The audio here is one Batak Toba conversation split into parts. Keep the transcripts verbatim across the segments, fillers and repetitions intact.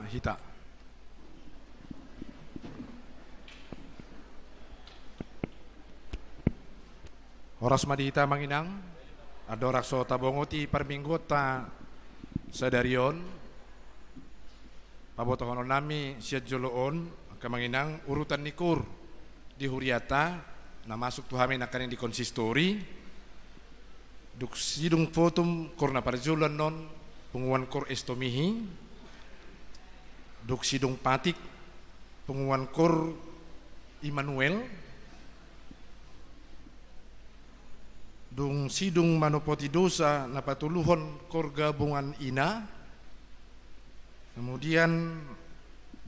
hita. Horas ma di hita amang inang, andorang so tabongoti parmingguonta sadari on, pabotohonon nami sian jolo on, angka amang inang, urutan ni koor di huriata, na masuk tu hami nangkaning di konsistori, dung sidung Fotum koor na parjolo annon, punguan koor Estomihi, dung sidung Patik, punguan koor Immanuel, dung sidung Manopoti Dosa na patoluhon koor gabungan Ina, kemudian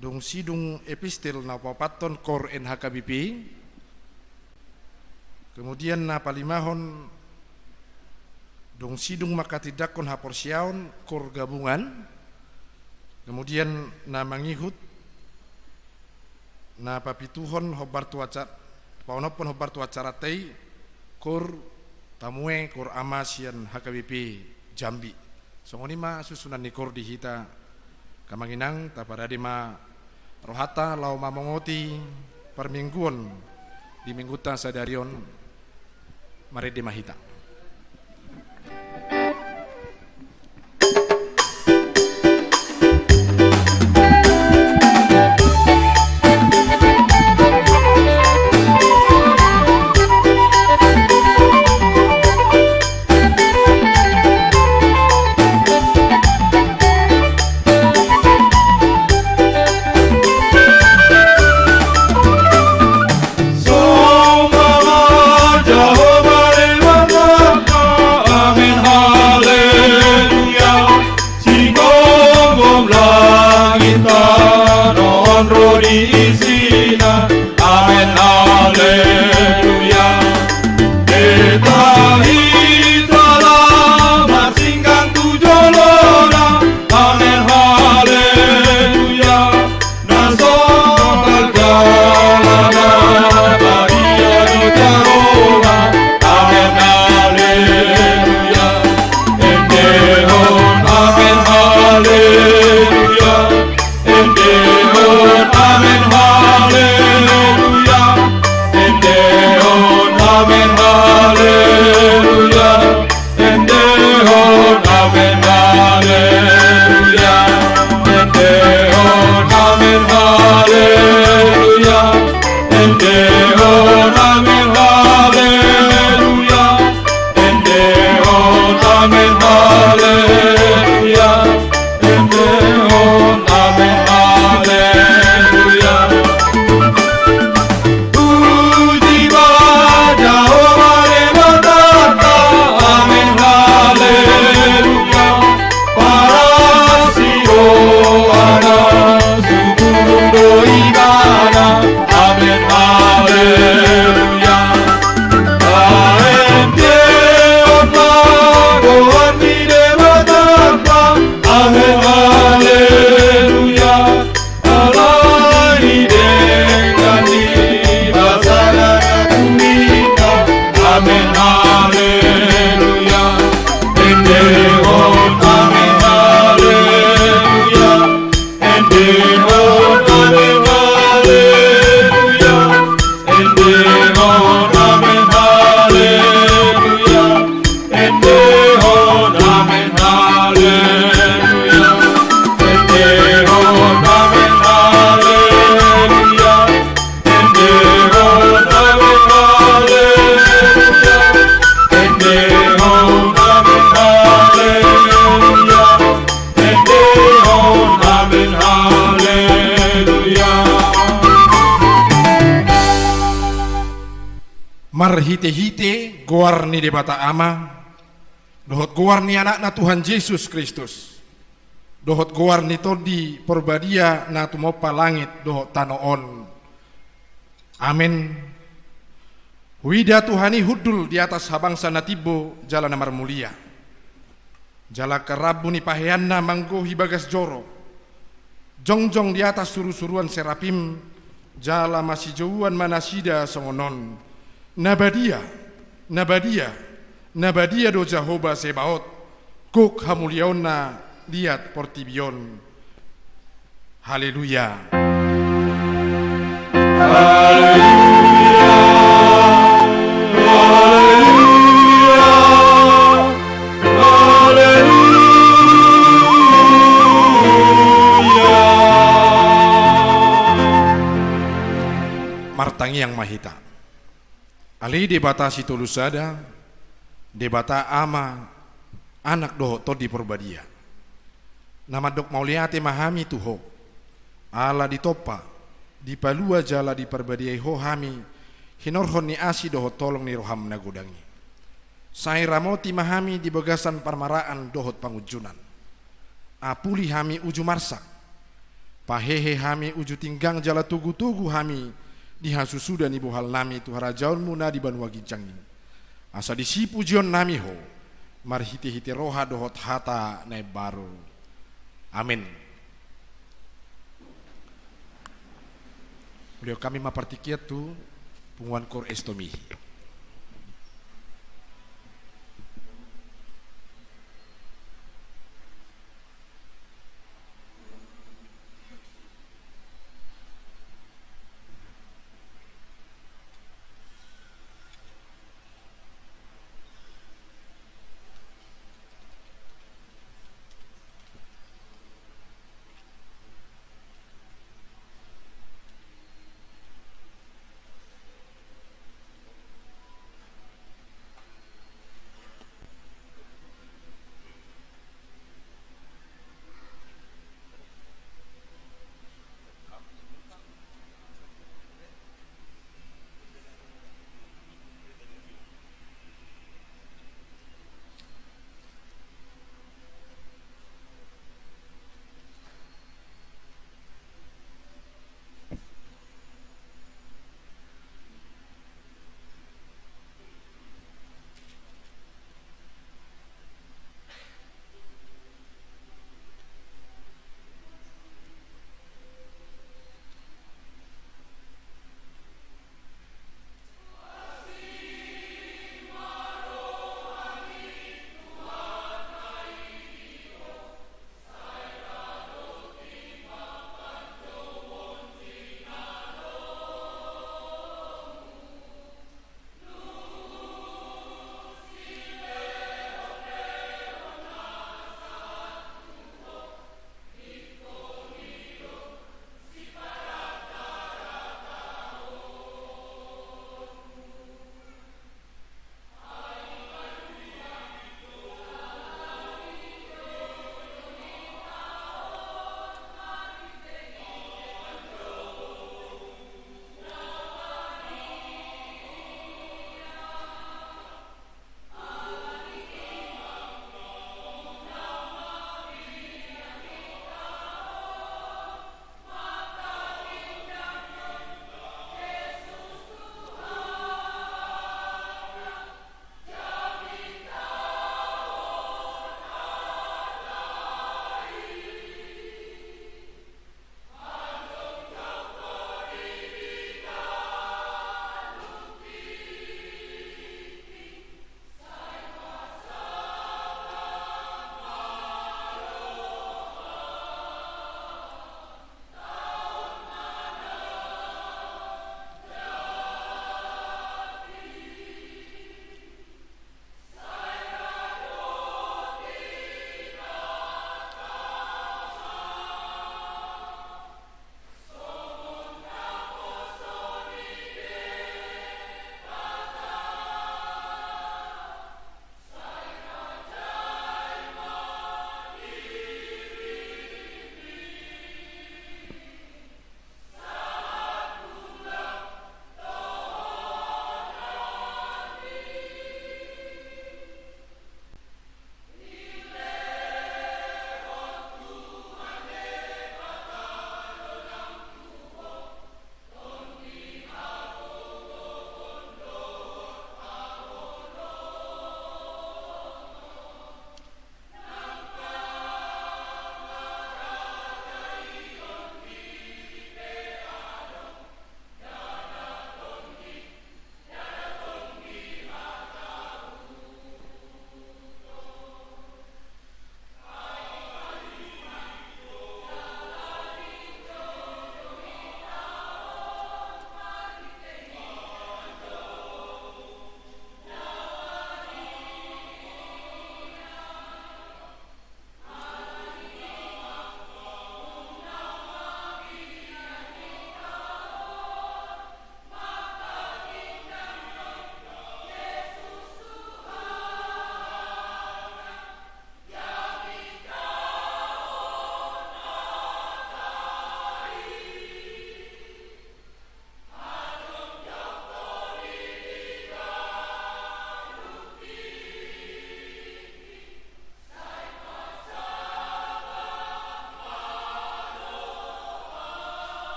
dung sidung Epistel na paopathon koor N H K B P, kemudian na palimahon dung sidung manghatindanghon haporseaon koor gabungan, kemudian na mangihut na papituhon hombar tu aca-, paonomhon hombar tu acaranta i koor Tamue, koor Ama sian H K B P Jambi. Songon i ma susunan ni koor di hita. Angka amang inang, taparade ma rohanta laho mamongoti parmingguon di minggunta sadari on. Marende ma hita. Amen, haleluya. Sigomgom langit tano on ro di isina. Amen, haleluya. Hita hita laho marsinggang tu jolona. Amen, haleluya. Na so tajaha badia do jaroha. Amen, haleluya. Endehon, amen, haleluya. Endehon, amen, haleluya. Endehon, amen, haleluya. Endehon, amen, haleluya. Endehon, amen, haleluya. Endehon, amen, haleluya. Endehon, amen, haleluya. Endehon, amen, haleluya. Puji ma Jahowa Debatanta, amen, haleluya. Parasiroana sumurung do ibana, amen, haleluya. Paendehon ma goar ni Debatanta, amen, haleluya. Alai denggan ni basa na tuminta. Amen, haleluya. Endehon, amen, haleluya. Endehon, amen, haleluya. Endehon, amen, haleluya. Endehon, amen, haleluya. Endehon, amen, haleluya. Endehon, amen, haleluya. Endehon, amen, haleluya. Endehon, amen, haleluya. Marhitehite goar ni Debata Ama, dohot goar ni Anakna Tuhan Jesus Kristus, dohot goar ni Tondi Porbadia na tumompa langit dohot tano on. Amen. Huida Tuhan i hundul di atas habangsa na timbo jala na marmulia. Jala angka rambu ni paheanna manggohi bagas joro, jongjong di atas surusuruan serapim, jala masijouan ma nasida songon on: Na badia, na badia, na badia do Jahowa Zebaot, gok hamuliaonna liat portibi on. Haleluya. Haleluya. Haleluya. Haleluya. Martangiang ma hita. Ale Debata Sitolu Sada, Debata Ama, Anak dohot Tondi Porbadia. Na mandok mauliate ma hami tu Ho. Ala ditompa, dipalua jala diparbadiai Ho hami, hinorhon ni asi dohot holong ni roham na godang i. Sai ramoti ma hami di bagasan parmaraan dohot pangunjunan. Apuli hami uju marsak. Pahehe hami uju tinggang jala togutogu hami di hasusuda ni bohalnami tu harajaonmu na di banua ginjang i. Asa disi pujionnami Ho, marhitehite roha dohot hata na imbaru. Amen. Mauliate hami ma partingkian tu punguan Koor Estomi.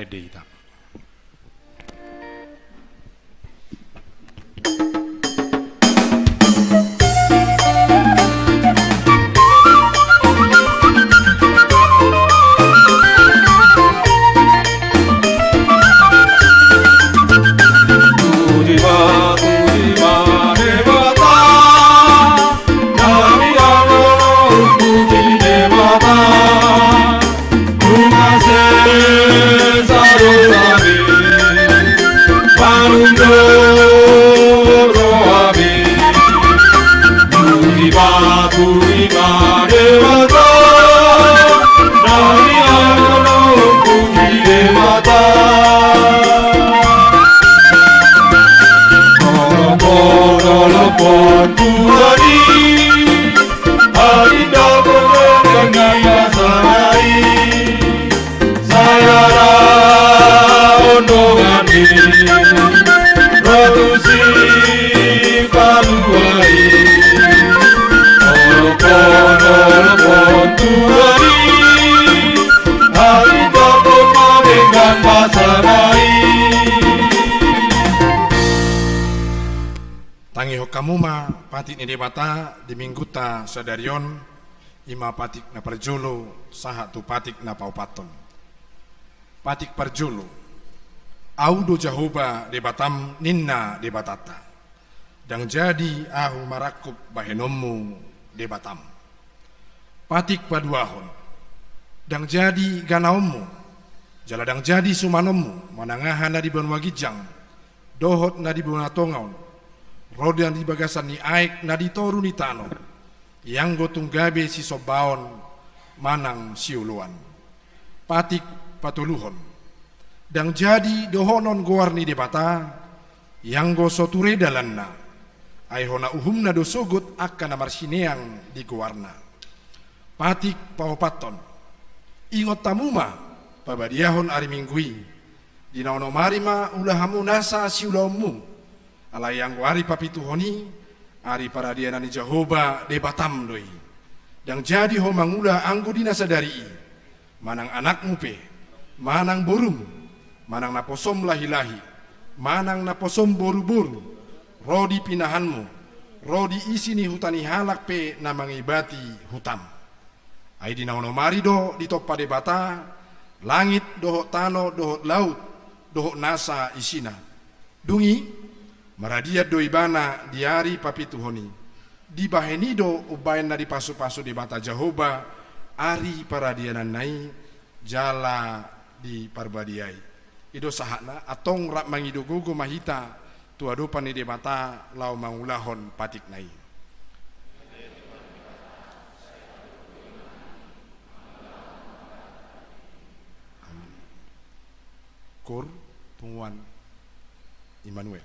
Dei ta. Sai adong dongan i, ro tu si palua i. Olo pon, olo pon tuan i, hali toko ma denggan pasangan i. Tangihon hamu ma patik ni Debata di minggunta sadari on, i ma patik na parjolo sahat tu patik na paopathon. Patik parjolo. Ahu do Jahowa Debatam, ninna Debatanta. Ndang jadi Ahu marangkup bahenonmu, Debatam. Patik paduahon. Ndang jadi ganaonmu, jala ndang jadi sumanonmu, manang aha na di banua ginjang dohot na di banua tonga on, ro na di bagasan ni aek na di toru ni tano, ianggo tung gabe sisombaon manang sioloan. Patik patoluhon. Ndang jadi dohonon goar ni Debata, ianggo so ture dalanna, ai hona uhumna do sogot angka na marsineang di goarna. Patik paopathon. Ingot hamu ma pabadiahon ari Minggu i. Di na onom ari ma ula hamu nasa siulaonmu. Alai anggo ari papituhon i, ari paradianan ni Jahowa Debatam do i. Ndang jadi ho mangula anggo di na sadari i, manang anakmu pe, manang borum, manang naposom lahilahi, manang naposom boruboru, ro di pinahanmu, ro di isi ni huta ni halak pe na mangibati hutam. Ai di na onom ari do ditompa Debata langit dohot tano dohot laut dohot nasa isina. Dung i, maradian do ibana di ari papituhon i. Dibahen i do umbahen na dipasupasu Debata Jahowa ari paradiananna i jala diparbadiai. I do sahatna, antong rap mangido gogo ma hita tu adopan ni Debata laho mangulahon patikna i. Amin. Koor, Punguan Immanuel.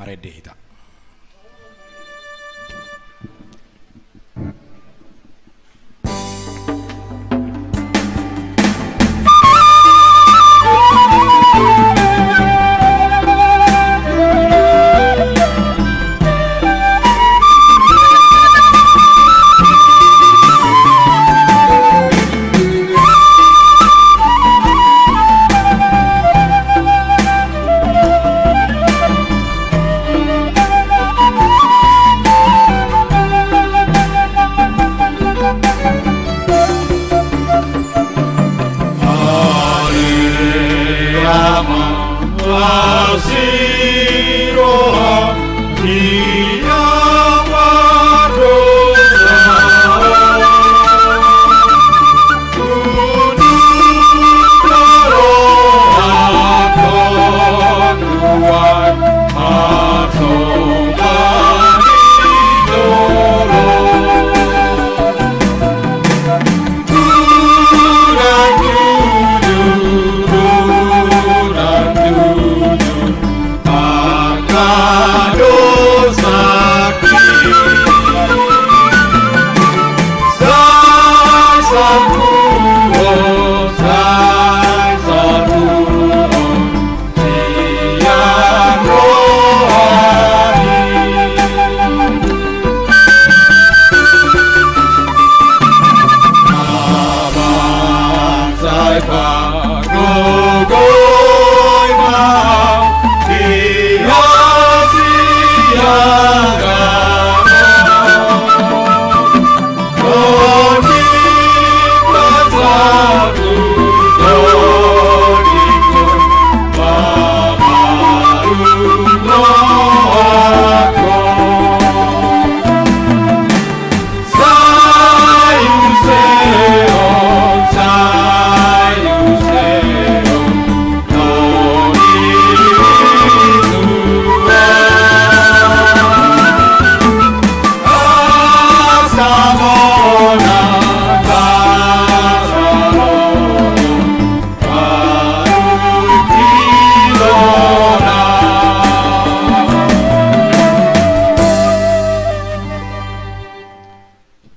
Rende hita.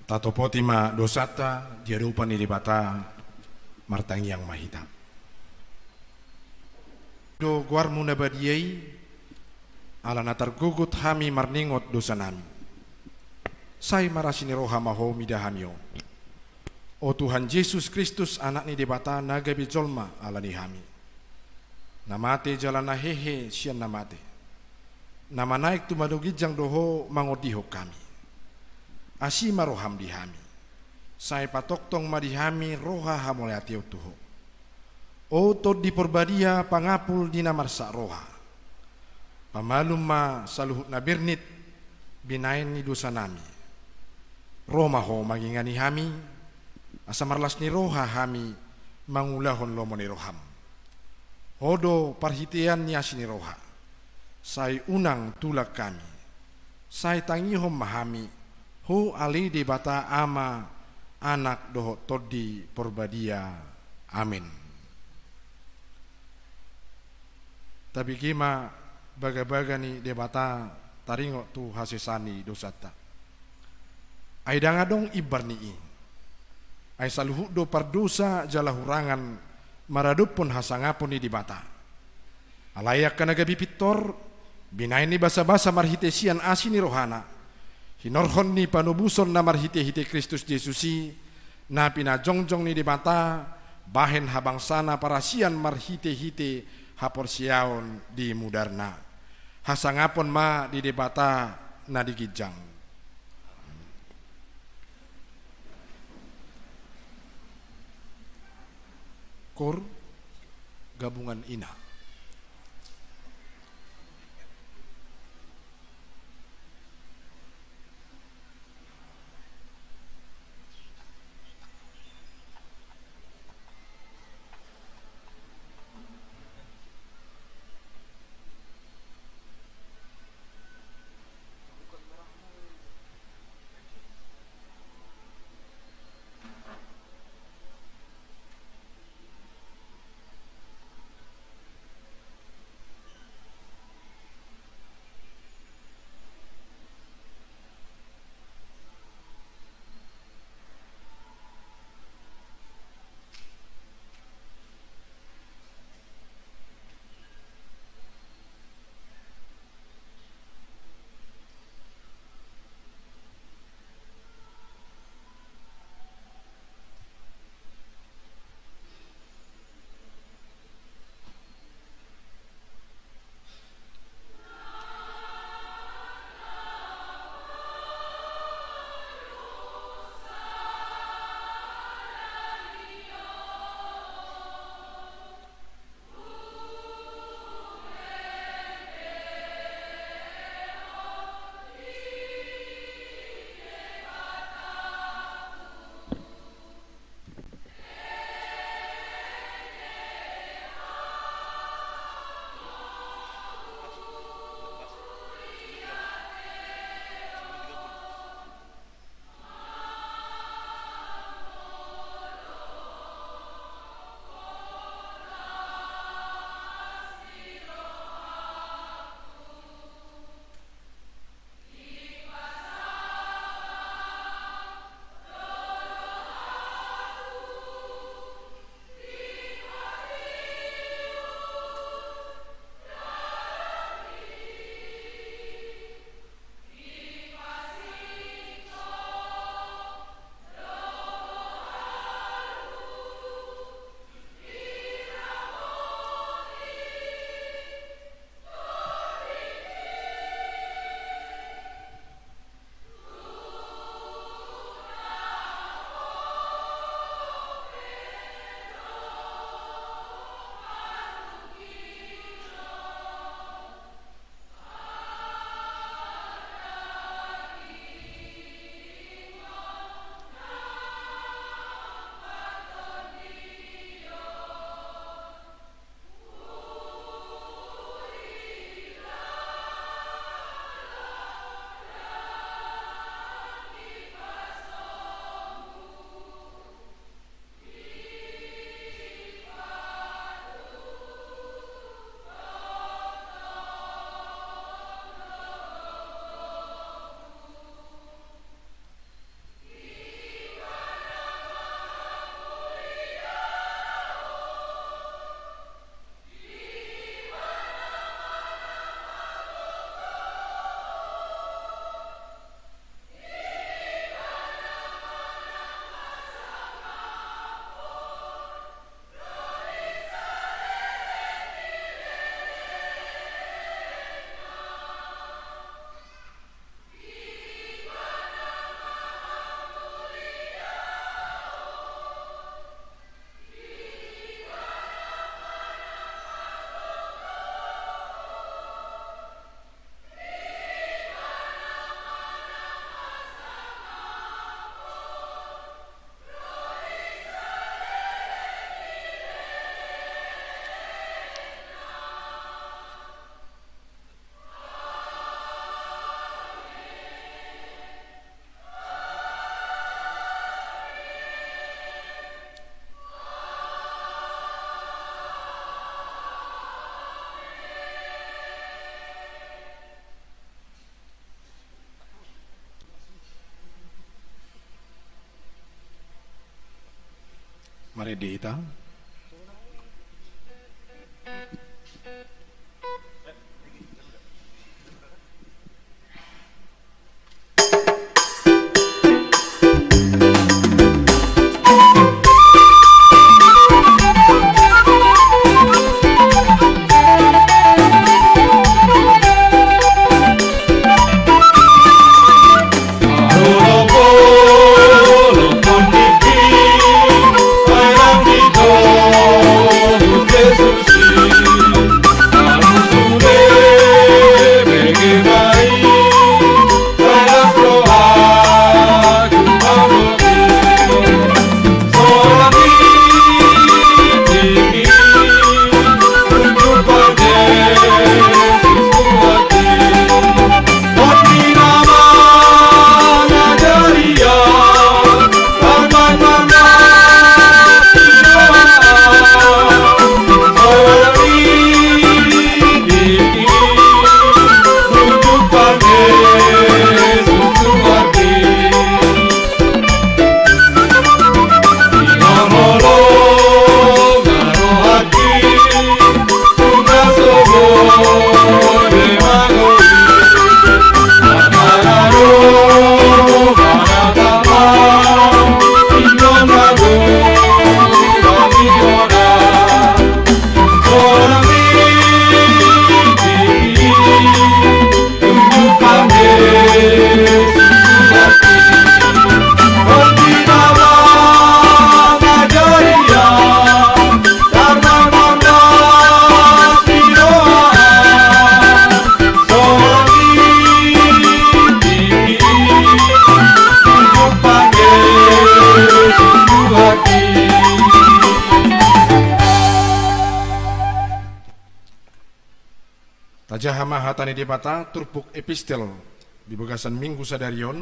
Tatopoti ma dosanta di adopan ni Debata. Martangiang ma hita. Do goarmu na badia i, ala na targogot hami marningot dosanami. Sai marasi ni roha ma Ho mida hami on. O Tuhan Jesus Kristus, Anak ni Debata na gabe jolma ala ni hami, na mate jala na hehe sian na mate, na manaek tu madung ginjang do Ho mangondihon hami. Asi ma roham di hami. Sai patongtong ma di hami roha hamauliateon tu Ho. O Tondi Porbadia, pangapul di na marsak roha, pamalum ma saluhut na bernit binahen ni dosanami. Ro ma Ho mangingani hami, asa marlas ni roha hami mangulahon lomo ni roham. Ho do parhitean ni asi ni roha. Sai unang tulak hami. Sai tangihon ma hami Ho ale Debata Ama, Anak dohot Tondi Porbadia. Amen. Tabege ma bagabaga ni Debata taringot tu hasesaan ni dosanta. Ai ndang adong imbar ni i. Ai saluhut do pardosa jala hurangan maradophon hasangapon ni Debata. Alai angka na gabe pintor, binahen ni basabasa marhite sian asi ni rohana, hinorhon ni panobuson na marhitehite Kristus Jesus i, na pinajongjong ni Debata bahen habangsana parasian marhitehite haporseaon di mudarna. Hasangapon ma di Debata na di ginjang. Kor gabungan ina. Marende hita. Tajaha ma hata ni Debata turpuk epistel di bagasan Minggu sadari on,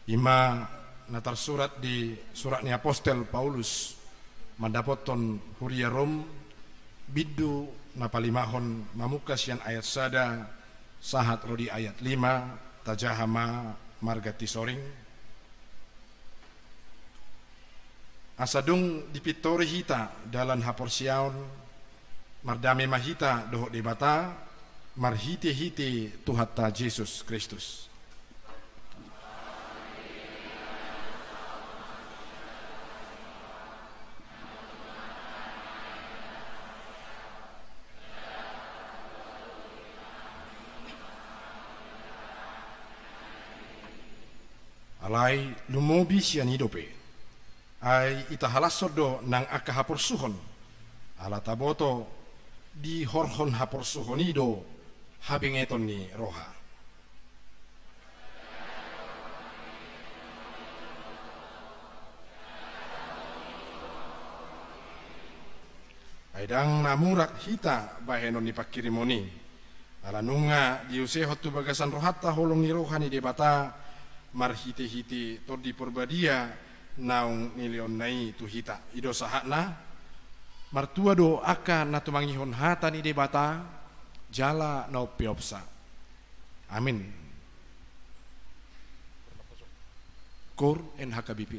i ma na tarsurat di surat ni apostel Paulus mandapothon huria Rom, bindu na palimahon, mamungka sian ayat sada sahat ro di ayat lima. Tajaha ma marganti soring. Asa dung dipintori hita dalan haporseaon, mardame ma hita dohot Debata marhitehite Tuhanta Jesus Kristus. Alai lumobi sian i dope, ai itahalashon do nang angka haporsuhon, ala taboto dihorhon haporsuhon i do habengeton ni roha. Ai ndang na murak hita bahenon ni pangkirimon i, ala nunga diusehon tu bagasan rohanta holong ni roha ni Debata marhitehite Tondi Parbadia naung nilehonna i tu hita. I do sahatna. Martua do angka na tumangihon hata ni Debata jala na umpeopsa. Amin. Koor N H K B P.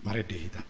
Marende hita.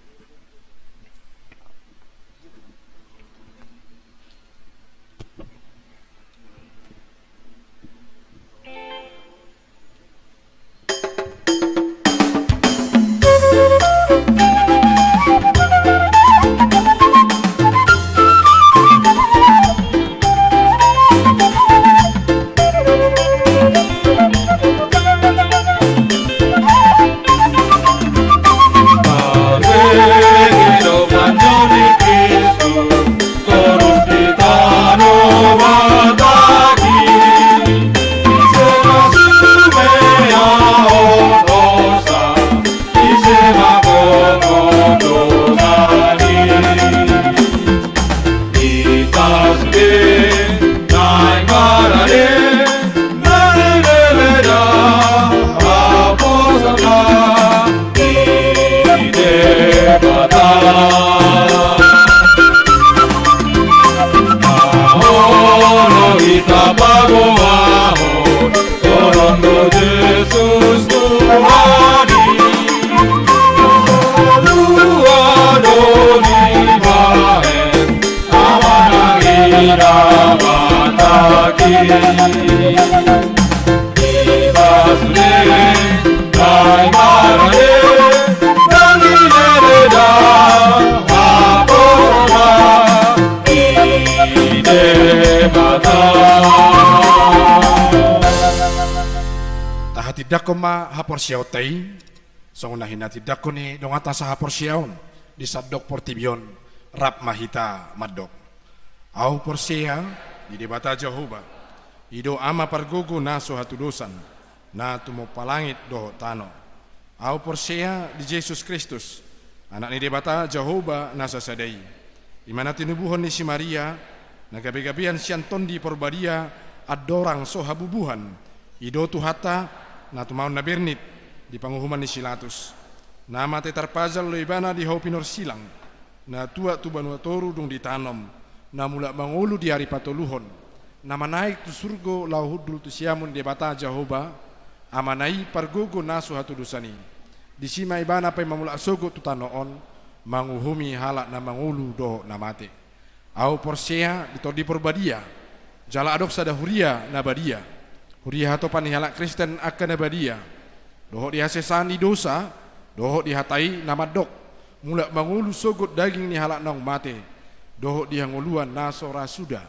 Tahatindangkon ma haporseaonta i. Songon na hinatindangkon ni donganta sahaporseaon di sandok portibi on, rap ma hita mandok. Ahu porsea di Debata Jahowa, i do Ama pargogo na so hatudosan, na tumompa langit dohot tano. Ahu porsea di Jesus Kristus, Anak ni Debata Jahowa na sasada i. I ma na tinubuhon ni si Maria, na gabegabean sian Tondi Porbadia, andorang so habubuhan, i do Tuhanta, na tumaon na bernit di panguhuman ni si Latus. Na mate tarpajal do ibana di hau pinorsilang, na tuat tu banua toru dung ditanom, na mulak mangolu di ari patoluhon, na manaek tu surgo laho hundul tu siamun ni Debata Jahowa, Amana i pargogo na so hatudosan i. Disi ma ibana paima mulak sogot tu tano on, manguhumi halak na mangolu dohot na mate. Ahu porsea di Tondi Porbadia, jala adong sada huria na badia, huria hatopan ni halak Kristen angka na badia, dohot di hasesaan ni dosa, dohot di hata i na mandok, mulak mangolu sogot daging ni halak naung mate, dohot di hangoluan na so ra suda.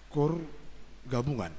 Kor gabungan.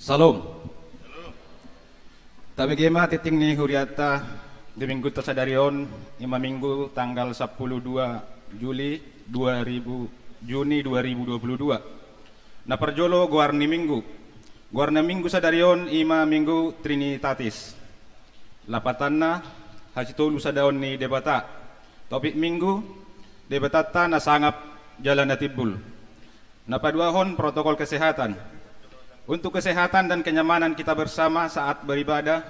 Salam. Tabege ma tingting ni hurianta di minggunta sadari on, ima minggu tanggal sampulu dua Juli dua ribu, Juni dua ribu dua puluh dua. Na parjolo goar ni minggu. Goar ni minggu sadari on ima minggu Trinitatis. Lapatanna, hasitolu sadaon ni Debata. Topik minggu, Debatanta na sangap jala na timbul. Na paduahon, protokol kesehatan. Untuk kesehatan dan kenyamanan kita bersama saat beribadah,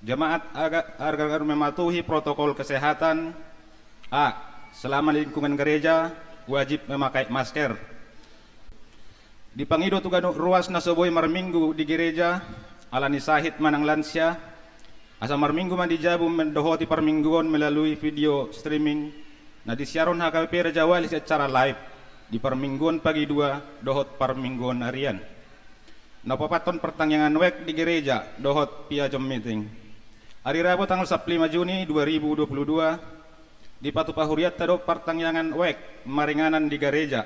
jemaat aga-, agar mematuhi protokol kesehatan. A. Selama lingkungan gereja, wajib memakai masker. Dipangido tu ganup ruas na so boi marminggu di gereja, ala ni sahit manang lansia, asa marminggu ma di jabu mendohoti parmingguon melalui video streaming, na disiarhon H K B P Rajawali secara live di parmingguon pagi dua dohot parmingguon arian. Na paopathon, partangiangan wijk di gereja dohot via Zoom meeting. Ari Rabu tanggal sampulu lima Juni dua ribu dua puluh dua, dipatupa hurianta do partangiangan wijk maringanan di gareja,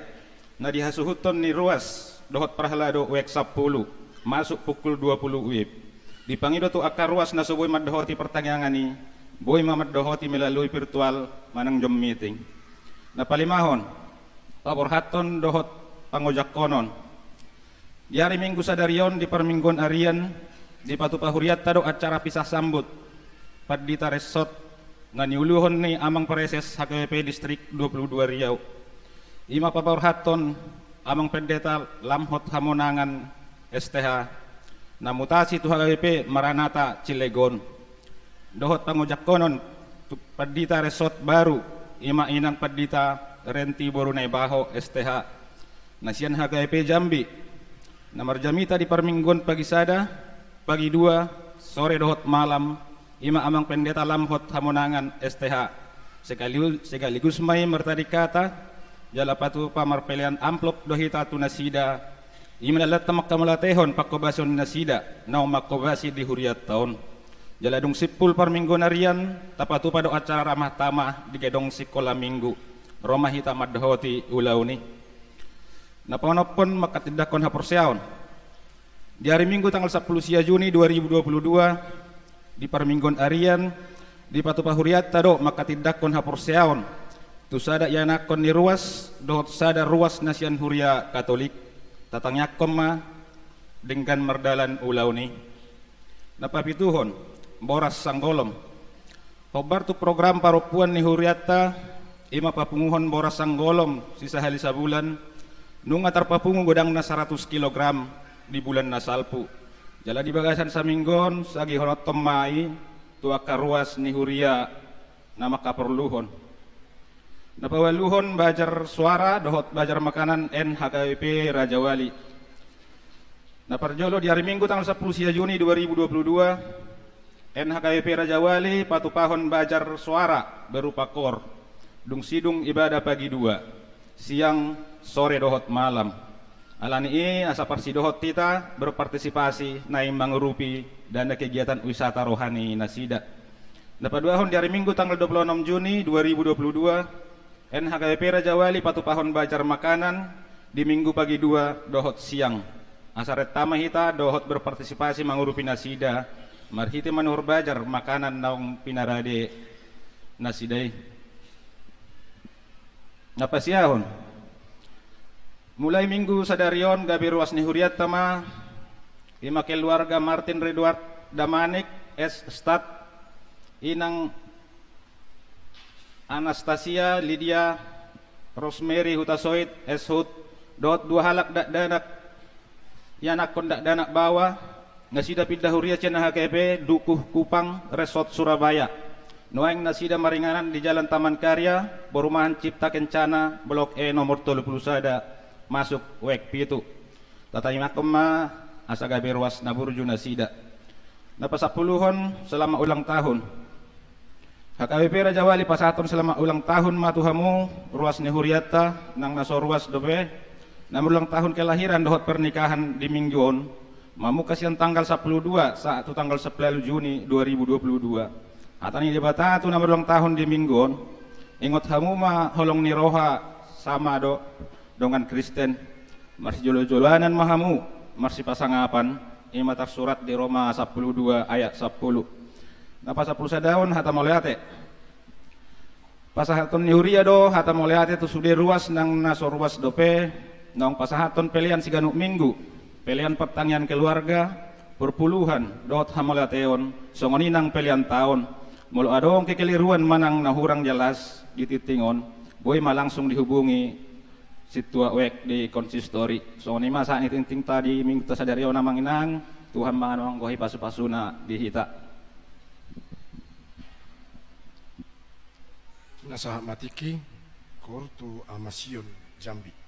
na dihasuhuthon ni ruas dohot parhalado wijk sampulu, masuk pukul dua puluh W I B. Dipangido tu angka ruas na so boi mandohoti partangiangan i, boi ma mandohoti melalui virtual manang Zoom meeting. Na palimahon, paborhathon dohot pangojangkonon. Di ari Minggu sadari on, di parmingguon arian, dipatupa hurianta do acara pisah sambut pandita rensot na niuluhon ni Amang Praeses H K B P Distrik dua puluh dua Riau. Ima paborhathon Amang Pendeta Lamhot Hamonangan, S T H, na mutasi tu H K B P Maranatha Cilegon. Dohot pangojangkonon tu pandita rensot baru, ima Inang Pandita Renti boru Naibaho, S T H, na sian H K B P Jambi, na marjamita di parmingguon pagi sada, pagi dua, sore dohot malam, ima Amang Pendeta Lamhot Hamonangan, S T H. Sekali-, sekaligus ma i martading hata jala patupa marpelean amplop do hita tu nasida, ima na lam manghamauliatehon panghobasion nasida naung manghobasi di hurianta on. Jala dung simpul parmingguon arian, tapatupa do acara ramah tamah di gedong sikola Minggu. Ro ma hita mandohoti ulaon i. Na paonomhon, manghatindanghon haporseaon. Di ari Minggu tanggal sampulu sia Juni dua ribu dua puluh dua, di parmingguon arian, dipatupa hurianta do manghatindanghon haporseaon tu sada ianakhon ni ruas dohot sada ruas na sian Huria Katolik. Tatangiangkon ma denggan mardalan ulaon i. Na papituhon, boras sanggolom. Hombar tu program parompuan ni hurianta, ima papunguhon boras sanggolom sisahali sabulan, nunga tarpapungu godangna saratus kilogram di bulan na salpu. Jala di bagasan saminggu on, sagihononhon ma i tu angka ruas ni huria na manghaporluhon. Na paualuhon, bajar soara dohot bajar makanan N H K B P Rajawali. Na parjolo, di ari Minggu tanggal sampulu sia Juni dua ribu dua puluh dua, N H K B P Rajawali patupahon bajar soara berupa koor, dung sidung ibadah pagi dua, siang, sore dohot malam. Ala ni i, asa parsidohot hita berpartisipasi naeng mangurupi dana kegiatan wisata rohani nasida. Na paduahon, di ari Minggu tanggal dua puluh enam Juni dua ribu dua puluh dua, N H K B P Rajawali patupahon bajar makanan di Minggu pagi dua dohot siang. Asa renta ma hita dohot berpartisipasi mangurupi nasida marhite manuhor bajar makanan naung pinarade nasida i. Na pasiahon. Mulai Minggu sadari on gabe ruas ni hurianta ma, ima keluarga Martin Reduard Damanik, S Stat, Inang Anastasia Lydia Rosemary Hutasoit, S Hut, dohot dua halak dakdanak, ianakhon dakdanak baoa, nasida pinda huria sian H K B P Dukuh Kupang, Resort Surabaya. Nuaeng nasida maringanan di Jalan Taman Karya, Perumahan Cipta Kencana, Blok E nomor tolu puluh sada, masuk wijk pitu. Tatangiangkon ma asa gabe ruas na burju nasida. Na pasampuluhon, selamat ulang tahun. H K B P Rajawali pasahathon selamat ulang tahun ma tu hamu, ruas ni hurianta, nang na so ruas dope, na marulang tahun kelahiran dohot pernikahan di Minggu on, mamungka sian tanggal sampulu dua sahat tu tanggal sampulu ualu Juni dua ribu dua puluh dua. Hata ni Debata tu na marulang tahun di Minggu on, ingot hamu ma holong ni roha sama do dongan Kristen. Marsijolo-joloan ma hamu, marsipasangapan, I ma tarsurat di Roma sampulu dua ayat sampulu. Na pasampulu sadaon hata mauliate. Pasahaton ni huria do hata mauliate tu sude ruas nang na so ruas dope, naung pasahathon pelean siganup minggu, pelean partangiangan keluarga, perpuluhan, dohot hamauliateon, songon i nang pelean taon. Molo adong kekeliruan manang na hurang jelas di tingting on, boi ma langsung dihubungi sintua wijk di konsistori. Songon i ma sahat ni tingtingta di minggu ta sadari on, amang inang. Tuhan ma na manggohi pasupasuna di hita. Na sahat ma tingki, koor tu Ama Sion, Jambi.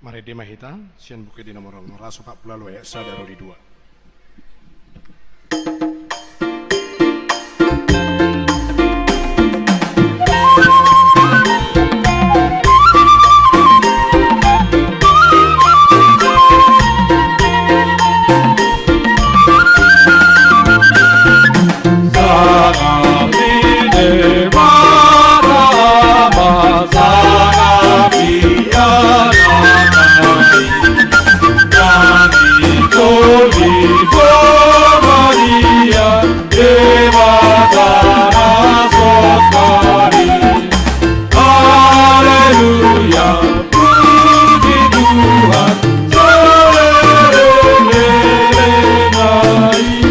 Marende ma hita, sian Buku Ende nomor onom ratus opat pulu ualu, ayat sada ro di dua. Haleluya, puji Tuhan, saleleng-lelengna i.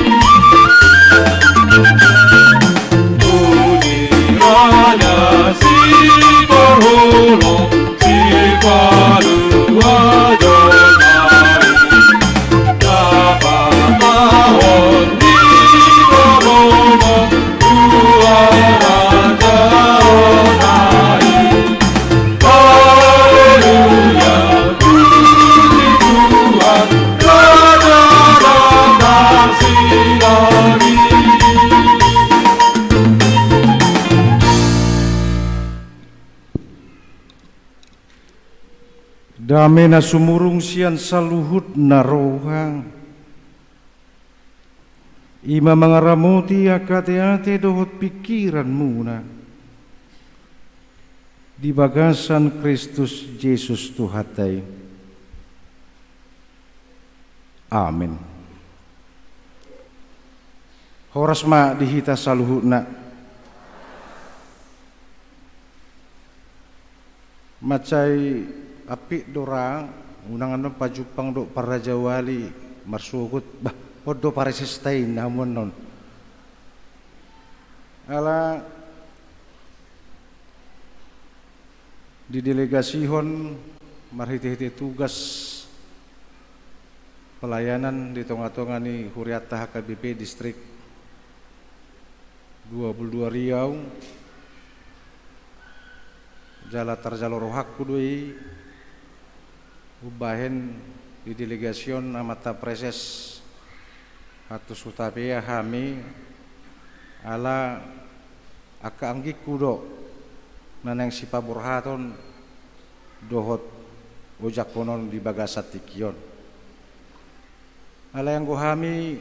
Puji Raja Sitorhulok, Sipalua Jolma i. Dame na sumurung sian saluhut na roha, i ma mangaramoti angka ateate dohot pingkiranmuna di bagasan Kristus Jesus Tuhanta i. Amen. Horas ma di hita saluhutna. Mansai ampit do ra, unang annon pajumpang dohot parrajawali marsogot, bah, on do paresesta i na hamu annon. Ala didelegasihon marhite-hite tugas pelayanan di tonga-tonga ni hurianta H K B P Distrik dua pulu dua Riau, jala tarjalo rohangku do i umbahen didelegasi on amanta praeses, antus hutapea hami, ala angka anggingku do na naeng sipaborhaton dohot ojakhonon di bagasan tingki on. Alai anggo hami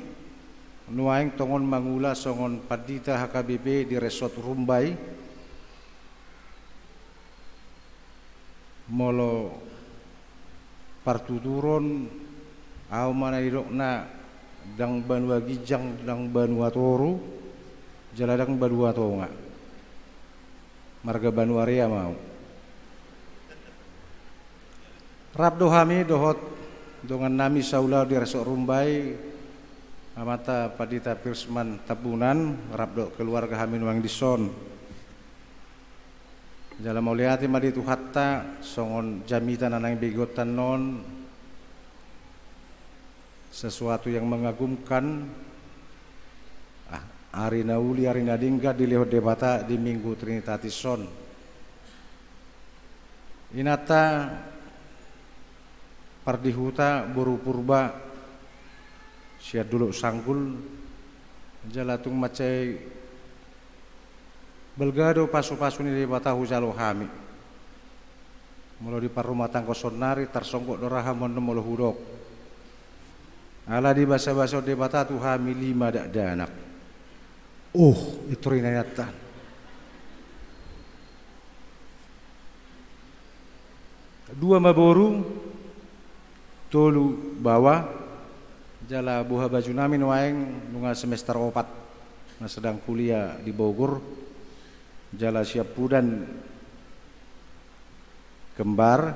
nuaeng tongon mangula songon pandita H K B P di Resort Rumbai, molo partuturon, ahu ma na didokna ndang banua ginjang, ndang banua toru, jala ndang banua tonga. Marga Banuarea ma ahu. Rap do hami dohot dongannami saulaon di Resort Rumbai, amanta Pandita Pirsman Tambunan, rap dohot keluarga hami nuaeng dison. Jala mauliate ma di Tuhanta, songon jamita na naeng begeonta on, sesuatu yang mengagumkan, ah, ari na uli, ari na denggan dilehon Debata di Minggu Trinitatis on. Inanta pardihuta boru Purba sian Dolok Sanggul, jala tung mansai balga do pasu-pasu ni Debata hujalo hami. Molo di parrumatanggaon saonari tarsonggot do ra hamu annon molo hudok. Ala dibasabasahon Debata tu hami lima dakdanak. Oh, i tor inanta. Dua ma boru, tolu baoa, jala boha bajunami nuaeng nunga semester opat, na sedang kuliah di Bogor, jala siampudan kembar,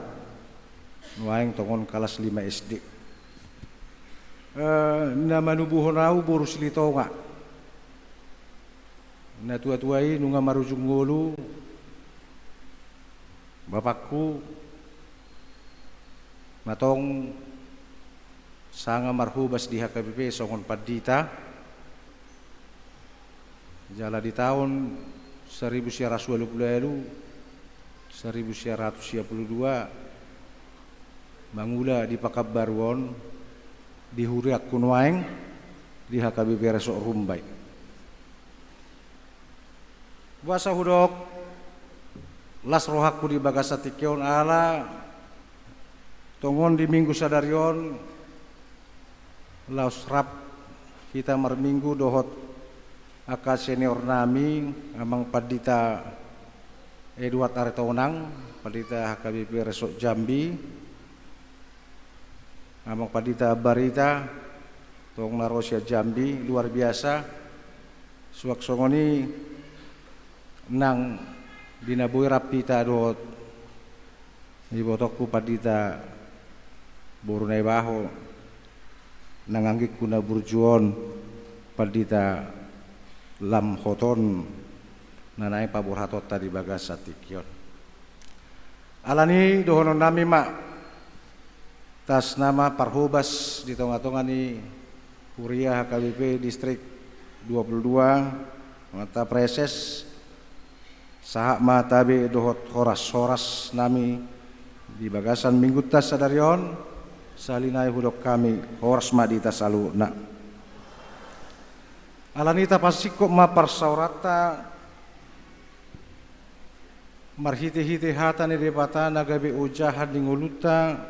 nuaeng tongon kalas lima S D. Eh, na manubuhon ahu boru Silitonga. Natua-tua i nunga marujung ngolu, bapakku, na tong sanga marhobas di H K B P songon pandita, jala di taon saribu sia ratus ualu pulu ualu, saribu sia ratus sia pulu dua, Mangula di Pakanbaru on, di huriangku nuaeng, di H K B P Resort Rumbai. Boasa hudok las rohangku di bagasan tingki on ala tongon di minggu sadari on, laos rap hita marminggu dohot angka senior nami, Amang Pandita Eduard Aritonang, Pandita H K B P Resort Jambi, Amang Pandita Barita, tong na ro sian Jambi, luar biasa. Suang songon i nang di na boi rap hita dohot ibotongku Pandita boru Naibaho, nang anggingku na burju on Pandita Lamhoton, na naeng paborhatonta di bagasan tingki on. Alani i dohonon nami ma atas nama parhobas di tonga-tonga ni Huria H K B P Distrik dua puluh dua, Amanta Praeses, sahat ma tabe dohot horas-horas nami di bagasan minggunta sadari on. Sahali nai hudok hami, horas ma di hita saluhutna. Alani i tapasingkop ma parsaoranta marhite-hite hata ni Debata na gabe ojahan ni ngolunta,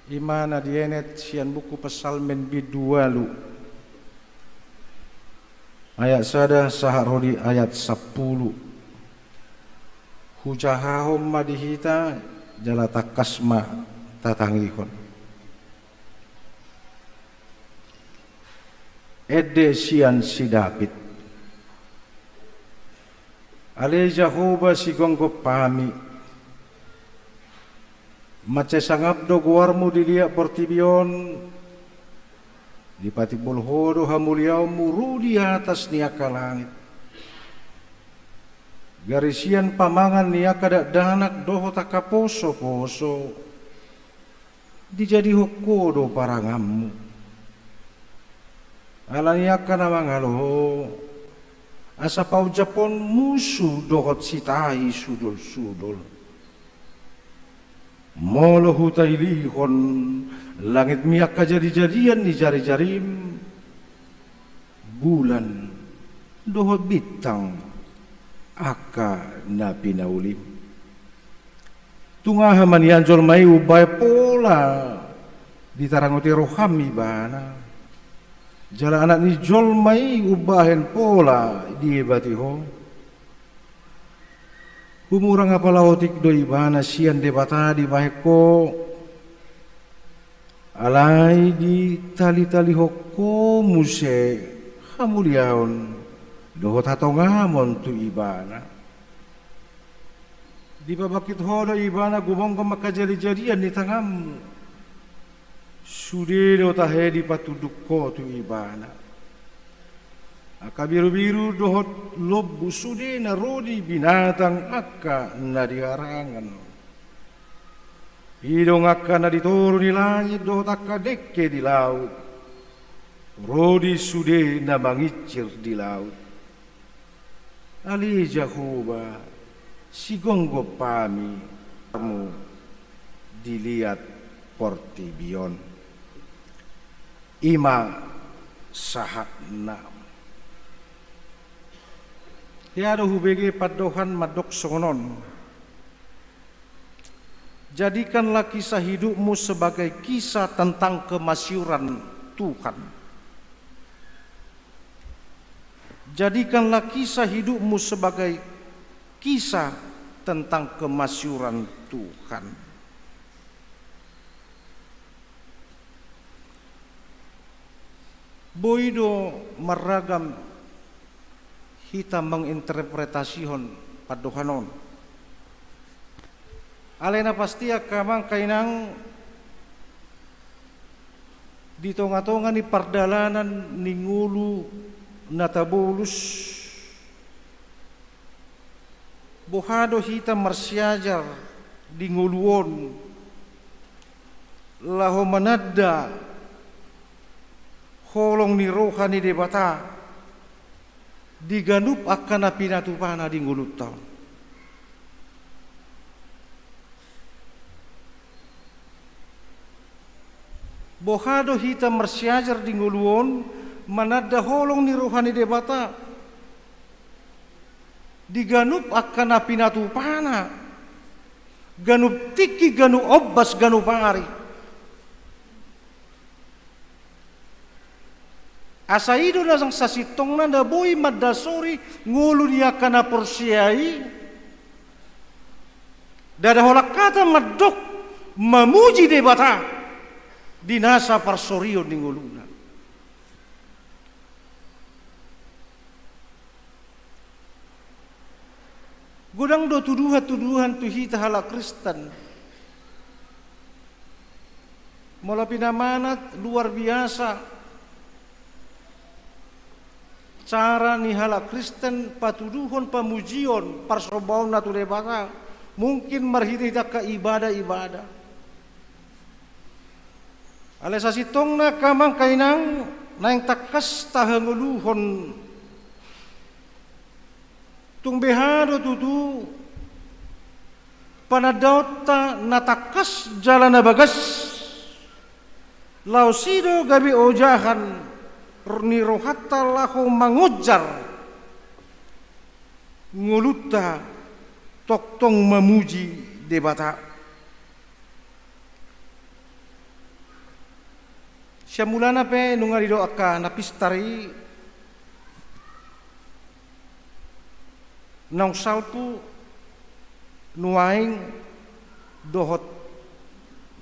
i ma na dienet sian buku Psalmen bindu ualu, ayat sada sahat ro di ayat sampulu. Hujahahon ma di hita, jala tangkas ma tatangihon. Ende sian si David. Ale Jahowa sigomgom hami, mansai sangap do goarmu di liat portibi on, dipatimbul ho do hamuliaonmu ro di atas ni angka langit. Gari sian pamangan ni angka dakdanak dohot angka poso-poso, dijadihon ho do paranganmu. Alani angka na mangalo ho, asa paunjaphon musu dohot sitahi sudol-sudol. Molo hutailihon langit ni angka jadi-jadian ni jari-jarim, bulan dohot bintang angka na pinaulim. Tung aha ma nian jolma i umbahen pola ditaranguti roham ibana, jala anak ni jolma i umbahen pola diebati ho? Humurang apala otik do ibana sian Debata dibahen ho, alai ditalitalihon ho muse hamuliaon dohot hatongamon tu ibana. Dipabangkit ho do ibana gumomgom angka jadijadian ni tanganmu. Sude do tahe dipatunduk ho tu ibana. Angka birubiru dohot lombu sude na ro di binatang angka na di harangan. Pidong angka na di toru ni langit dohot angka dengke di laut, ro di sude na mangincir di laut. Ale Jahowa, sigomgom hami, mu di liat portibi on. I ma sahatna. Hea do hubege pandohan mandok songon on. Jadikanlah kisah hidupmu sebagai kisah tentang kemasyhuran Tuhan. Jadikanlah kisah hidupmu sebagai kisah tentang kemasyhuran Tuhan. Boi do marragam hita manginterpretasihon pandohan on. Alai na pasti angka amang, angka inang, di tongatonga ni pardalanan ni ngolu na tabolus, boha do hita marsiajar di ngolu on laho mananda holong ni roha ni Debata di ganup angka na pinatupana di ngolunta on. Boha do hita marsiajar di ngolu on mananda holong ni roha ni Debata di ganup angka na pinatupana, ganup tingki, ganup ombas, ganup ari. Asa i do na sasintongna na boi mandasori ngolu ni angka na porsea i, ndada holan hata mandok mamuji Debata di nasa parsorion ni ngoluna. Godang do tuduhan-tuduhan tu hita halak Kristen. Molo pinamanat, luar biasa cara ni halak Kristen patuduhon pamujion, parsombaonna tu Debata, mungkin marhite-hite angka ibadah-ibadah. Alai sasintongna angka amang, angka inang, naeng tangkas tahangoluhon, tung beha do tutu panandaonta na tangkas jala na bagas? Laos i do gabe ojahan ni rohanta laho mangonjar ngolunta tongtong mamuji Debata. Sian mulana pe nunga didok angka na pistar i, naung salpu, nuaeng, dohot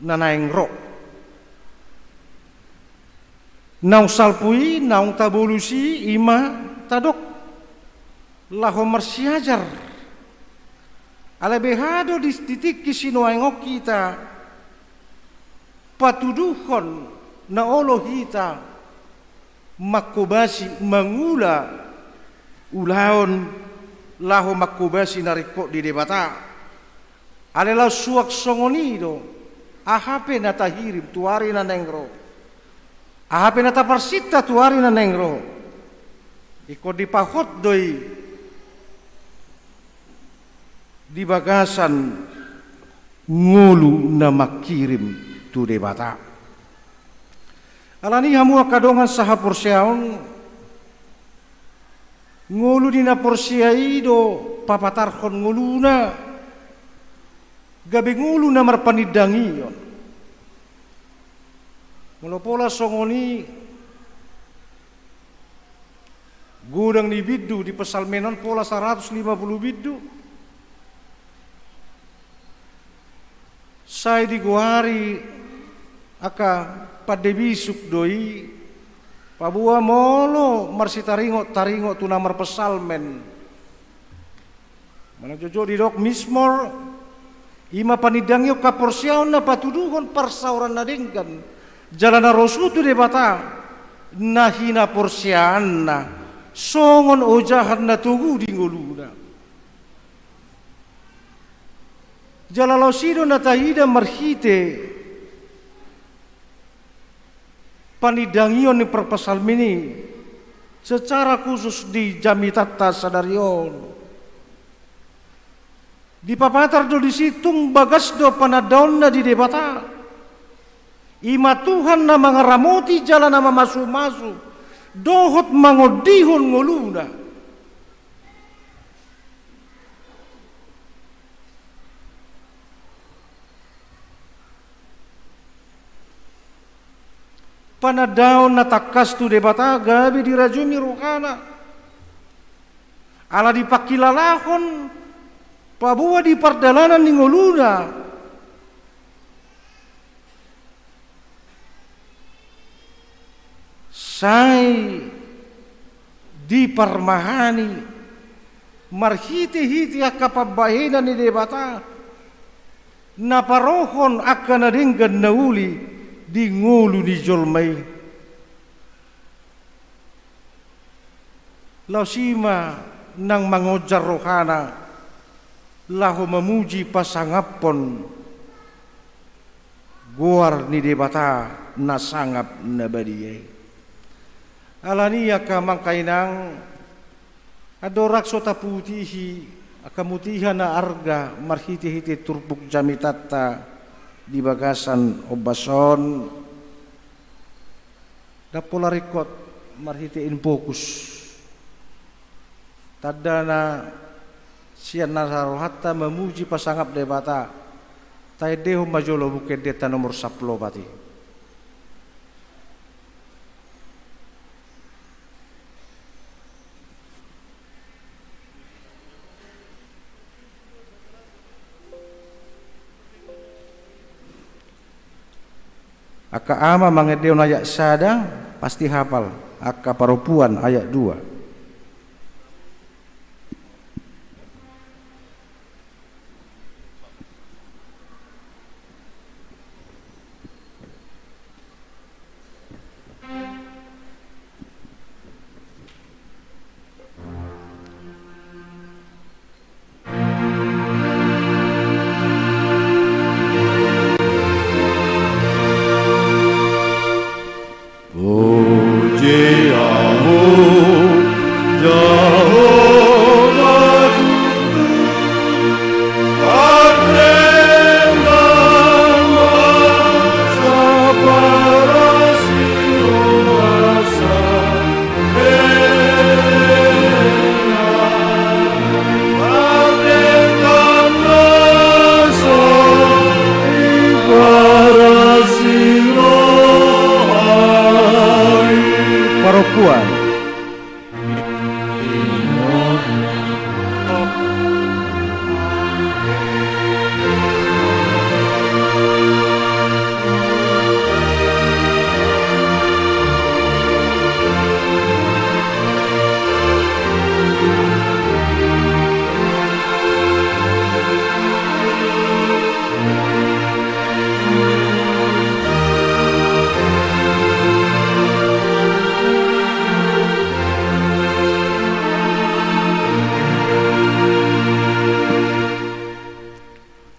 na naeng ro. Naung salpu i, naung tabolus i, i ma tadok laho marsiajar. Alai beha do di, di tingki sinuaeng on hita patuduhon na olo hita manghobasi, mangula ulaon laho manghobasi na ringkot di Debata. Alai laos suang songon i do, aha pe na tahirim tu ari na naeng ro, aha pe na taparsinta tu ari na naeng ro, ingkon dipahot do i di bagasan ngolu na mangkirim tu Debata. Alani i hamu angka dongan sahaporseaon, ngolu ni na porsea i do papatarhon ngoluna, gabe ngolu na marpanindangion. Molo pola songon i, godang ni bindu di Psalmen on, pola saratus lima pulu bindu. Sai digoari angka pande bisuk do i, paboa molo marsitaringot-taringot tu na marpsalmen, manang jotjot didok Mizmor, i ma panindangion haporseaon na patuduhon parsaoran na denggan jala na rosu tu Debata, na hinaporseaanna songon ojahan na togu di ngoluna. Jala laos i do na taida marhite panindangion ni parpsalmen i, secara khusus di jamitanta sadari on. Dipapatar do disi tung bagas do panandaonna di Debata. I ma Tuhan na mangaramoti jala na mamasumasu dohot mangondihon ngoluna. Panandaon na tangkas tu Debata gabe dirajumi rohana. Ala dipangkilalahon paboa di pardalanan ni ngoluna sai diparmahani marhitehite angka pambahenan ni Debata na parohon angka na denggan na uli di ngolu ni jolma i. Laos i ma nang mangonjar rohana laho mamuji pasangaphon goar ni Debata na sangap na badia i. Alani i angka amang, angka inang, andorang so taputihi angka mutiha na arga marhitehite turpuk jamitanta di bagasan ombas on, Ndang pola ringkot marhite in voce. Tanda na sian nasa rohanta mamuji pasangap Debata. Taendehon ma jolo Buku Endenta nomor sampulu opat i. Angka ama mangendehon ayat sada, pasti hapal. Angka parompuan ayat dua. Puji Amu, Jahowa Tuhan, pardengan nasa, parasiroan nasa, pardengan nasa, parasiroan. Parompuan.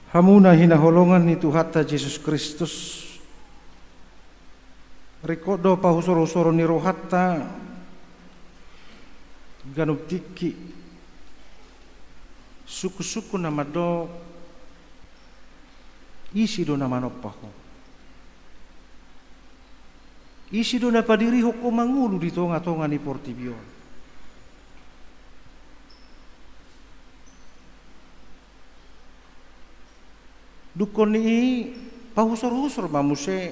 Hamu na hinaholongan ni Tuhanta Jesus Kristus, ringkot do pahusorhusoron ni rohanta ganup tingki, sungkunsungkun na mandok, ise do na manompa Ho? Ise do na padirihon Ho mangolu di tongatonga ni portibi on? Dungkon ni i, pahusorhusor ma muse,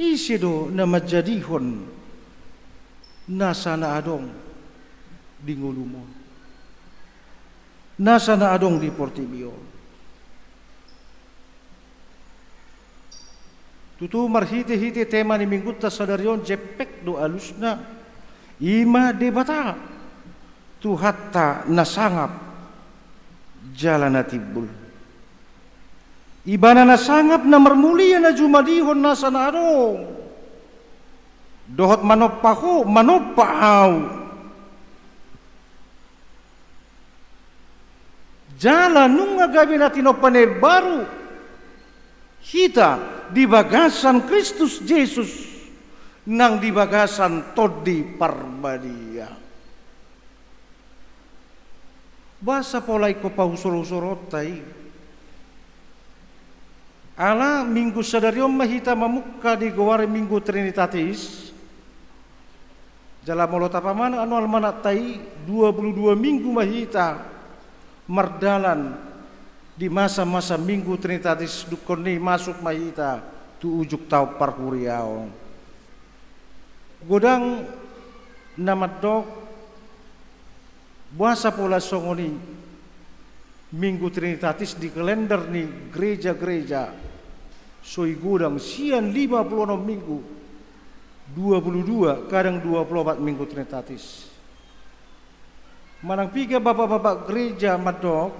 ise do na manjadihon nasa na adong di ngolum on, nasa na adong di portibi on? Tutu marhitehite tema ni Minggunta sadari on, jempek do alusna, i ma Debata, Tuhanta na sangap jala na timbul. Ibana na sangap, na marmulia, na jumadihon nasa na adong, dohot manompa ho, manompa ahu. Jala nunga gabe na tinompa na imbaru hita di bagasan Kristus Jesus, nang di bagasan Tondi Parbadia. Boasa pola ingkon pahusorhusoronta i? Ala Minggu sadari on ma hita mamungka digoari Minggu Trinitatis. Jala molo tapamanat annon almanakta i, dua pulu dua minggu ma hita mardalan di masamasa Minggu Trinitatis, dungkon ni masuk ma hita tu ujung taon parhuriaon. Godang na mandok, boasa pola songon i Minggu Trinitatis di kalender ni gereja-gereja? So i godang, sian lima pulu onom minggu, dua pulu dua, kadang dua pulu opat Minggu Trinitatis. Manang piga bapak-bapak gereja mandok,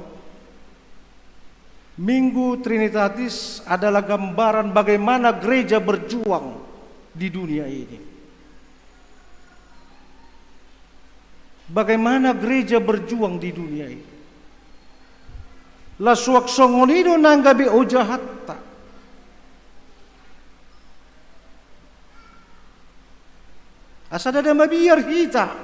Minggu Trinitatis adalah gambaran bagaimana gereja berjuang di dunia ini. Bagaimana gereja berjuang di dunia ini? Laos suang songon i do nang gabe ojahanta. Asa ndada mabiar hita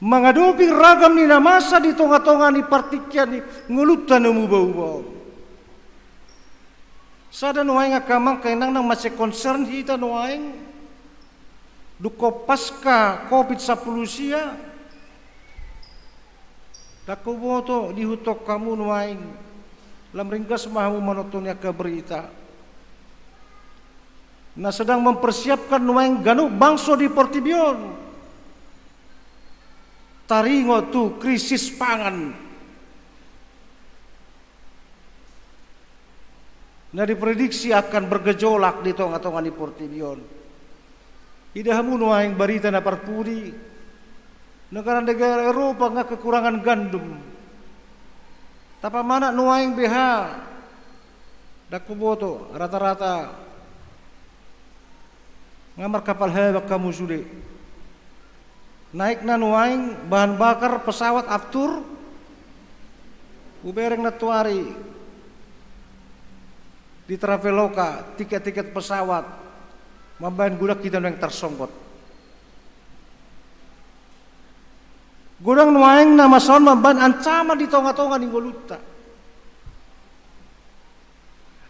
mangadopi ragam ni na masa di tongatonga ni partingkian ni ngolunta na mubauba on. Sada nuaeng angka amang inang nang mansai concern hita nuaeng, dungkon Paska covid sampulu sia. Dang huboto diihuthon hamu nuaeng, lam ringgas ma hamu manonton angka berita na sedang mempersiapkan nuaeng ganup bangso di portibi on taringot tu krisis pangan na diprediksi akan bergejolak di tonga-tonga ni portibi on. Ida hamu nuaeng barita na parpudi, negara-negara Eropa nga kekurangan gandum. Tapamanat nuaeng beha, dang huboto, rata-rata nga markapal habang hamu sude. Naikna nuaeng bahan bakar pesawat aftur, hubereng nantoari di Traveloka tiket-tiket pesawat, mambahen godang hita nuaeng tarsonggot. Godang nuaeng na masa on mambahen ancaman di tonga-tonga ni ngolunta.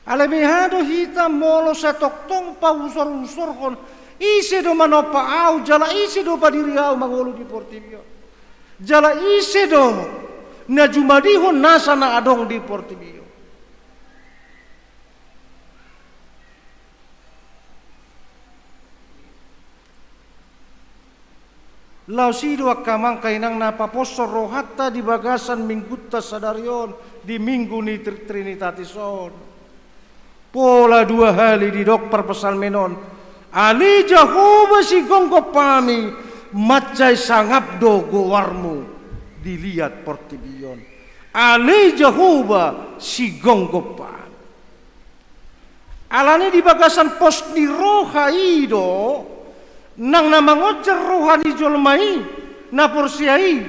Alai beha do hita molo sai tongtong pausor-usorhon, ise do manompa ahu, jala ise do padiri ahu mangolu di portibi on, jala ise do na jumadihon nasa na adong di portibi on. Laos i do angka amang inang na paposhon rohanta di bagasan minggunta sadari on, di minggu ni Tr-, Trinitatis on. Pola dua hali didok parpsalmen on: Ale Jahowa sigomgom hami, mansai sangap do goarmu di liat portibi on. Ale Jahowa sigomgom hami. Alani di bagasan pos ni roha i do, nang na mangonjar roha ni jolma i, na porsea i,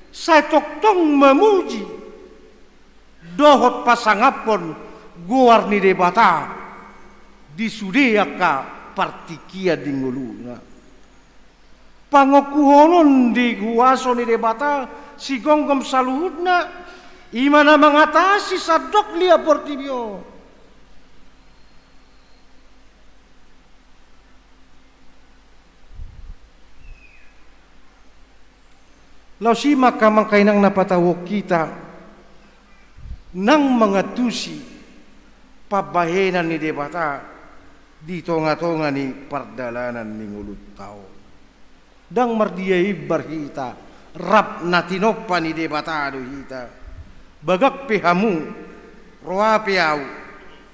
sai tongtong mamuji dohot pasangaphon goar ni Debata di sude angka partingkian ni ngoluna. Pangokuhonon di huaso ni Debata sigomgom saluhutna, i ma na mangatasi sandok liat portibi on. Laos i ma angka amang inang na patauhon hita nang mangantusi pambahenan ni Debata di tonga-tonga ni pardalanan ni ngolunta on. Dang mardia imbar hita, rap na tinompa ni Debata do hita. Bagak pe hamu, roa pe ahu,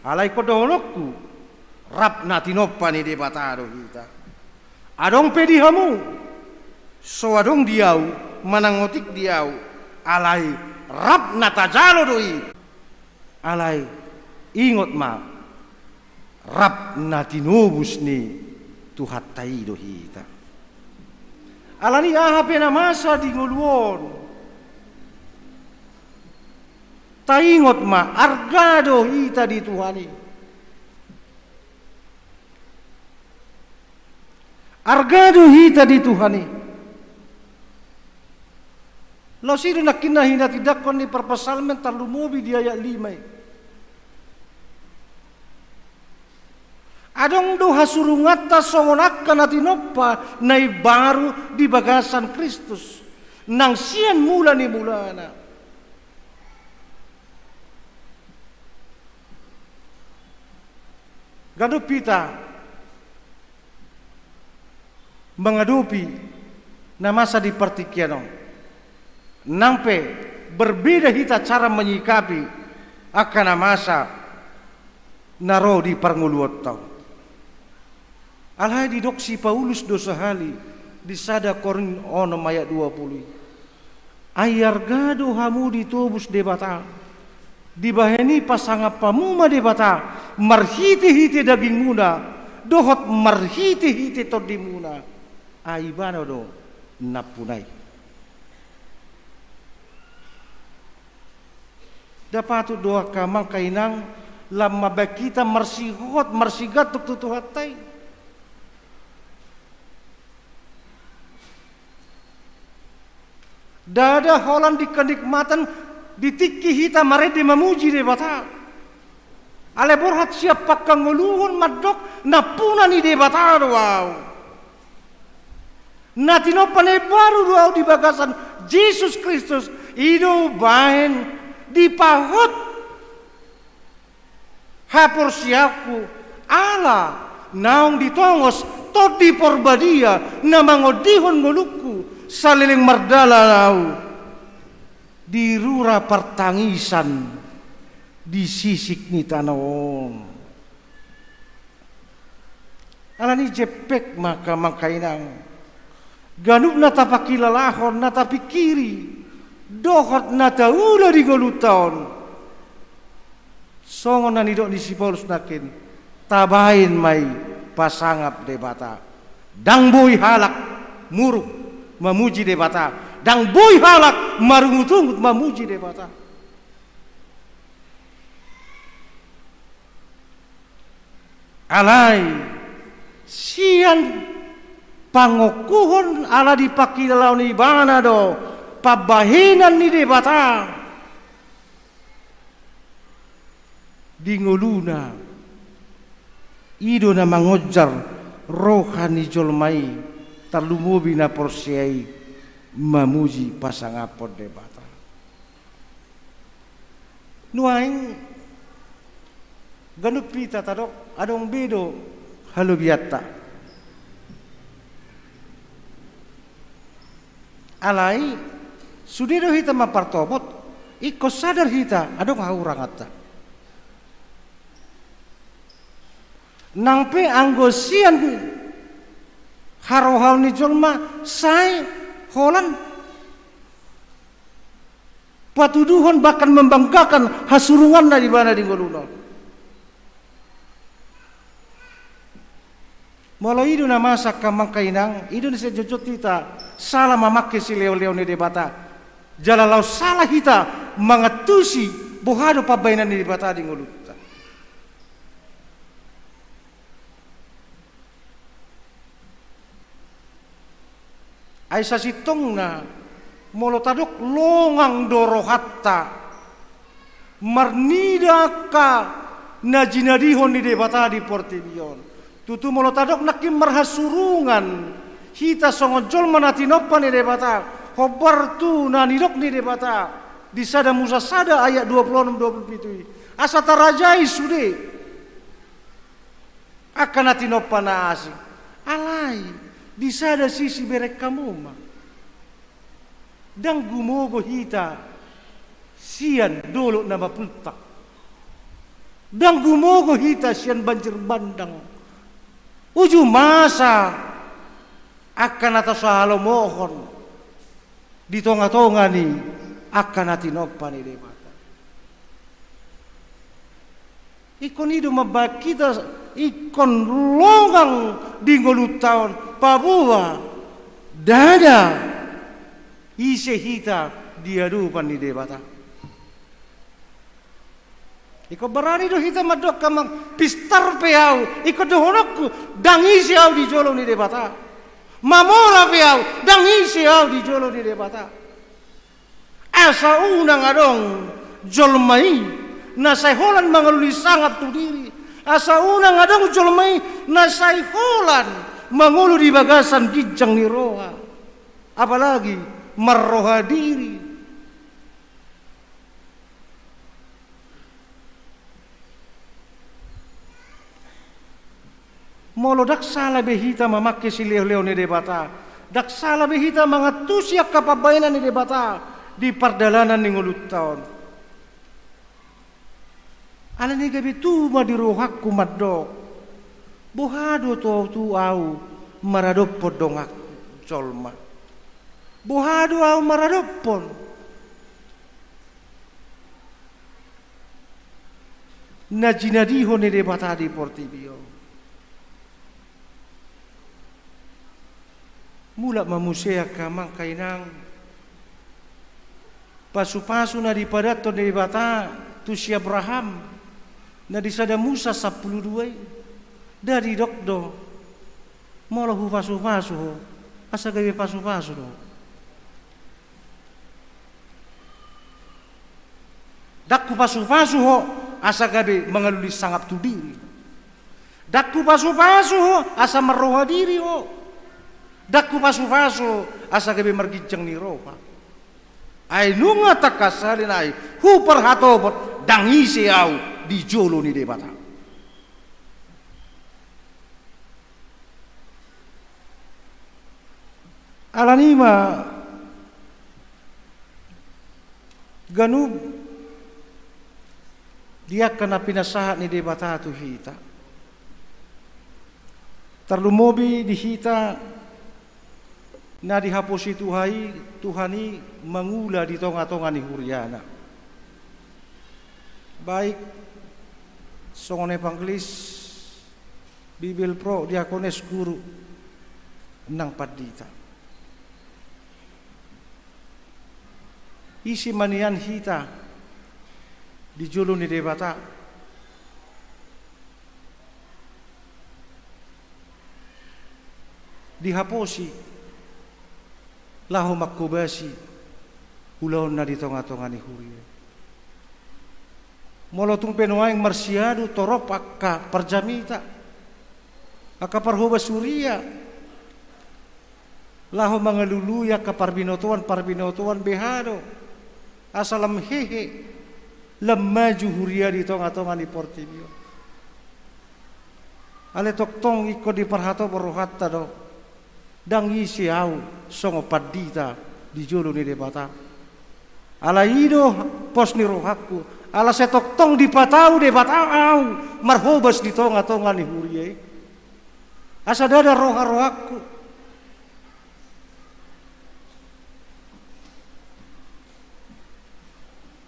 alai ingkon dohononku, rap na tinompa ni Debata do hita. Adong pe di hamu, so adong di ahu, manang otik di ahu, alai rap na tajalo do i. Alai ingot ma, rap na tinobus ni Tuhanta i do hita. Alani aha pe na masa di ngolu on, taingot ma, arga do hita di Tuhan i. Arga do hita di Tuhan i. Laos i do nangkin na hinatindangkon ni parpsalmen tarlumobi di ayat lima i. Adong do hasurunganta songon angka na tinompa na imbaru di bagasan Kristus, nang sian mula ni mulana. Ganup hita mangadopi na masa di partingkian on. Nang pe berbeda hita cara menyikapi angka na masa na ro di parngoluonta on. Alai didok si Paulus do sahali di sada Korint onom ayat dua pulu i. Ai arga do hamu ditobus Debata. Dibahen i pasangap hamu ma Debata marhite-hite dagingmuna dohot marhite-hite tondimuna. Ai Ibana do nampuna i. Dang patut do angka amang inang lam mambahen hita marsihohot marsigantung tu Tuhanta i. Ndada holan di kenikmatan di tingki hita marende mamuji Debata. Alai borhat sian pangkangoluhon mandok nampuna ni Debata do ahu. Na tinompa na imbaru do ahu di bagasan Jesus Kristus, i do umbahen dipahot haporseaonku ala naung ditongos Tondi Porbadia na mangondihon ngolungku saleleng mardalan ahu di rura partangisan di sisik ni tano on. Alani i jempek ma angka amang inang, ganup na tapangkilalahon, na tapingkiri, dohot na taula di ngolunta on. Songon na nidok ni si Paulus nangkin, tabaen ma i pasangap Debata. Ndang boi halak muruk mamuji Debata, ndang boi halak marungutungut mamuji Debata. Alai sian pangokuhon ala dipangkilalahon ibana do pambahenan ni Debata di ngoluna, i do na mangonjar roha ni jolma i, tarlumobi na porsea i, mamuji pasangaphon Debata. Nuaeng ganup hita tadok adong be do halobianta. Alai sude do hita mampartobot, ingkon sadar hita adong hahuranganta. Nang pe anggo sian harohaon ni jolma sai holan patuduhon bahkan membanggakan hasurunganna di ibana di ngoluna on. Molo i do na masa angka amang inang, i do na sai jotjot hita sala mamangke silehonlehon ni Debata. Jala laos sala hita mangantusi boha do pambahenan ni Debata di ngolunta. Ai sasintongna, molo tadok longang do rohanta marnida angka na jinadihon ni Debata di portibi on. Tutu molo tadok nangkin marhasurungan hita songon jolma na tinompa ni Debata, hombar tu na nidok ni Debata di Sada Musa sada ayat dua pulu onom dua pulu pitu i, asa tarajai sude angka na tinompa na asing. Alai di sada sisi bereng hamu ma, ndang gumogo hita sian dolok na mapultak. Ndang gumogo hita sian banjir bandang. Uju masa angka na tasahalomohon di tongatonga ni angka na tinompa ni Debata. Ingkon i do mambahen hita ingkon longang di ngolunta on, paboa ndada ise hita di adopan ni Debata. Ingkon barani do hita mandok amang, pistar pe ahu, ingkon dohononku, ndang ise ahu di jolo ni Debata. Mamora pe ahu, ndang ise ahu di jolo ni Debata. Asa unang adong jolma i na sai holan mangolu ni sangap tu diri. Asa unang adong jolma i na sai holan mangolu di bagasan ginjang ni roha, apalagi marroha diri. Molo ndang sala be hita mamangke silehonlehon ni Debata, ndang sala be hita mangantusi angka pambahenan ni Debata di pardalanan ni ngolunta on. Alani i gabe tubu ma di rohangku mandok, boha do tutu ahu maradophon donganku jolma? Boha do ahu maradophon na jinadihon ni Debata di portibi on? Mulak ma muse angka amang, angka inang, pasupasu na dipadathon Debata tu si Abraham, na di Sada Musa sampulu dua i. Nda didok do, molo hupasupasu ho, asa gabe pasupasu do ho. Ndang hupasupasu ho asa gabe mangalului sangap tu diri. Ndang hupasupasu ho asa marroha diri ho. Ndang hupasupasu ho asa gabe marginjang ni roha. Ai nunga tangkas sahali nai huparhatopot ndang ise ahu di jolo ni Debata. Alani i ma ganup di angka na pinasahat ni Debata tu hita, tarlumobi di hita na dihaposi Tuhan i, Tuhan i mangula di tongatonga ni huriana. Baik songon evangelis, Bibelvrouw, diakones, guru nang pandita. Ise ma nian hita di jolo ni Debata dihaposi laho manghobasi ulaonna di tongatonga ni huria. Molo tung pe nuaeng marsiadu torop angka parjamita, angka parhobas huria, laho mangalului angka parbinotoan, parbinotoan, beha do asa lam hehe, lam maju huria di tongatonga ni portibi on. Alai tongtong ingkon diparhatop rohanta do, ndang ise ahu songon pandita di jolo ni Debata. Alai i do pos ni rohangku, ala sai tongtong dipatau Debata ahu marhobas di tongatonga ni huria i, asa ndada roharohangku.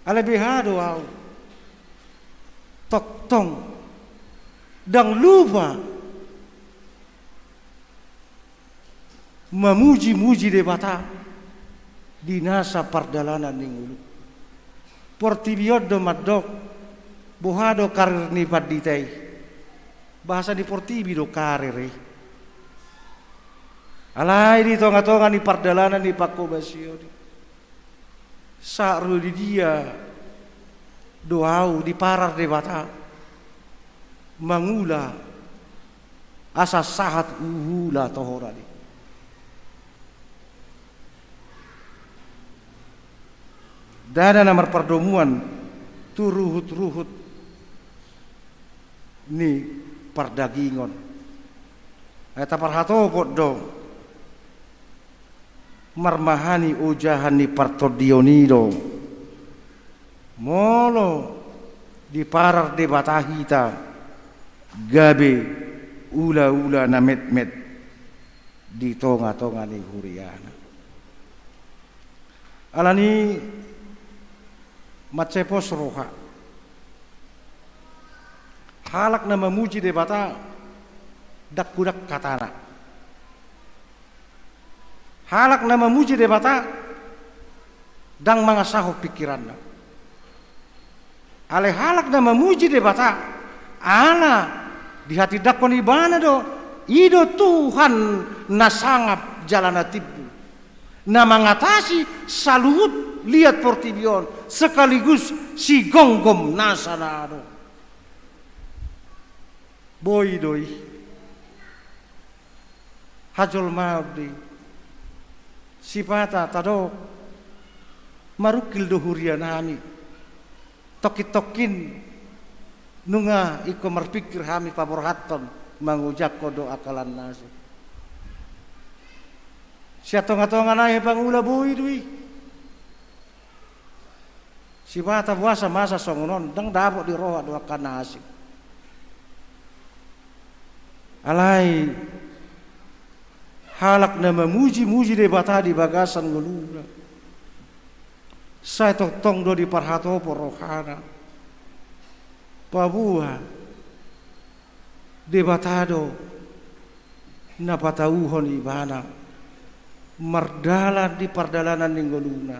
Alai beha do ahu tongtong ndang lupa mamujimuji Debata di nasa pardalanan ni ngolu. Portibi on do mandok boha do karir ni pandita i. Bahasa ni portibi do karir i. Alai di tongatonga ni pardalanan ni panghobasion i, sahat ro di dia do ahu diparar Debata mangula asa sahat huula tohonan i. Ndada na marpardomuan tu ruhutruhut ni pardagingon. Ai taparhatopot do marmahani ojahan ni partondion i do, molo diparar Debata hita gabe ulaula na metmet di tongatonga ni huriana. Alani i mansai pos roha. Halak na mamuji Debata ndang godang hatana. Halak na mamuji Debata ndang mangasahon pingkiranna. Alai halak na mamuji Debata ala dihatindangkon ibana do, i do Tuhan na sangap jala na timbul, na mangatasi saluhut liat portibi on sekaligus sigomgom nasa na adong. Boi do i. Hajolmaon do i. Sipata tadok, marungkil do hurianami. Tongkintongkin nunga ingkon marpingkir hami paborhathon mangojakhon do angka lan na asing. Sian tongatonga nami pangula, boi do i. Sipata boasa masa songon on, ndang dapot di roha do angka na asing. Alai halak na mamujimuji Debata di bagasan ngoluna, sai tongtong do diparhatopot rohana. Paboa Debata do na patauhon ibana mardalan di pardalanan ni ngoluna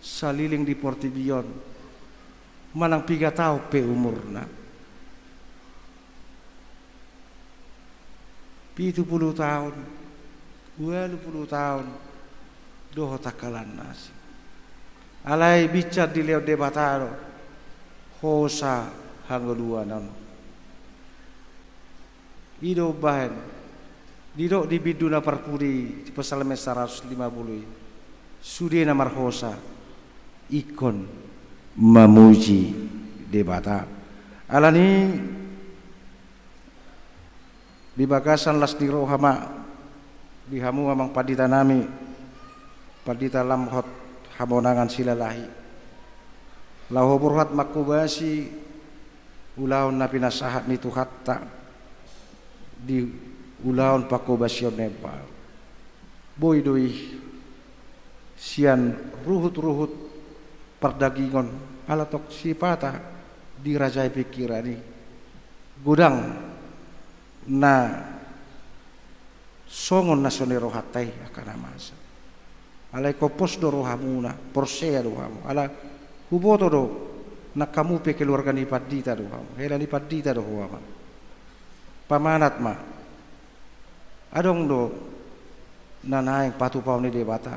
saleleng di portibi on, manang piga taon pe umurna. Pitu pulu taon, ualu pulu taon, dohot angka lan na asing. Alai binsar dilehon Debata do hosa hangoluan on. I do umbahen didok di bindu na parpudi di Psalmen saratus lima pulu i, sude na marhosa ingkon mamuji Debata. Alani di bagasan las ni roha ma di hamu amang pandita nami, Pandita Lamhot Hamonangan Silalahi, laho borhat manghobasi ulaon na pinasahat ni Tuhanta di ulaon panghobasion na imbaru. Boi do i sian ruhut-ruhut pardagingon, ala tong sipata dirajai pingkiran i. Godang na songon na so ni rohanta i angka na masa. Alai ingkon pos do rohamuna, porsea do hamu. Ala huboto do nang hamu pe keluarga ni pandita do hamu, hela ni pandita do ho amang. Pamanat ma, adong do na naeng patupaon ni Debata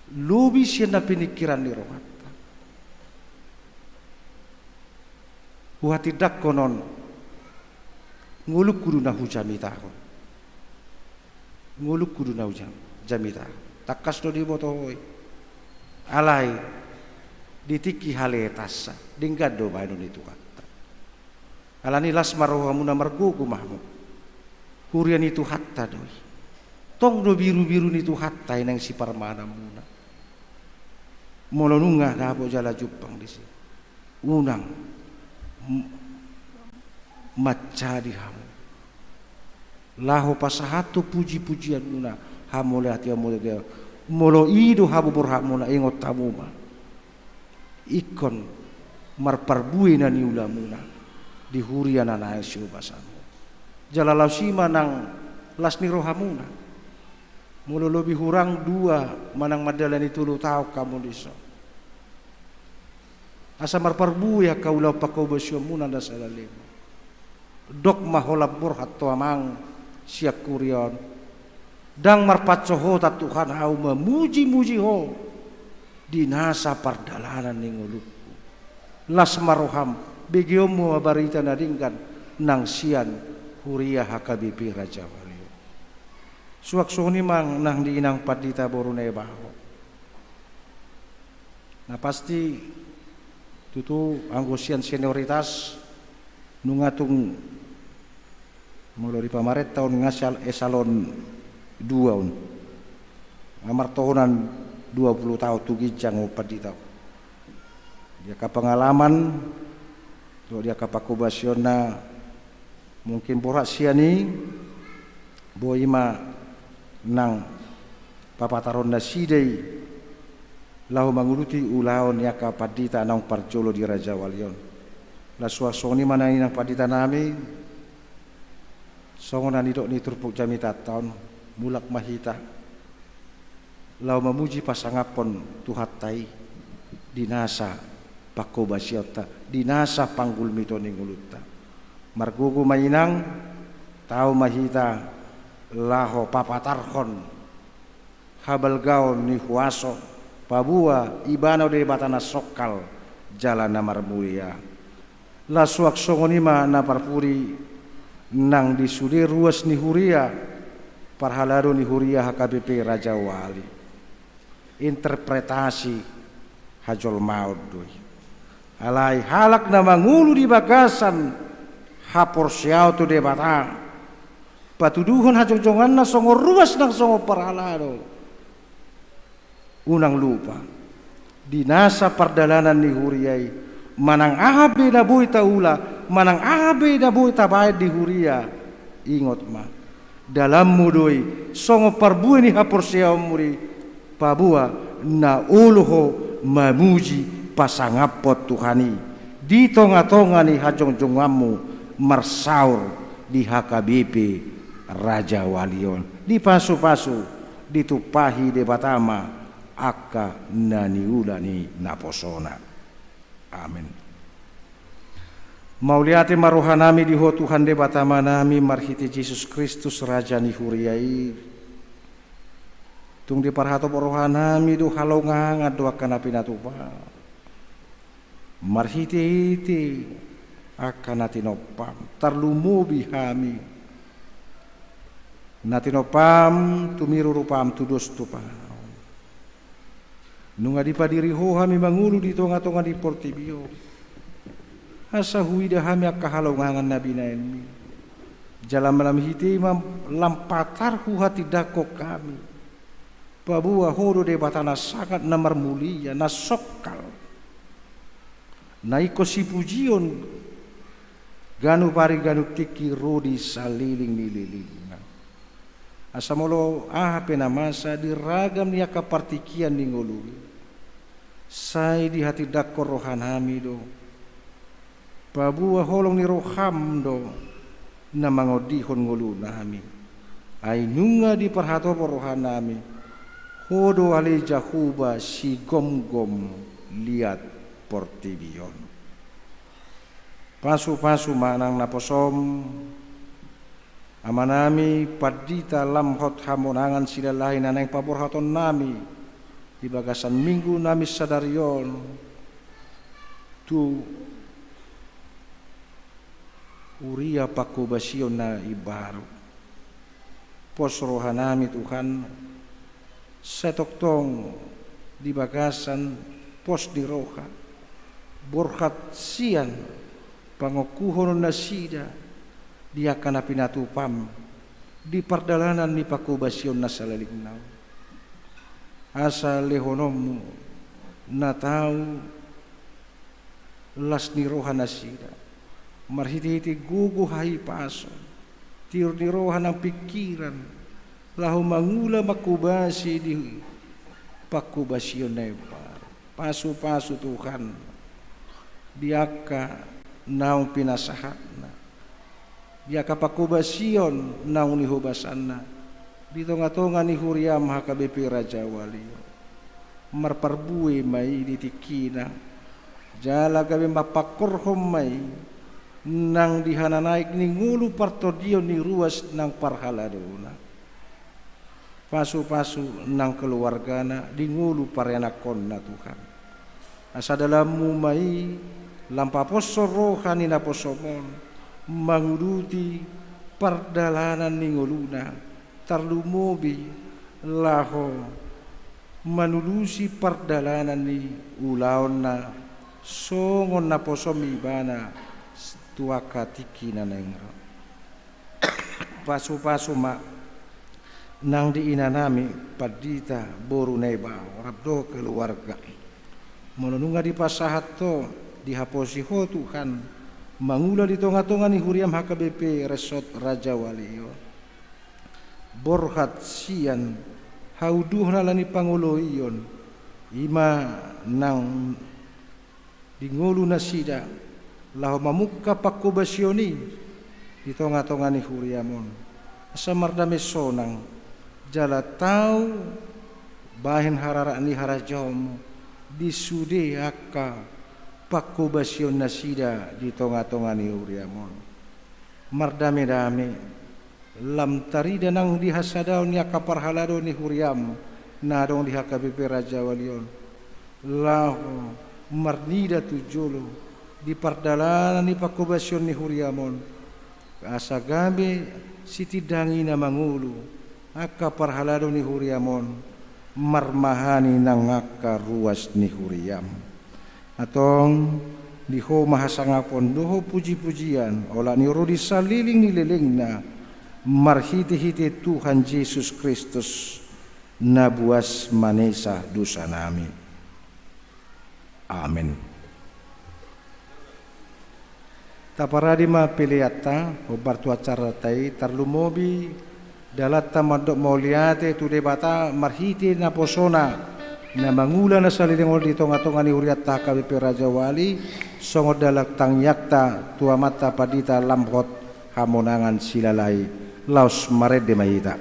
lobi sian na piningkiran ni rohanta. Huhatindangkon on, ngolungku do na hujamitahon. Ngolungku do na hujam-, jamitahon. Tangkas do diboto ho i. Alai di tingki halehetansa denggan do bahenon ni Tuhanta. Alani las ma rohamuna, margogo ma hamu. Huria ni Tuhanta do i. Tong do birubiru ni Tuhanta i naeng siparmahananmuna. Molo nunga dapot jala jumpang disi, unang m-, mansadi hamu laho pasahathon pujipujianmuna, hamauliateonmuna. Molo i do hamu borhatmuna, ingot hamu ma, ingkon marparbue na niulamuna di huria na naeng sihobasan. Jala laos i ma nang las ni rohamuna. Molo lobi hurang dua manang mandalani tolu taon hamu dison, asa marparbue angka ulaon panghobasionmuna na saleleng. Dok ma holan borhat ho amang sian huria on, ndang marpansohotan Tuhan ahu mamujimuji Ho di nasa pardalanan ni ngolungku. Las ma roham, begeonmu ma barita na denggan nang sian huria H K B P Rajawali on. Suang songon i ma nang di inang pandita boru Naibaho. Na pasti tutu anggo sian senioritas nunga tung, molo di pamarenta on nga sial-, esalon dua on. Nga martohonan dua pulu taon tu ginjang on pandita on. Di angka pengalaman dohot di angka panghobasionna, mungkin borhat sian i, boi ma nang papatarhon nasida i laho manguduti ulaon ni angka pandita naung parjolo di Rajawali on. Laos suang songon i ma nang inang pandita nami, songon na nidok ni turpuk jamitanta on, mulak ma hita laho mamuji pasangaphon Tuhanta i di nasa panghobasionta, di nasa panggulmiton ni ngolunta. Margogo ma inang, tau ma hita laho papatarhon habalgaon ni huaso, paboa Ibana do Debata na songkal jala na marmulia. Laos suang songon i ma na parpudi nang di sude ruas ni huria, parhalado ni huria H K B P Rajawali. Interpretasi hajolmaon do i. Alai halak na mangolu di bagasan haporseaon tu Debata, patuduhon hajongjonganna songon ruas nang songon parhalado, unang lupa di nasa pardalanan ni huria i, manang aha pe na boi taula, manang aha pe na boi tabaen di huria, ingot ma, dalanmu do i songon parbue ni haporseaonmu do i, paboa na olo ho mamuji pasangaphon Tuhan i di tongatonga ni hajongjonganmu marsaor di H K B P Rajawali on. Dipasupasu, ditumpahi Debata ma angka na niula ni naposona. Amen. Mauliate ma rohanami di Ho Tuhan Debata Amanami marhite Jesus Kristus, Raja ni huria i. Tung diparhatop rohanami do halongangan do angka na pinatupa. Marhitehite angka na tinompam, tarlumobi hami na tinompam tumiru rupam tudos tu panganon. Nunga dipadiri Ho hami mangolu di tongatonga ni portibi on, asa huida hami angka halongangan na binahenMi. Jala marhitehite i ma lam patar huhatindangkon hami, paboa Ho do Debata na sangap, na marmulia, na songkal, na ingkon sipujion ganup ari ganup tingki ro di saleleng ni lelengna. Asa molo aha pe na masa di ragam ni angka partingkian ni ngolu i, sai dihatindangkon rohanami do, paboa holong ni roham do na mangondihon ngolunami. Ai nunga diparhatopot rohanami, Ho do ale Jahowa sigomgom liat portibi on. Pasupasu ma nang naposom amanami Pandita Lamhot Hamonangan Silalahi na naeng paborhatonnami di bagasan minggunami sadari on tu huria pangkobasion na imbaru. Pos rohanami Tuhan, sai tongtong di bagasan pos ni roha, borhat sian pangokuhonon nasida di angka na pinatupam di pardalanan ni pangkobasion na salelengna on. Asa lehononmu na tau las ni roha nasida, marhitehite gogo hahipason, tiur ni roha nang pingkiran, laho mangula mangkobasi di pangkobasion na imbaru. Pasupasu Tuhan di angka naung pinasahatna, di angka pangkobasion naung nihobasanna di tongatonga ni huriam H K B P Rajawali on. Marparbue ma i di tingkina, jala gabe mampangkorhon ma i nang di hananaek ni ngolu partondion ni ruas nang parhaladona. Pasupasu nang keluargana di ngolu pareanakkonna Tuhan. Asa dalanmu ma i lam paposhon roha ni naposom on manguduti pardalanan ni ngoluna, tarlumobi laho manulusi pardalanan ni ulaonna songon naposom ibana tu angka tingki na naeng ro. Pasupasu ma nang di inanami Pandita boru Naibao rap dohot keluarga. Molo nunga dipasahat Ho, dihaposi Ho Tuhan, mangula di tongatonga ni huriam H K B P Resort Rajawali on, borhat sian haunduhon ala ni pangoloion, i ma nang di ngolu nasida laho mamungka pangkobasion i di tongatonga ni huriam on. Asa mardame sonang jala tau bahen harara ni harajaonmu di sude angka pangkobasion nasida di tongatonga ni huriam on. Mardamedame lam tarida nang di hasadaon ni angka parhalado ni huriam na adong di H K B P Rajawali on, laho marnida tu jolo di pardalanan ni pangkobasion ni huriam on, asa gabe sitindang i na mangolu angka parhalado ni huriam on, marmahani nang angka ruas ni huriam. Antong di Ho ma hasangapon dohot pujipujian, olat ni ro di saleleng ni lelengna, marhitehite Tuhan Jesus Kristus, na buas manesa dosanami. Amen. Taparade ma peleanta hombar tu acaranta i, tarlumobi dalanta mandok mauliate tu Debata marhite naposona na mangula na saleleng on di tongatonga ni hurianta H K B P Rajawali, songon dalan tangiangta tu amanta Pandita Lamhot Hamonangan Silalahi. Laos marende ma hita.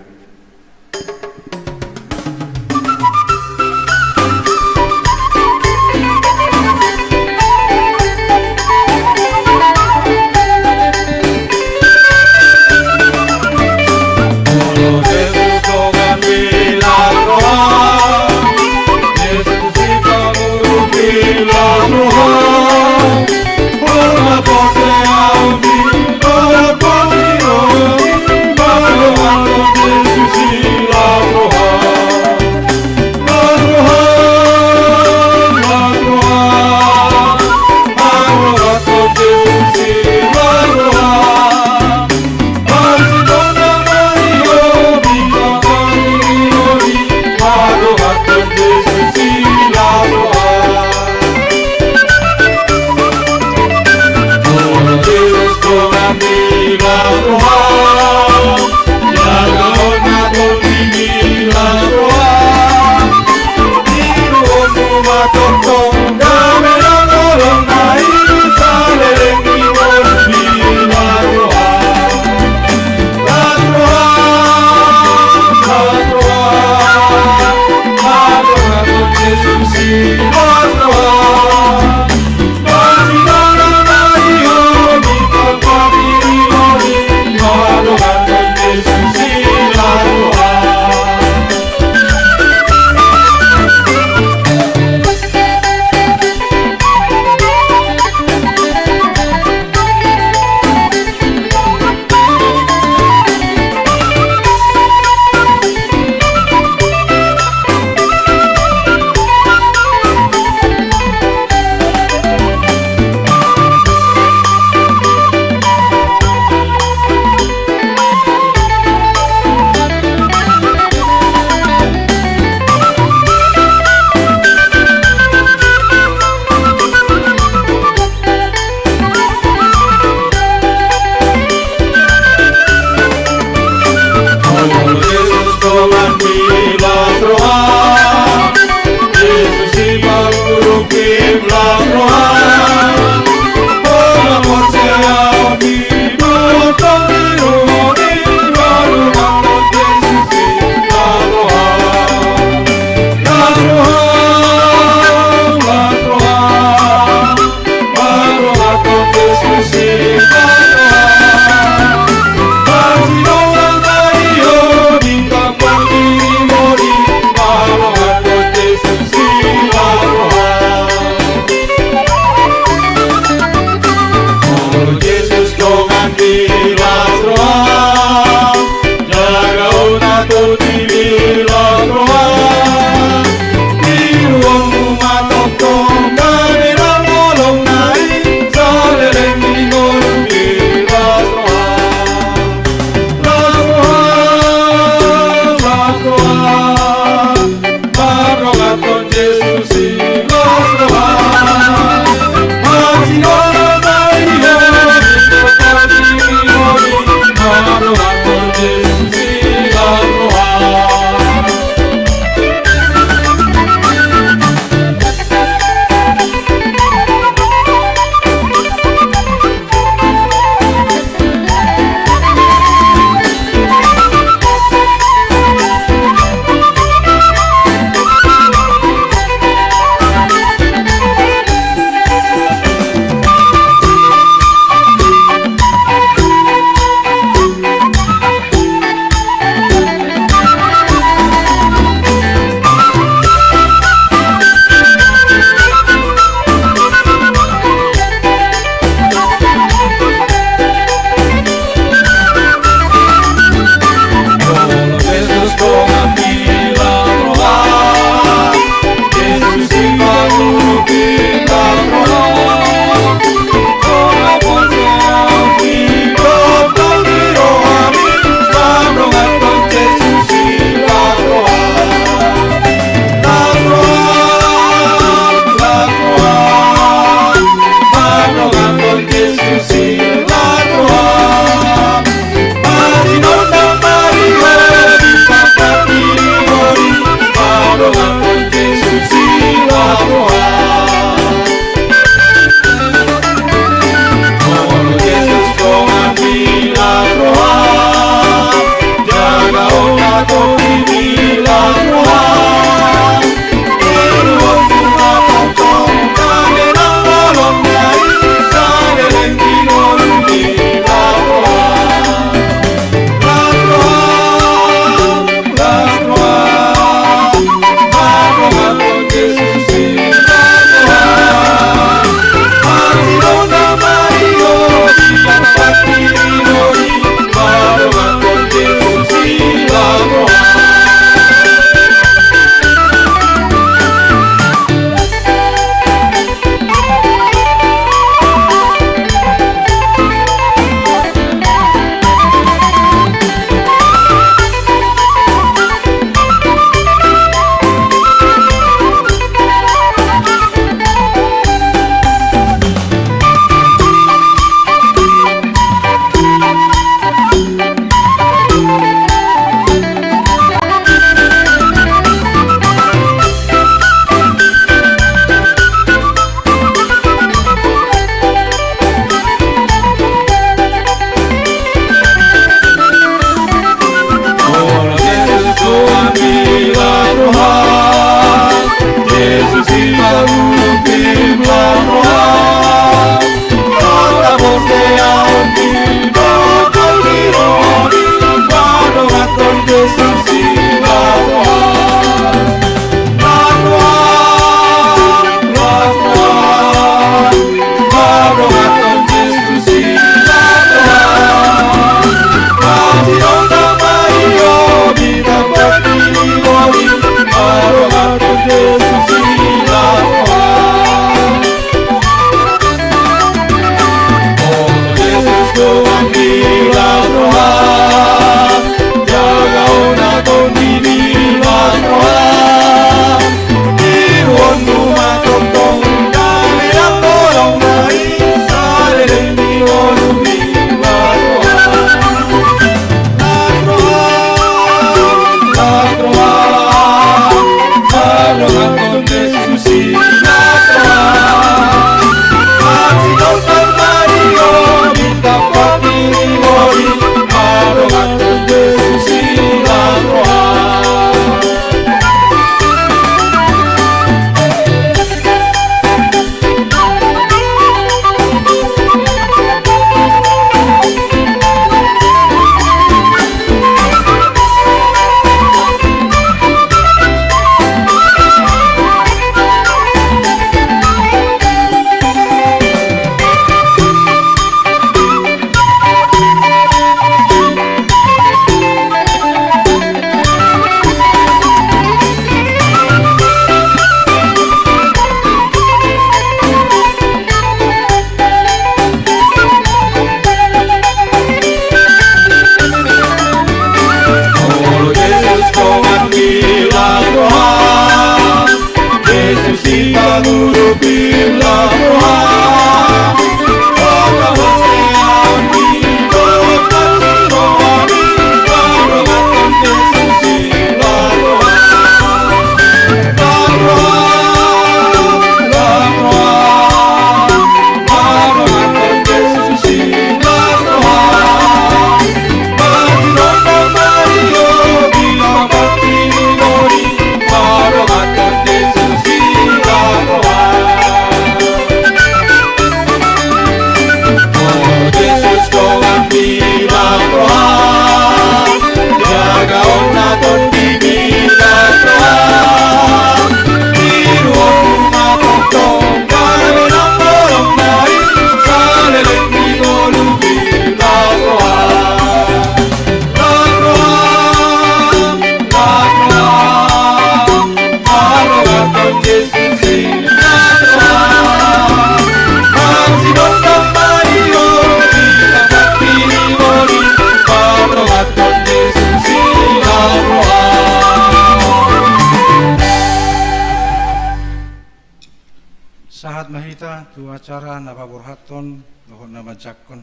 Sahat ma hita tu acara na paborhathon dohot na manjangkon.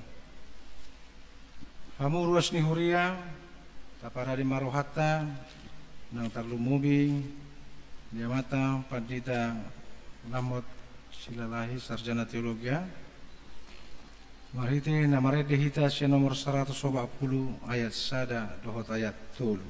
Hamu ruas ni huria, taparade ma rohanta, nang tarlumobi Di amanta Pandita Lamhot Silalahi, Sarjana Teologia, marhite na marende hita sian nomor saratus opat pulu ayat sada dohot ayat tolu.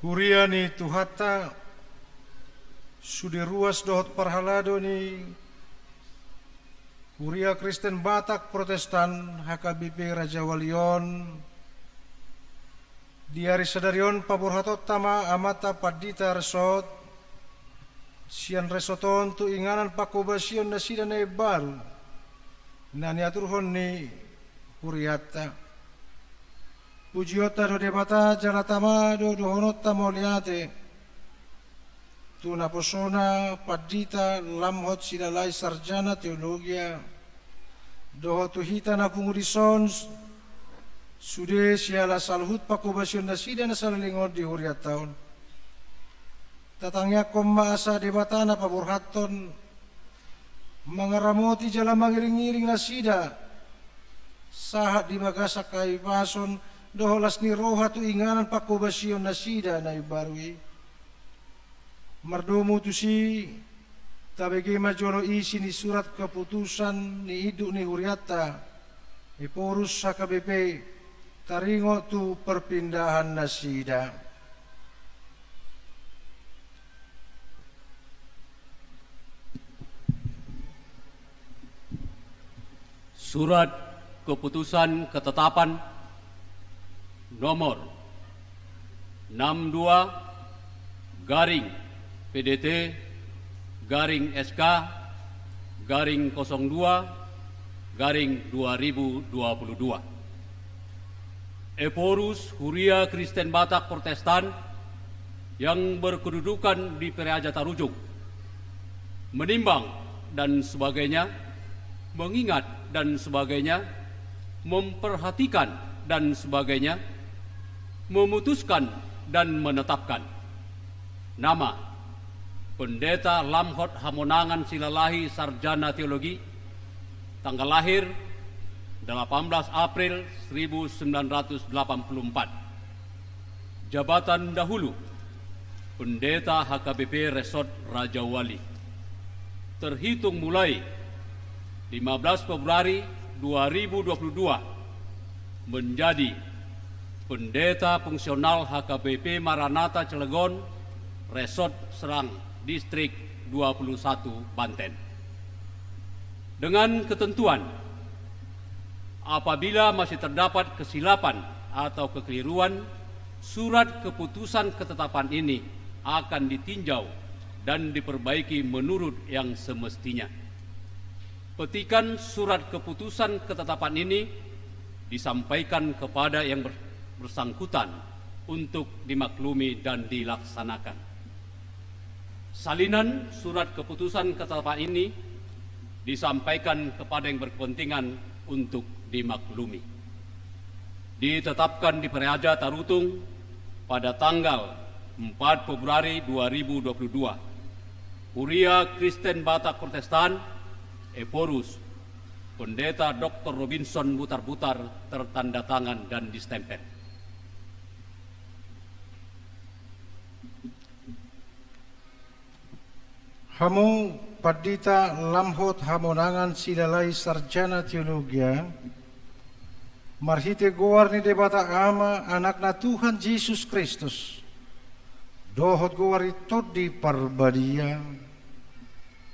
Huria ni Tuhanta, sude ruas dohot parhalado ni Huria Kristen Batak Protestan H K B P Rajawali on, di ari sadari on paborhatonta ma amanta Pandita Resort, sian Resort on tu inganan pangkobasion nasida na imbaru, na niaturhon ni hurianta. Pujionta do Debata jala tama do dohononta mauliate tu naposona Pandita Lamhot Silalahi Sarjana Teologia, dohot tu hita na pungu dison, sude siala saluhut pangkobasion nasida na saleleng on di hurianta on. Tatangiangkon ma asa Debata na paborhathon mangaramoti jala mangiringiring nasida sahat di bagasan hahipason dohot las ni roha tu inganan pangkobasion nasida na imbaru i. Mardomu tusi, tabege ma jolo isi ni surat keputusan ni induk ni hurianta, Ephorus H K B P, taringot tu perpindahan nasida. Surat keputusan ketetapan nomor enam dua garing P D T garing S K garing kosong dua garing dua ribu dua puluh dua. Ephorus Huria Kristen Batak Protestan yang berkedudukan di Pereaja Tarujung, menimbang dan sebagainya, mengingat dan sebagainya, memperhatikan dan sebagainya, memutuskan dan menetapkan. Nama: Pendeta Lamhot Hamonangan Silalahi, Sarjana Teologi, tanggal lahir delapan belas April seribu sembilan ratus delapan puluh empat. Jabatan dahulu: Pendeta H K B P Resort Rajawali. Terhitung mulai lima belas Februari dua ribu dua puluh dua, menjadi Pendeta Fungsional H K B P Maranatha Cilegon, Resort Serang, Distrik dua puluh satu Banten. Dengan ketentuan, apabila masih terdapat kesilapan atau kekeliruan, surat keputusan ketetapan ini akan ditinjau dan diperbaiki menurut yang semestinya. Petikan surat keputusan ketetapan ini disampaikan kepada yang ber-, bersangkutan untuk dimaklumi dan dilaksanakan. Salinan surat keputusan ketetapan ini disampaikan kepada yang berkepentingan untuk dimaklumi. Ditetapkan di Praja Tarutung pada tanggal empat Februari dua ribu dua puluh dua. Huria Kristen Batak Protestan, Ephorus, Pendeta Doktor Robinson Butarbutar, tertanda tangan dan distempel. Hamu pandita lam hot hamonangan silalai sarjana teologia, marhite goar ni Debata Ama, Anakna Tuhan Jesus Kristus, dohot goar ni Tondi Parbadia,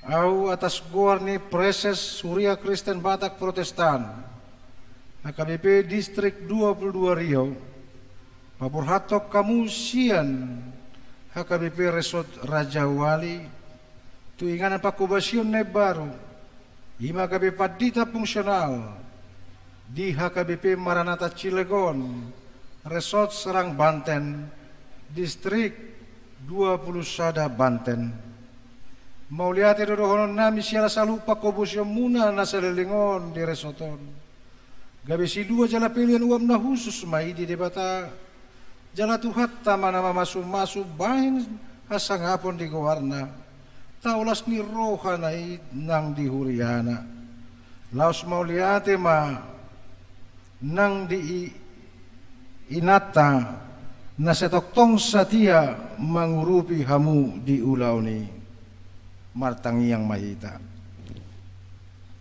ahu atas goar ni Praeses Huria Kristen Batak Protestan, H K B P Distrik dua puluh dua Riau, paborhathon hamu sian H K B P Resort Rajawali tu inganan panghobasion na imbaru, i ma gabe pandita fungsional di H K B P Maranatha Cilegon, Resort Serang Banten, Distrik dua puluh sada Banten. Mauliate do dohononnami siala saluhut panghobasionmuna na saleleng on di resort on. Gabe silua jala pelean uap na hushus ma i di Debata, jala Tuhanta ma na mamasumasu bahen hasangapon di goarna, tao las ni rohana i nang di huriana. Laos mauliate ma nang di i-, inanta na sai tongtong satia mangurupi hamu di ulaon i. Martangiang ma hita.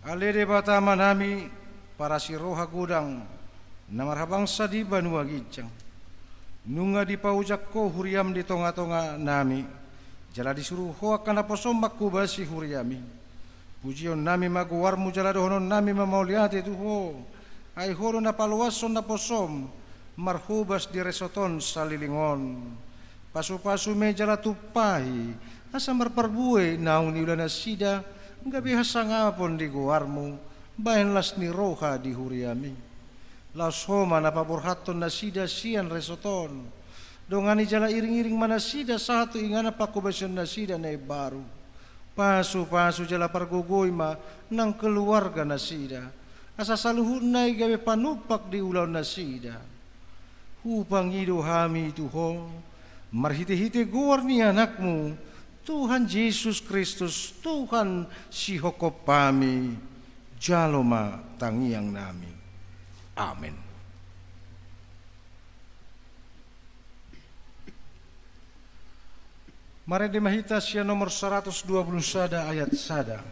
Ale Debata Amanami, parasi roha godang, na marhabangsa di banua ginjang. Nunga dipaojak Ho huriam di tongatonganami, jala disuru Ho angka naposom manghobasi huriam i. Pujionnami ma goarmu jala dohononnami ma mauliate tu Ho, ai Ho do na paloashon naposom marhobas di resort on saleleng on. Pasupasu ma i jala tumpahi, asa marparbue naung niulanasida, gabe hasangapon di goarmu, bahen las ni roha di huriam i. Laos Ho ma na paborhathon nasida sian resort on. Dongani jala iringiring ma nasida sahat tu inganan panghobasion nasida na imbaru. Pasupasu jala pargogoi ma nang keluarga nasida, asa saluhutna i gabe panumpak di ulaon nasida. Hupangido hami tu Ho, marhitehite goar ni Anakmu, Tuhan Jesus Kristus, Tuhan sihophop hami, jalo ma tangiangnami. Amen. Marende ma hita sian nomor saratus dua puluh sada ayat sada.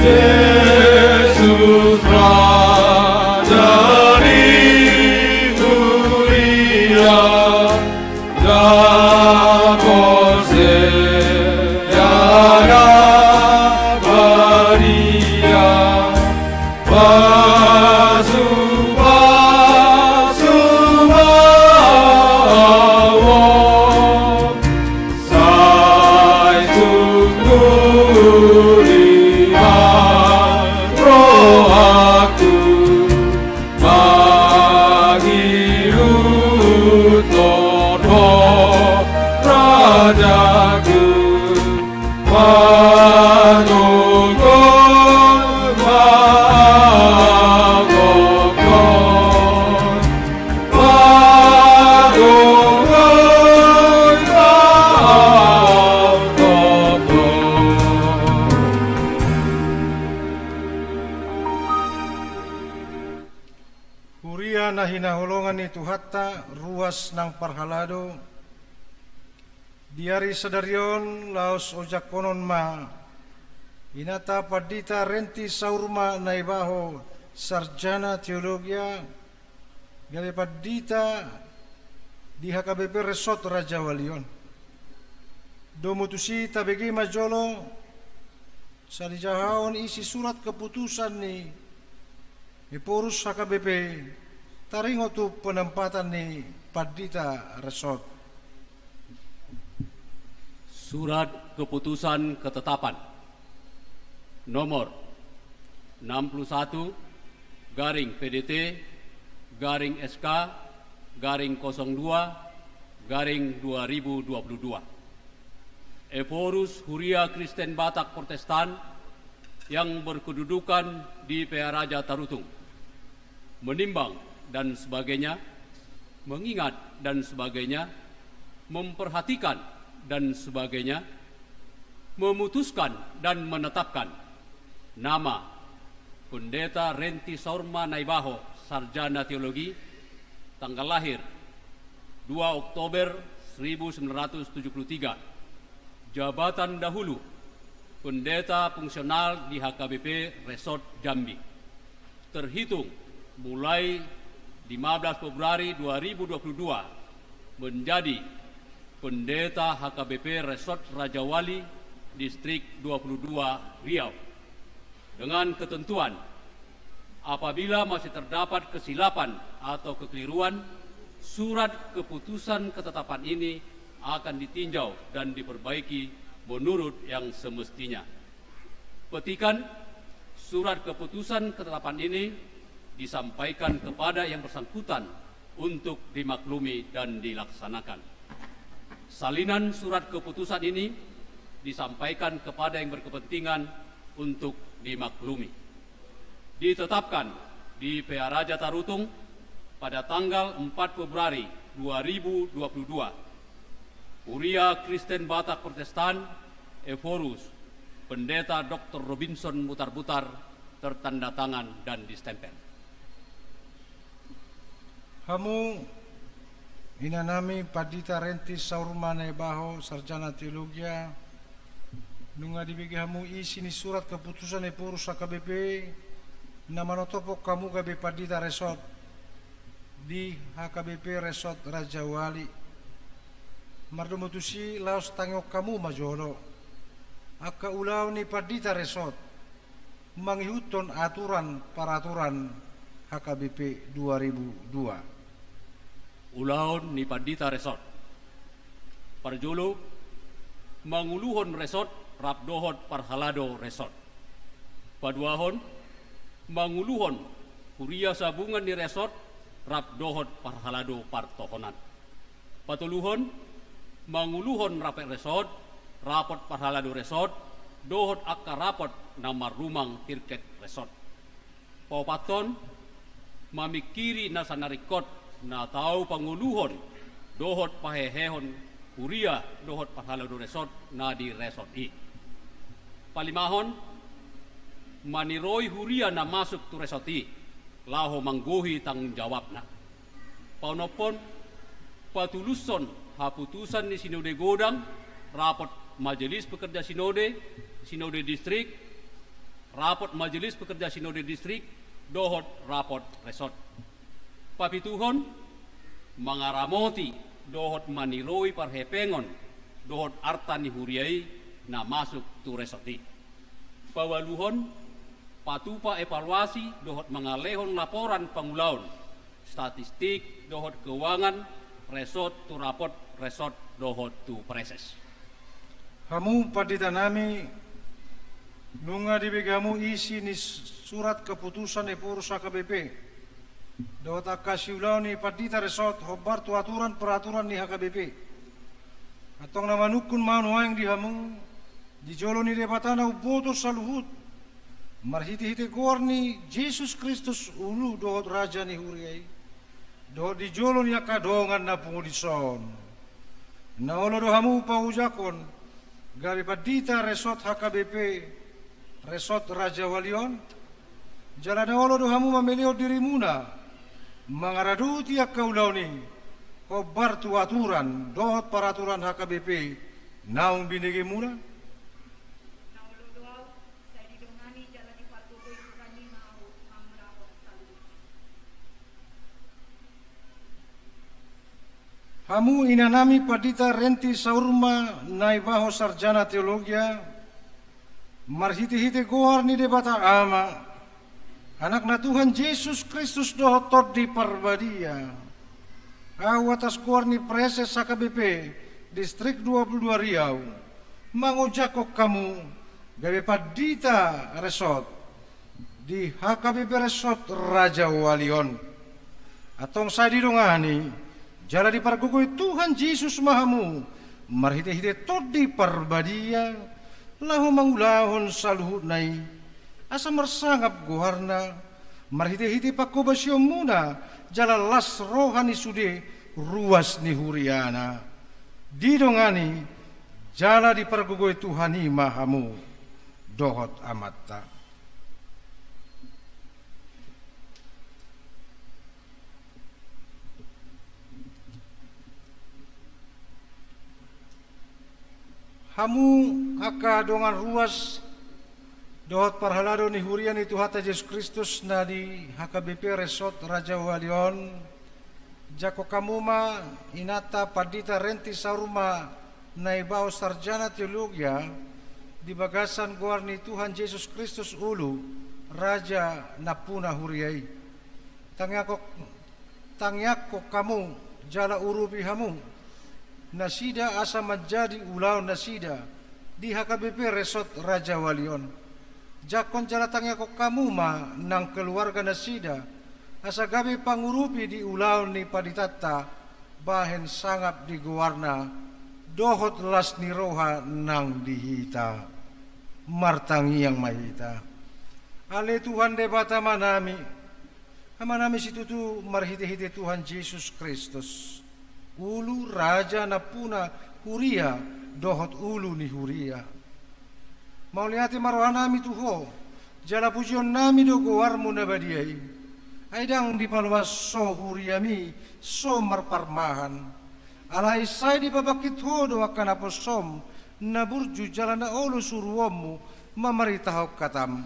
Jesus, Raja di huria, Dang porsea na badia, pasupasu ma ahu, sai sungkun ma rohangku. Mangihuthon Ho rajaku, manongkon ma gokhon, manongkon ma gokhon. Huria na hinaholongan ni Tuhanta, ruas nang parhalado, di ari sadari on laos ojakhonon ma inanta Pandita Renti Saurma Naibaho, sarjana teologia, gabe pandita di H K B P Resort Rajawali on. Domu tusi tabege ma jolo sai dijahaon isi surat keputusan ni Ephorus H K B P taringot tu penempatan ni pandita resort. Surat keputusan ketetapan nomor enam puluh satu garing P D T garing S K garing kosong dua garing dua ribu dua puluh dua. Ephorus Huria Kristen Batak Protestan yang berkedudukan di Pearaja Tarutung. Menimbang dan sebagainya, mengingat dan sebagainya, memperhatikan dan sebagainya, memutuskan dan menetapkan nama Pendeta Renti Saurma Naibaho, Sarjana Teologi, tanggal lahir dua Oktober seribu sembilan ratus tujuh puluh tiga, jabatan dahulu, pendeta fungsional di H K B P Resort Jambi. Terhitung mulai lima belas Februari dua ribu dua puluh dua, menjadi pendeta H K B P Resort Rajawali, Distrik dua puluh dua, Riau. Dengan ketentuan, apabila masih terdapat kesilapan atau kekeliruan, surat keputusan ketetapan ini akan ditinjau dan diperbaiki menurut yang semestinya. Petikan, surat keputusan ketetapan ini disampaikan kepada yang bersangkutan untuk dimaklumi dan dilaksanakan. Salinan surat keputusan ini disampaikan kepada yang berkepentingan untuk dimaklumi. Ditetapkan di Pearaja Tarutung pada tanggal empat Februari dua ribu dua puluh dua. Huria Kristen Batak Protestan, Ephorus, Pendeta Doktor Robinson Butarbutar, tertanda tangan dan distempel. Hamu inanami Pandita Renti Saurma Naibaho, Sarjana Teologia, nunga dibege hamu isi ni surat keputusan Ephorus H K B P na manotopkon hamu gabe pandita resort di H K B P Resort Rajawali. Mardomu tusi, laos tangihon hamu ma jolo angka ulaon ni pandita resort mangihuthon aturan paraturan H K B P dua ribu dua. Ulaon ni pandita resort. Parjolo, manguluhon resort rap dohot parhalado resort. Paduahon, manguluhon huria sabungan ni resort rap dohot parhalado partohonan. Patoluhon, manguluhon rapot resort, rapot parhalado resort, dohot angka rapot na marrumang tirket resort. Paopathon, mamingkiri nasa na ringkot na tau panguluhon dohot pahehehon huria dohot parhalado resort na di resort i. Palimahon, maniroi huria na masuk tu resort i laho manggohi tanggung jawabna. Paonomhon, patulushon haputusan ni sinode godang, rapot majelis pekerja sinode, sinode distrik, rapot majelis pekerja sinode distrik, dohot rapot resort. Papituhon, mangaramoti dohot maniroi parhepengon dohot arta ni huria i na masuk tu resort i. Paualuhon, patupa evaluasi dohot mangalehon laporan pangulaon, statistik dohot keuangan resort tu rapot resort dohot tu praeses. Hamu panditanami, nunga dibege hamu isi ni surat keputusan Ephorus H K B P dohot angka siulaon ni pandita resort hombar tu aturan peraturan ni H K B P. Antong na manungkun ma nuaeng di hamu, di jolo ni Debata na umboto saluhut, marhitehite goar ni Jesus Kristus, ulu dohot raja ni huria i, dohot di jolo ni angka dongan na pungu dison, na olo do hamu paojahon gabe pandita resort H K B P Resort Rajawali on, jala na olo do hamu mamelehon dirimuna mangaradoti angka ulaon i hombar tu aturan dohot paraturan H K B P naung binegemuna? Na olo do au, sai didongani jala dipargogoi Tuhan i ma au mangulahon saluhutna. Hamu inanami Pandita Renti Saurma Naibaho, Sarjana Teologia, marhitehite goar ni Debata Ama, Anakna Tuhan Jesus Kristus dohot Tondi Parbadia, au atas goar ni Praeses H K B P Distrik dua puluh dua Riau, Mangojakhon hamu gabe pandita resort di H K B P Resort Rajawali on. Antong sai didongani jala dipargogoi Tuhan Jesus ma hamu marhitehite Tondi Parbadia laho mangulahon saluhutna i, asa marsangap goarna marhitehite panghobasionmuna jala las roha ni sude ruas ni huriana. Didongani jala dipargogoi Tuhan i ma hamu dohot Amanta. Hamu angka dongan ruas dohot parhalado ni huria ni Tuhanta Jesus Kristus na di H K B P Resort Rajawali on, jangkon hamu ma inanta Pandita Renti Saur ma Naibaho Sarjana Teologia di bagasan goar ni Tuhan Jesus Kristus Ulu, Raja nampuna huria i. Tangiangkon, tangiangkon hamu jala urupi hamu nasida asa manjadi ulaon nasida di H K B P Resort Rajawali on. Jangkon jala tangiangkon hamu ma nang keluarga nasida asa gabe pangurupi di ulaon ni panditanta bahen sangap di goarna dohot las ni roha nang di hita. Martangiang ma hita. Ale Tuhan Debata Amanami, Amanami situtu marhitehite Tuhan Jesus Kristus, Ulu, Raja nampuna huria dohot ulu ni huria. Mauliate ma rohanami tu Ho, jala pujionnami do goarMu na badia i. Ai ndang dipaloas Ho huriaMi so marparmahan. Alai sai dipabangkit Ho do angka naposom na burju jala na olo suruonMu mamaritahon hataM.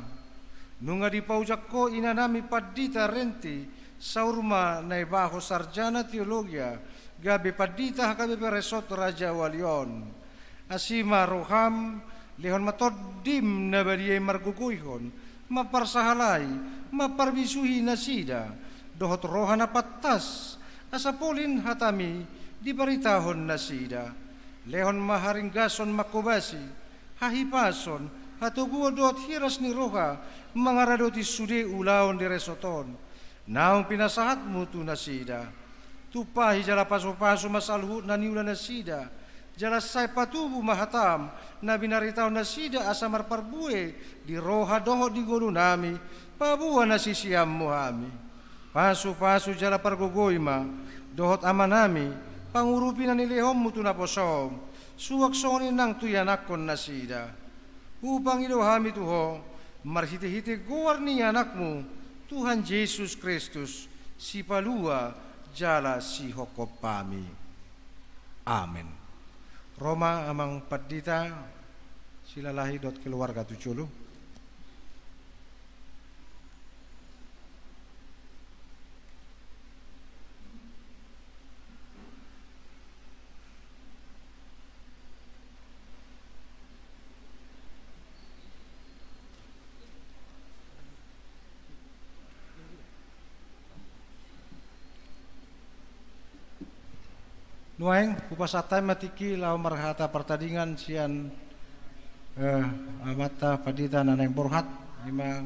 Nunga dipaujak Ho inanami Pandita Renti Saur ma Naibaho Sarjana Teologia gabe pandita H K B P Resort Rajawali on. Asi ma rohaM, lehon ma TondiM na badia i margogoihon, mamparsahalai, mamparbisuhi nasida dohot roha na pantas, asa polin hataMi dibaritahon nasida. Lehon ma haringgason manghobasi, hahipason, hatoguon dohot hiras ni roha mangaradoti sude ulaon di resort on naung pinasahatMu tu nasida. Tumpahi jala pasupasu ma saluhut na niula nasida, jala sai patubu ma hataM na binaritahon nasida asa marparbue di roha dohot di ngolunami paboa na siseanMu hami. Pasupasu jala pargogoi ma dohot amanami pangurupi na nilehonMu tu naposom, suang songon i nang tu ianakhon nasida. Hupangido hami tu Ho marhitehite goar ni AnakMu, Tuhan Jesus Kristus, Sipalua jala Sihophop hami. Amen. Ro ma amang pandita Silalahi dohot keluarga tu jolo. Nuaeng hupasahat hami ma tingki laho marhata partadingan sian, eh, amanta pandita na naeng borhat, ima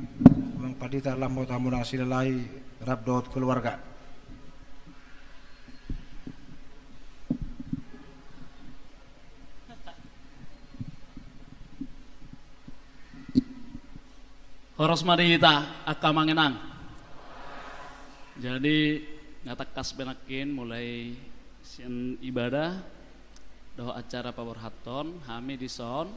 amang pandita lam ma hamu nang Silalahi rap dohot keluarga. Horas ma di hita angka amang inang. Jadi, nga tangkas be nangkin mulai sian ibadah dohot acara paborhathon hami dison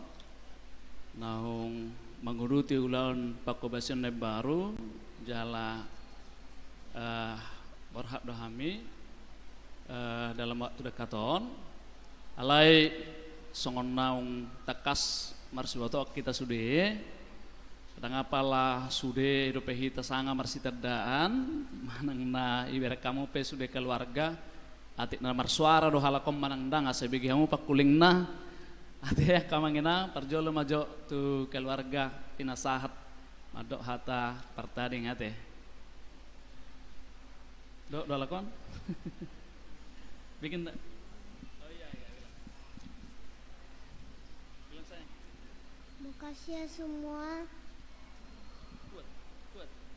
naung manguduti ulaon panghobasion na imbaru jala, eh, borhat do hami, eh, dalam waktu dekat on. Alai songon naung tangkas marsibotoan hita sude, ndang apala sude dope hita sanga marsitandaan manang na ibereng hamu pe sude keluarga, atik na marsuara do halak on manang ndang, asa ibege hamu pangkulingna. Ate angka amang inang, parjolo ma jo tu keluarga pinasahat mandok hata partading ate. Dok, do halak on? Bikin tak? Oh iya, iya, bilang. Bilang saya. Makasih ya semua.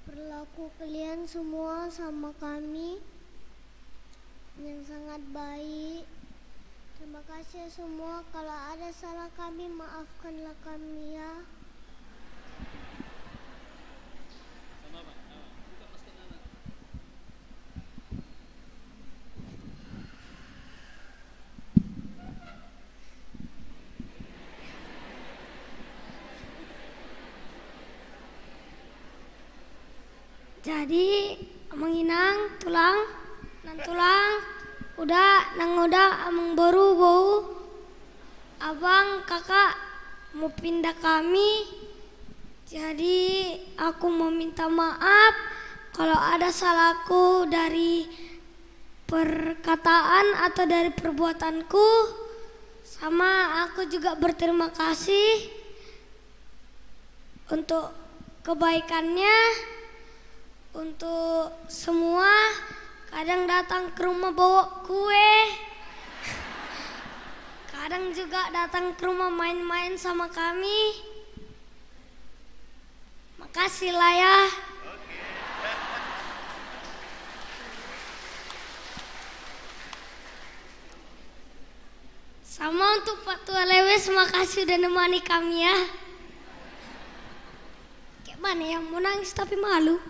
Perlaku kalian semua sama kami yang sangat baik. Terima kasih ya semua. Kalau ada salah kami, maafkanlah kami ya. Jadi, amang inang, tulang, nantulang, uda, nanguda, amangboru, boru, abang, kakak, mau pindah kami. Jadi, aku mau minta maaf kalau ada salahku dari perkataan atau dari perbuatanku. Sama aku juga berterima kasih untuk kebaikannya, untuk semua. Kadang datang ke rumah bawa kue, kadang juga datang ke rumah main-main sama kami. Makasih lah ya. Sama untuk Pak Tua Lewis, makasih udah nemani kami ya. Kayak mana yang mau nangis tapi malu.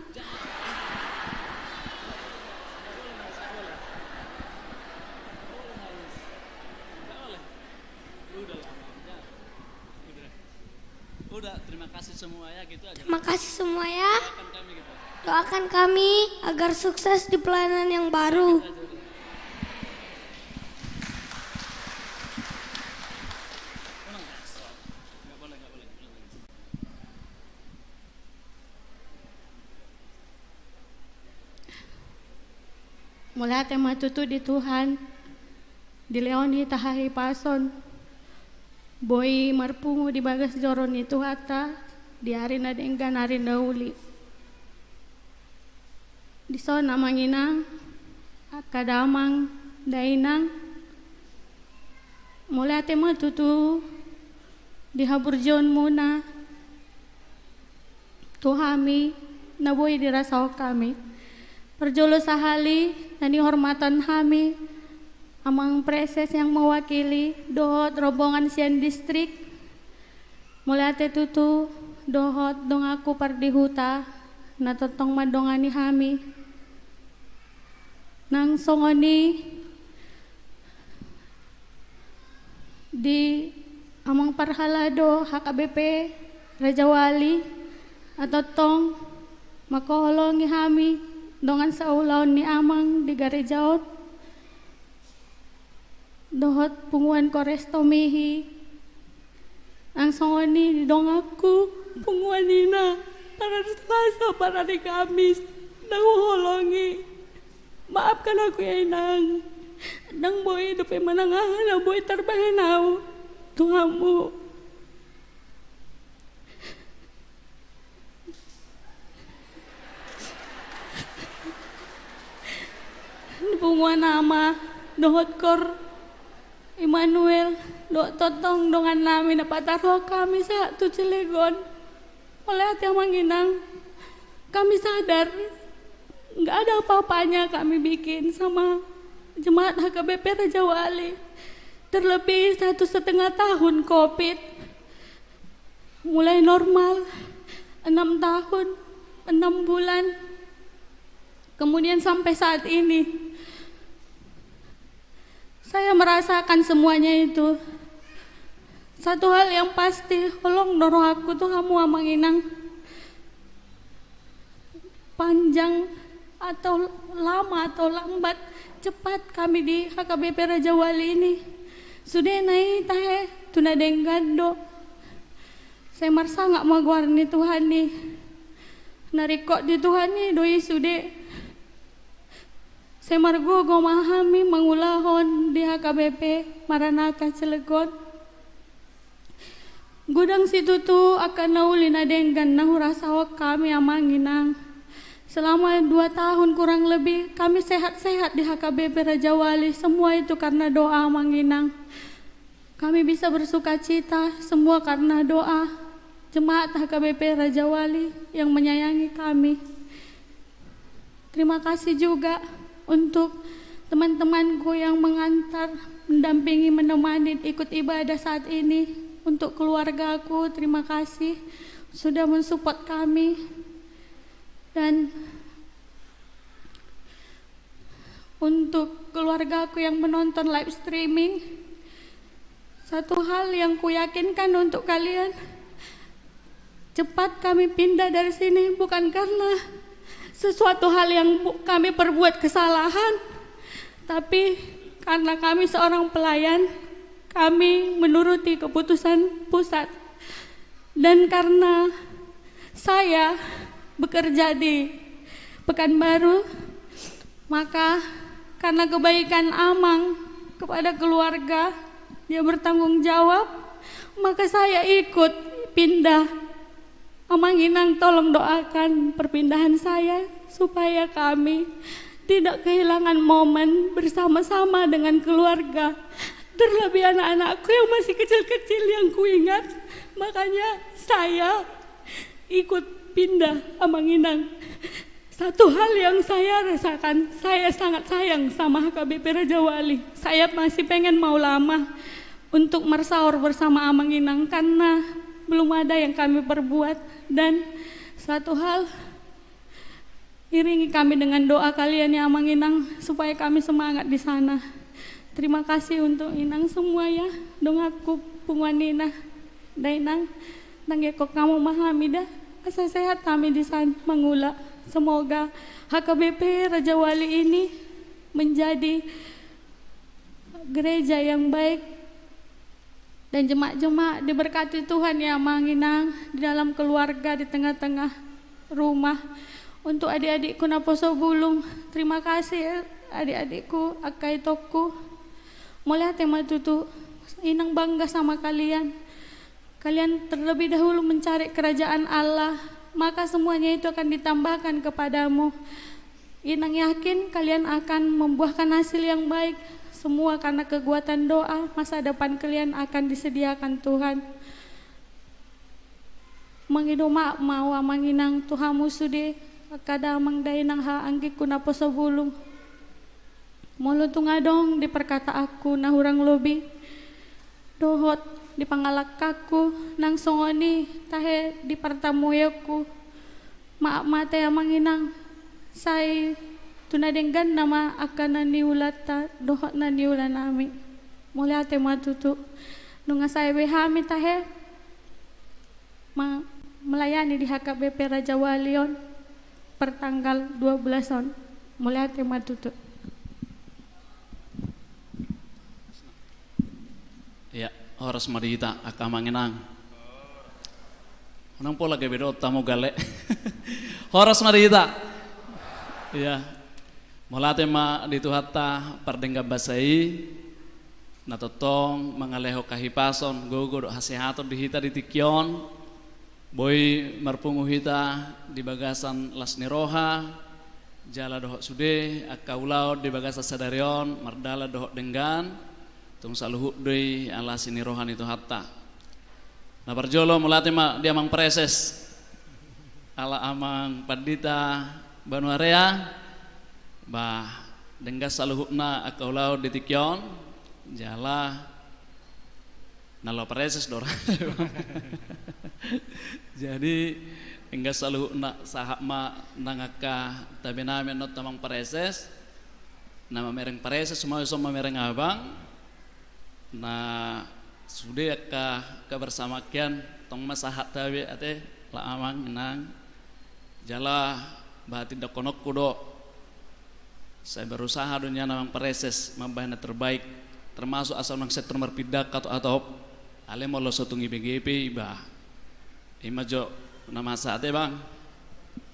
Udah, terima kasih semua ya, gitu aja. Terima kasih semua ya. Doakan kami, gitu. Doakan kami agar sukses di pelayanan yang baru. Gitu aja, udah. Ulang, nggak boleh, nggak boleh, ulang lagi. Mauliate ma tutu di Tuhan, dilehon hita hahipason, boi marpungu di bagas joro ni Tuhanta di ari na denggan, ari na uli. Dison amang inang, angka damang, dainang, mauliate ma tutu di haburjuonmuna tu hami na boi dirasahon hami. Parjolo sahali na nihormatan hami amang preses yang mewakili dohot rombongan sian distrik. Mauliate tutu dohot donganku pardihuta na tongtong mandongani hami. Nang songon i di amang parhalado H K B P Rajawali, na tongtong mangkaholongi hami dongan saulaon ni amang di gareja on, dohot punguan Kores Tomihi. Nang songon i di donganku punguan ina, parari Selasa, parari Kamis, ndang huholongi. Maafkan aku ya inang, ndang boi dope manang aha na boi tarbahen au tu hamu. Di punguan ama dohot Kor Immanuel, dohot tongtong dongan nami na patarhon hami sahat tu Cilegon. Mauliate amang inang, kami sadar nggak ada apa-apanya kami bikin sama jemaat H K B P Rajawali. Terlebih satu setengah tahun covid. Mulai normal, enam tahun, enam bulan, kemudian sampai saat ini. Saya merasakan semuanya itu. Satu hal yang pasti, holong do rohangku tu hamu amang inang. Panjang atau lama atau lambat, cepat kami di H K B P Rajawali ini. Sudena i tahe tu na denggan do. Sai marsangap ma goar ni Tuhan i. Na ringkot di Tuhan i do i sude. Sai margogo ma hami mangulahon di H K B P Maranatha Cilegon. Godang situtu angka na uli na denggan na hurasahon hami amang inang. Selama dua tahun kurang lebih kami sehat-sehat di H K B P Rajawali, semua itu karena doa amang inang. Kami bisa bersukacita semua karena doa. Jemaat H K B P Rajawali yang menyayangi kami. Terima kasih juga untuk teman-temanku yang mengantar, mendampingi, menemani ikut ibadah saat ini. Untuk keluargaku, terima kasih sudah mensupport kami. Dan untuk keluargaku yang menonton live streaming, satu hal yang kuyakinkan untuk kalian, cepat kami pindah dari sini bukan karena sesuatu hal yang bu-, kami perbuat kesalahan, tapi karena kami seorang pelayan, kami menuruti keputusan pusat. Dan karena saya bekerja di Pekanbaru, maka karena kebaikan Amang kepada keluarga, dia bertanggung jawab, maka saya ikut pindah. Amang Inang, tolong doakan perpindahan saya supaya kami tidak kehilangan momen bersama-sama dengan keluarga. Terlebih anak-anakku yang masih kecil-kecil yang kuingat. Makanya saya ikut pindah, Amang Inang. Satu hal yang saya rasakan, saya sangat sayang sama H K B P Rajawali. Saya masih pengen mau lama untuk mersaor bersama Amang Inang karena belum ada yang kami perbuat. Dan satu hal, iringi kami dengan doa kalian ya, Amang Inang, supaya kami semangat di sana. Terima kasih untuk Inang semua ya, donganku, punguan Inang. Dainang, nang ikut kamu mahami dah, asa sehat kami di sana mangula. Semoga H K B P Rajawali ini menjadi gereja yang baik dan jemaat-jemaat diberkati Tuhan ya, Amang Inang, di dalam keluarga, di tengah-tengah rumah. Untuk adik-adikku naposo bulung, terima kasih ya, adik-adikku, angka itongku. Mauliate ma tutu, Inang bangga sama kalian. Kalian terlebih dahulu mencari kerajaan Allah, maka semuanya itu akan ditambahkan kepadamu. Inang yakin kalian akan membuahkan hasil yang baik, semua karena kekuatan doa, masa depan kalian akan disediakan Tuhan. Mangido maaf ma au, Amang Inang, tu hamu sude, angka damang dainang, haha anggingku naposo bulung. Molo tung adong di parkataanku na hurang lobi, dohot di pangalangkanku, nang songon i tahe di partamueonku, maaf ma ate, Amang Inang, sai tu na denggan nama angka na niulanta dohot na niulanami. Mauliate ma tutu. Nunga sae be hami tahe ma-, melayani di H K B P Rajawali on per tanggal dua belas on. Mauliate ma tutu. Iya, horas ma di hita, angka Amang Inang. Unang pola gabe dohot hamu gale. Horas ma di hita. Iya. Mauliate ma di Tuhanta pardenggan basa i, na tongtong mangalehon hahipason, gogo dohot hasehaton di hita di tingki on. Boi marpungu hita di bagasan las ni roha, jala dohot sude angka ulaon di bagasan sadari on mardalan dohot denggan, tung saluhut do i ala asi ni roha ni Tuhanta. Na parjolo, mauliate ma di Amang Praeses, ala Amang Pandita Banuarea, bah, denggan saluhutna angka ulaon di tingki on, jala na laho praeses do ra. Jadi, denggan saluhutna, sahat ma nang angka tabenami annon tu Amang Praeses, na mamereng praeses, ma so mamereng abang, na sude angka kebersamaan, tong ma sahat tabe ate, ala Amang, Inang. Jala, bah, tindakononku do. Sai berusaha do nian Amang Praeses mambahen na terbaik, termasuk asa unang sektor marpinda angka tu atop. Alai molo so tung ibege pe, bah, i ma jo na masa ate, Bang.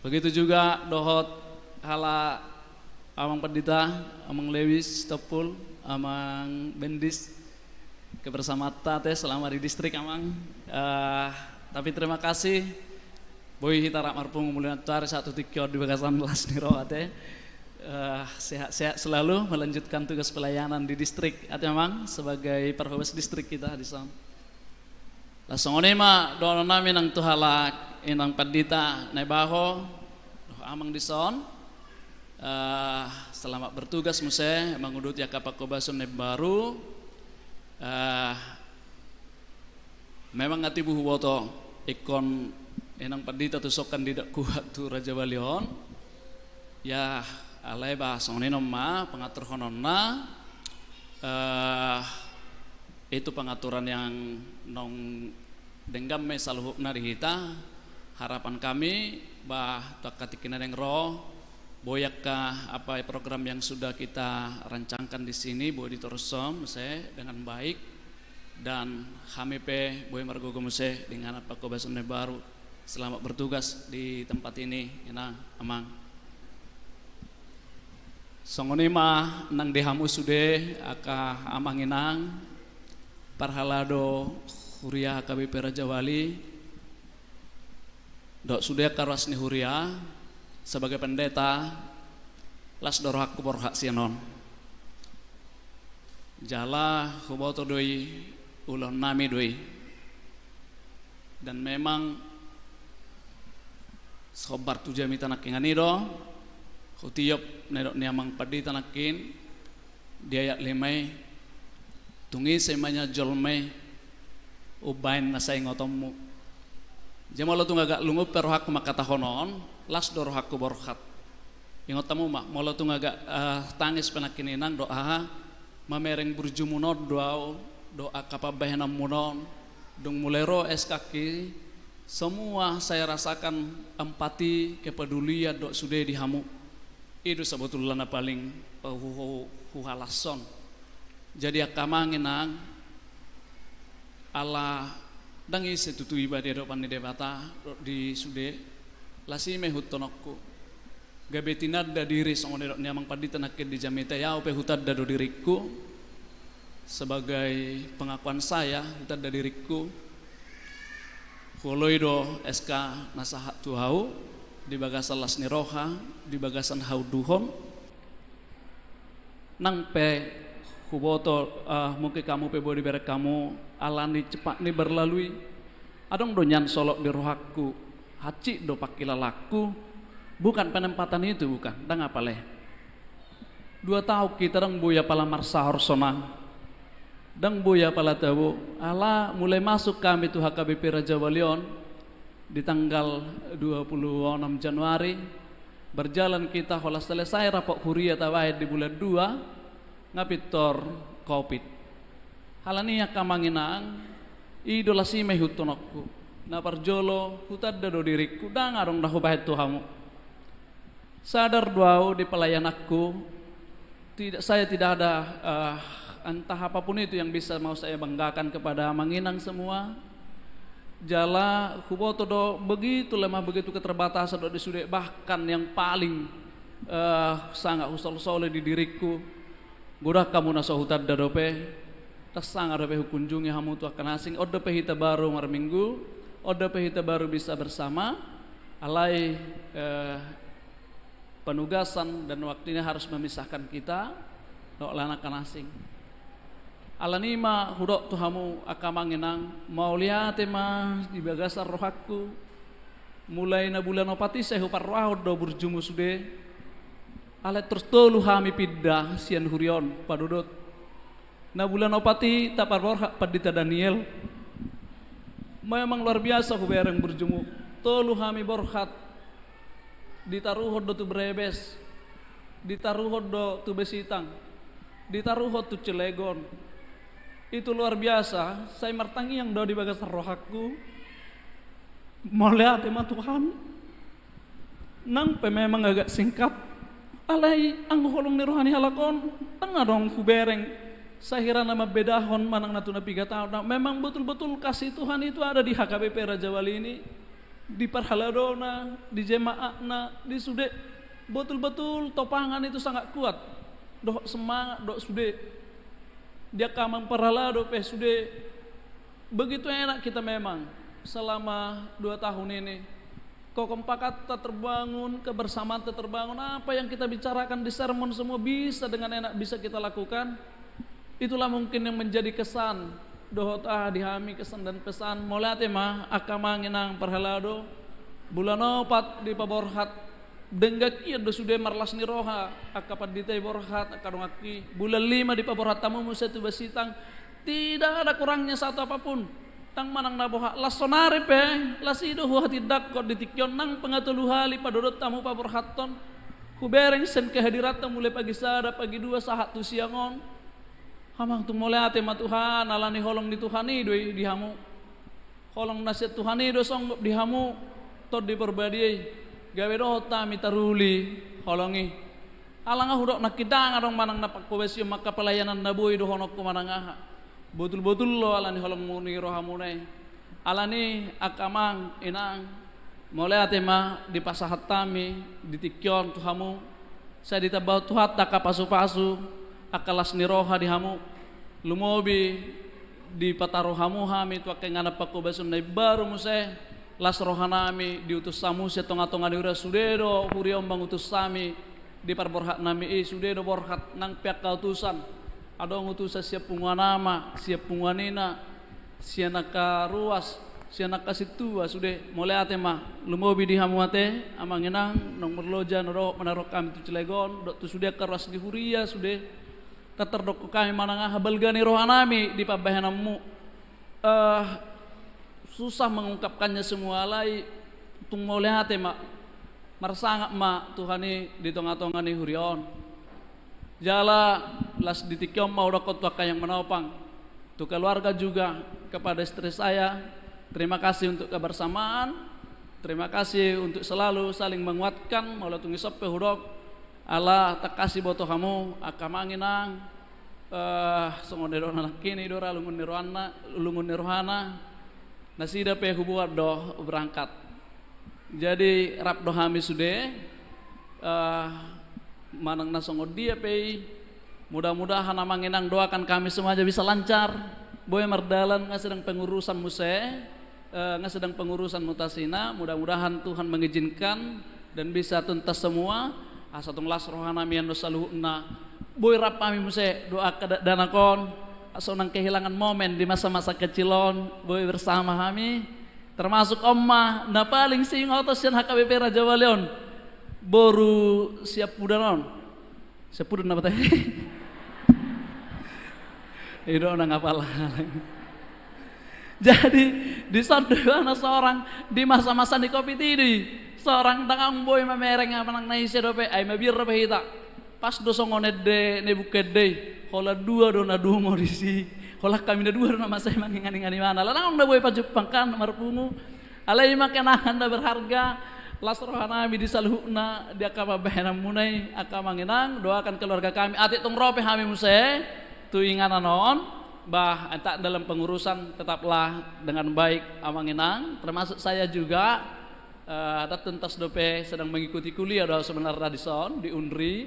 Begitu juga dohot ala Amang Pandita, Amang Lewis Tompul, Amang Bendis, kebersamaanta ate selama di distrik, Amang. Eh, tapi terima kasih, boi hita rap marpungu mulai tu ari sahat tu tingki on di bagasan las ni roha ate. Eh, sehat-sehat selalu melanjutkan tugas pelayanan di distrik ate, Amang, sebagai parhobas distrik kita di son. Tarsongon i ma dohonon nami nang tu halak inang pandita na ibaho dohot amang dison. Eh, selamat bertugas muse manguduti angka pangkobasan na imbaru. Eh, memang nga tibu huboto ingkon inang pandita tu songkan didak kuat tu Rajabali on. Ya, alai ba songon i non ma pangaturhononna. Eh, itu pengaturan yang naung denggan ma i saluhutna di hita. Harapan kami ba tu angka tingki na naeng ro, boi angka apa program yang sudah kita rancangkan di sini boi diteruskan muse dengan baik, dan hami pe boi margogo muse di inganan pangkobasan na imbaru. Selamat bertugas di tempat ini, inang, amang. Songon i ma nang di hamu sude angka amang inang, parhalado huria H K B P Rajawali, dohot sude angka ruas ni huria. Sebagai pendeta, las do rohangku borhat sian on. Jala huboto do i ulaon nami do i. Dan memang, sehombar tu jamita nangkiningan i do hutiop na nidok ni amang pandita nangkin di ayat lima i, tung ise ma nian jolma i umbahen na sai ingotonmu. Jadi molo tung agak lungun pe rohangku mangkatahon on, las do rohangku borhat. Ingot hamu ma, molo tung agak, eh, tangis pe nangkin inang dohot aha, mamereng burjumuna on do au, dohot angka pambahenanmuna on. Dung mulai ro S K K, semua saya rasakan empati, kepedulian dohot sude di hamu. I do sabotulna na paling, eh, hu-, hu-, huhalashon. Jadi angka amang inang, ala ndang ise tutu iba di adopan ni Debata dohot di sude, las i ma ihuthononku. Gabe tinanda diri songon nidok ni amang pandita nangkin di jamita i, au pe hutanda do diringku. Sebagai pengakuan saya, hutanda diringku. Huoloi do S K na sahat tu au di bagasan las ni roha, di bagasan haunduhon. Nang pe huboto, eh, mungkin hamu pe boi dibereng hamu, ala ni cepat ni berlalu i. Adong do nian solot di rohangku, hansit do pangkilalanku. Bukan penempatan itu, bukan. Ndang apala i. Dua taon hita ndang boi apala marsaor sonang. Ndang boi apala tabo. Ala mulai masuk hami tu H K B P Rajawali on di tanggal dua puluh enam Januari. Berjalan kita holan selesai rapat huria tabahen di bulan dua, nga pintor covid. Alani i angka amang inang, i do las i ma ihuthononku. Na parjolo, hutanda do diringku, ndang adong na hubahen tu hamu. Sadar do au di pelayananku, tidak, saya tidak ada, eh, entah apapun itu yang bisa mau saya banggakan kepada amang inang semua. Jala huboto do begitu lemah, begitu keterbatasan dohot di sude, bahkan yang paling, eh, sangat husolsoli di diringku. Godang hamu na so hutanda dope, ndang sanga dope hukunjungi hamu tu angka na asing. On dope hita baru marminggu, on dope hita baru bisa bersama. Alai, eh, penugasan dan waktu ini harus memisahkan kita dohot angka na asing. Alani i ma hudok tu hamu angka amang inang, mauliate ma di bagasan rohangku. Mulai na bulan opat i sai huparrohahon do burjumu sude. Alai tor tolu hami pinda sian huria on, padodot. Na bulan opat i taparborhat Pandita Daniel. Memang luar biasa hubereng burjumu. Tolu hami borhat. Ditaruhon do tu Brebes. Ditaruhon do tu Basitang. Ditaruhon tu Cilegon. Itu luar biasa. Sai martangiang do di bagasan rohangku. Mauliate ma Tuhan. Nang pe memang agak singkat, alai anggo holong ni roha ni halak on, ndang adong hubereng sahira na mambedahon manang na tu na piga taon. Nah, memang betul-betul kasih Tuhan itu ada di H K B P Rajawali ini, di parhaladona, di jemaatna, di sude. Betul-betul topangan itu sangat kuat dohot semangat dohot sude. Di angka amang parhalado pe sude. Begitu enak kita memang selama dua tahun ini. Kekompakanta terbangun, kebersamaanta terbangun. Apa yang kita bicarakan di sermon semua bisa dengan enak bisa kita lakukan. Itulah mungkin yang menjadi kesan Dohot aha di hami kesan dan pesan, mauliate ma angka amang inang parhalado. Bulan opat dipaborhat, denggan hian do sude marlas ni roha angka pandita i borhat, angka donganki. Bulan lima dipaborhat hamu muse tu Basitang, tidak ada kurangnya satu apapun. Ndang manang na boha, las sonari pe, las i do huhatindangkon di tingki on nang pangkatolu hali padodot hamu paborhathon. Hubereng sian kehadiranta mulai pagi sada, pagi dua, sahat tu siang on. Amang, tung mauliate ma Tuhan, ala ni holong ni Tuhan i do i di hamu. Holong na sian Tuhan i do songgop di hamu, Tondi Porbadia i, gabe dohot hami taruli holong i. Ala nga hudok nangkin ndang adong manang na pangkobasion angka pelayanan na boi dohononku manang aha. Botul-botul do ala ni holongmu ni rohamuna i. Ala ni i angka amang inang, mauliate ma dipasahat hami di tingki on tu hamu. Sai ditambahon Tuhanta angka pasu-pasu, angka las ni roha di hamu. Lumobi dipataru hamu hami tu angka inganan pangkobasion na imbaru muse. Las rohanami diutus hamu sian tonga-tonga ni huria, sude do huria on mangutus hami. Di parborhatnami i sude do borhat nang pe angka utusan. Adong utusan sian punguan ama, sian punguan ina, sian angka ruas, sian angka sintua, sude. Mauliate ma, lumobi di hamu ate amang inang, naung marloja na dohot manaruhon hami tu Cilegon dohot tu sude angka ruas ni huria, sude. Ndang tardokkon hami manang aha, balga ni rohanami di pambahenanmu. Eh, susah mengungkapkannya semua, alai tung mauliate ma. Marsangap ma Tuhan i di tonga-tonga ni huria on. Jala las di tingki on ma hudokkon tu angka yang menopang, tu keluarga juga, kepada istri saya, terima kasih untuk kebersamaan, terima kasih untuk selalu saling menguatkan. Molo tung ison pe hudok, ala tangkas diboto hamu angka amang inang. Eh, songon na nidokna nangkin i do ra lungun ni rohana, lungun ni rohana. Nasida pe hubuat do berangkat. Jadi rap do hami sude, eh, manang na songon dia pe i, mudah-mudahan amang inang, doakan kami semuanya bisa lancar, boi mardalan, nga sedang pengurusan muse, eh, nga sedang pengurusan mutasina, mudah-mudahan Tuhan mengizinkan dan bisa tuntas semua, asa tung las rohanami annon saluhutna, boi rap hami muse dohot angka dakdanak on, asa unang kehilangan momen di masa-masa kecil on, boi bersama hami. Termasuk on ma na paling siingoton sian H K B P Rajawali on, boru Siampudan on. Siampudan na bata i? I do na nga pala. Jadi dison do ibana sorang di masa-masa ni covid i do i. Sorang, ndang adong boi mamereng apa nang na ise dope, ai mabiar dope hita. Pas do songon ende ni bungka ende i, holan dua do na dungo disi. Holan hami na dua do na mansai mangingan-ingan ibana. Ala ndang adong na boi pajumpang kan marpungu. Alai ima kenangan na berharga, las rohanami di saluhutna di angka pambahenanmuna i, angka amang inang, doakan keluarga kami, atik tung ro pe hami muse tu inganan on. Bah, entah dalam pengurusan tetaplah dengan baik amang inang, termasuk saya juga. Eh, ndang tuntas dope, sedang mengikuti kuliah do sebenarnya dison di Unri,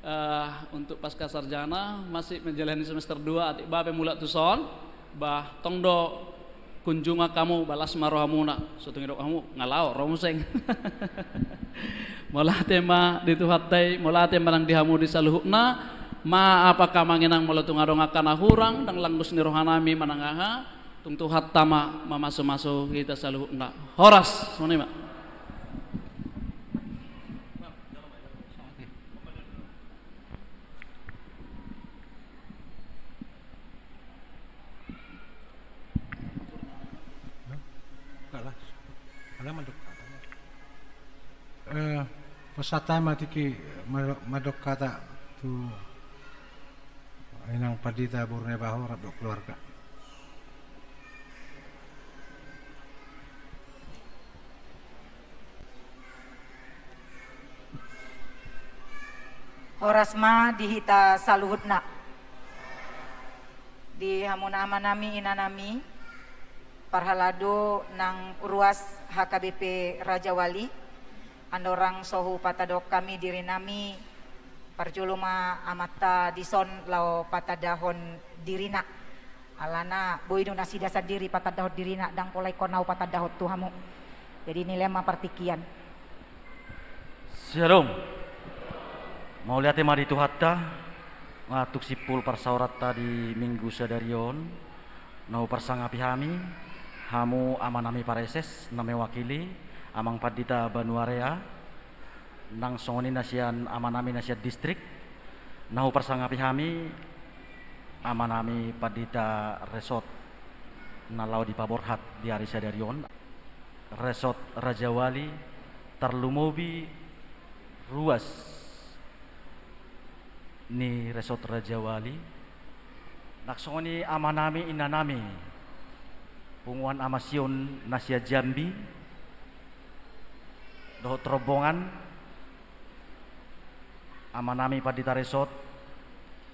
eh, untuk pasca sarjana, masih menjalani semester dua, atik ba pe mulak tuson. Bah, tong do kunjungan hamu, bah las ma rohamuna. So tung didok hamu nga laho, ro muse. Mauliate ma di Tuhanta i, mauliate ma nang di hamu di saluhutna. Maaf angka amang inang molo tung adong angka na hurang, ndang langgus ni rohanami manang aha. Tung Tuhanta ma mamasu-masu hita saluhutna. Horas, songon i ma. Eh, pasahat ma tingki ma-, mandok hata tu inang pandita boru Neba, horas dohot keluarga. Horas ma di hita saluhutna. Di hamu amanami, inanami, parhalado nang ruas H K B P Rajawali, andorang so hupatandahon hami dirinami, parjolo ma amanta dison laho patandahon dirina. Alana boi do nasida sandiri patandahon dirina, ndang pola ingkon au patandahon tu hamu. Jadi nilai ma partingkian. Syalom. Mauliate ma di Tuhanta, nga tung simpul parsaoranta di Minggu sadari on. Na huparsangapi hami, hamu amanami praeses na mewakili Amang Pandita Banuarea, nang songon i na sian amanami na sian distrik. Na huparsangapi hami, amanami Pandita Resort na laho dipaborhat di ari sadari on, Resort Rajawali, tarlumobi ruas ni Resort Rajawali, nang songon i amanami inanami, punguan Ama Sion na sian Jambi, dohot rombongan, amanami Pandita Resort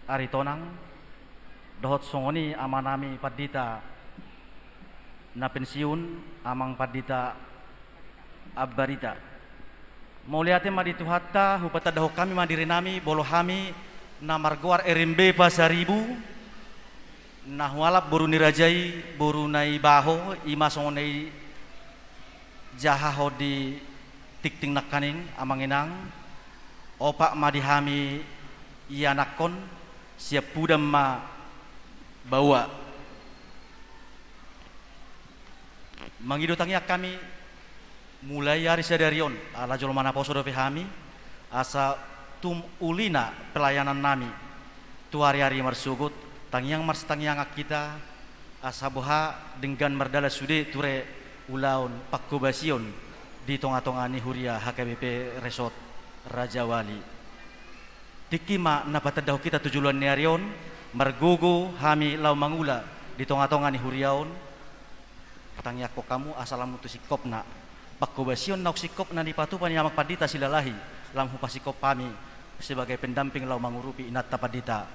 Aritonang, dohot songon i amanami pandita na pensiun, Amang Pandita Ambarita. Mauliate ma di Tuhanta, hupatandahon hami ma dirinami, molo hami na margoar R M B Pasaribu, na hualap boru ni raja i, boru Naibaho, i ma songon na dijahahon di tingting nangkaning, Amang Inang, opat ma di hami ianakhon, siampudan ma baoa. Mangido tangiang hami, mulai ari sadari on, ala jolma naposo dope hami, asa tum ulina pelayanannami tu ari-ari marsogot, tangiang marsitangiangan hita, asa boha denggan mardalan sude ture ulaon panghobasion di tonga-tonga ni huria H K B P Resort Rajawali. Tingki ma na patandahon hita tu joloan ni ari on, margogo hami laho mangula di tonga-tonga ni huria on, tangiangkon hamu asa lam tu singkopna. Panghobasion naung singkop na nipatupa ni Amang Pandita Silalahi, lam hupasingkop hami sebagai pendamping laho mangurupi inanta pandita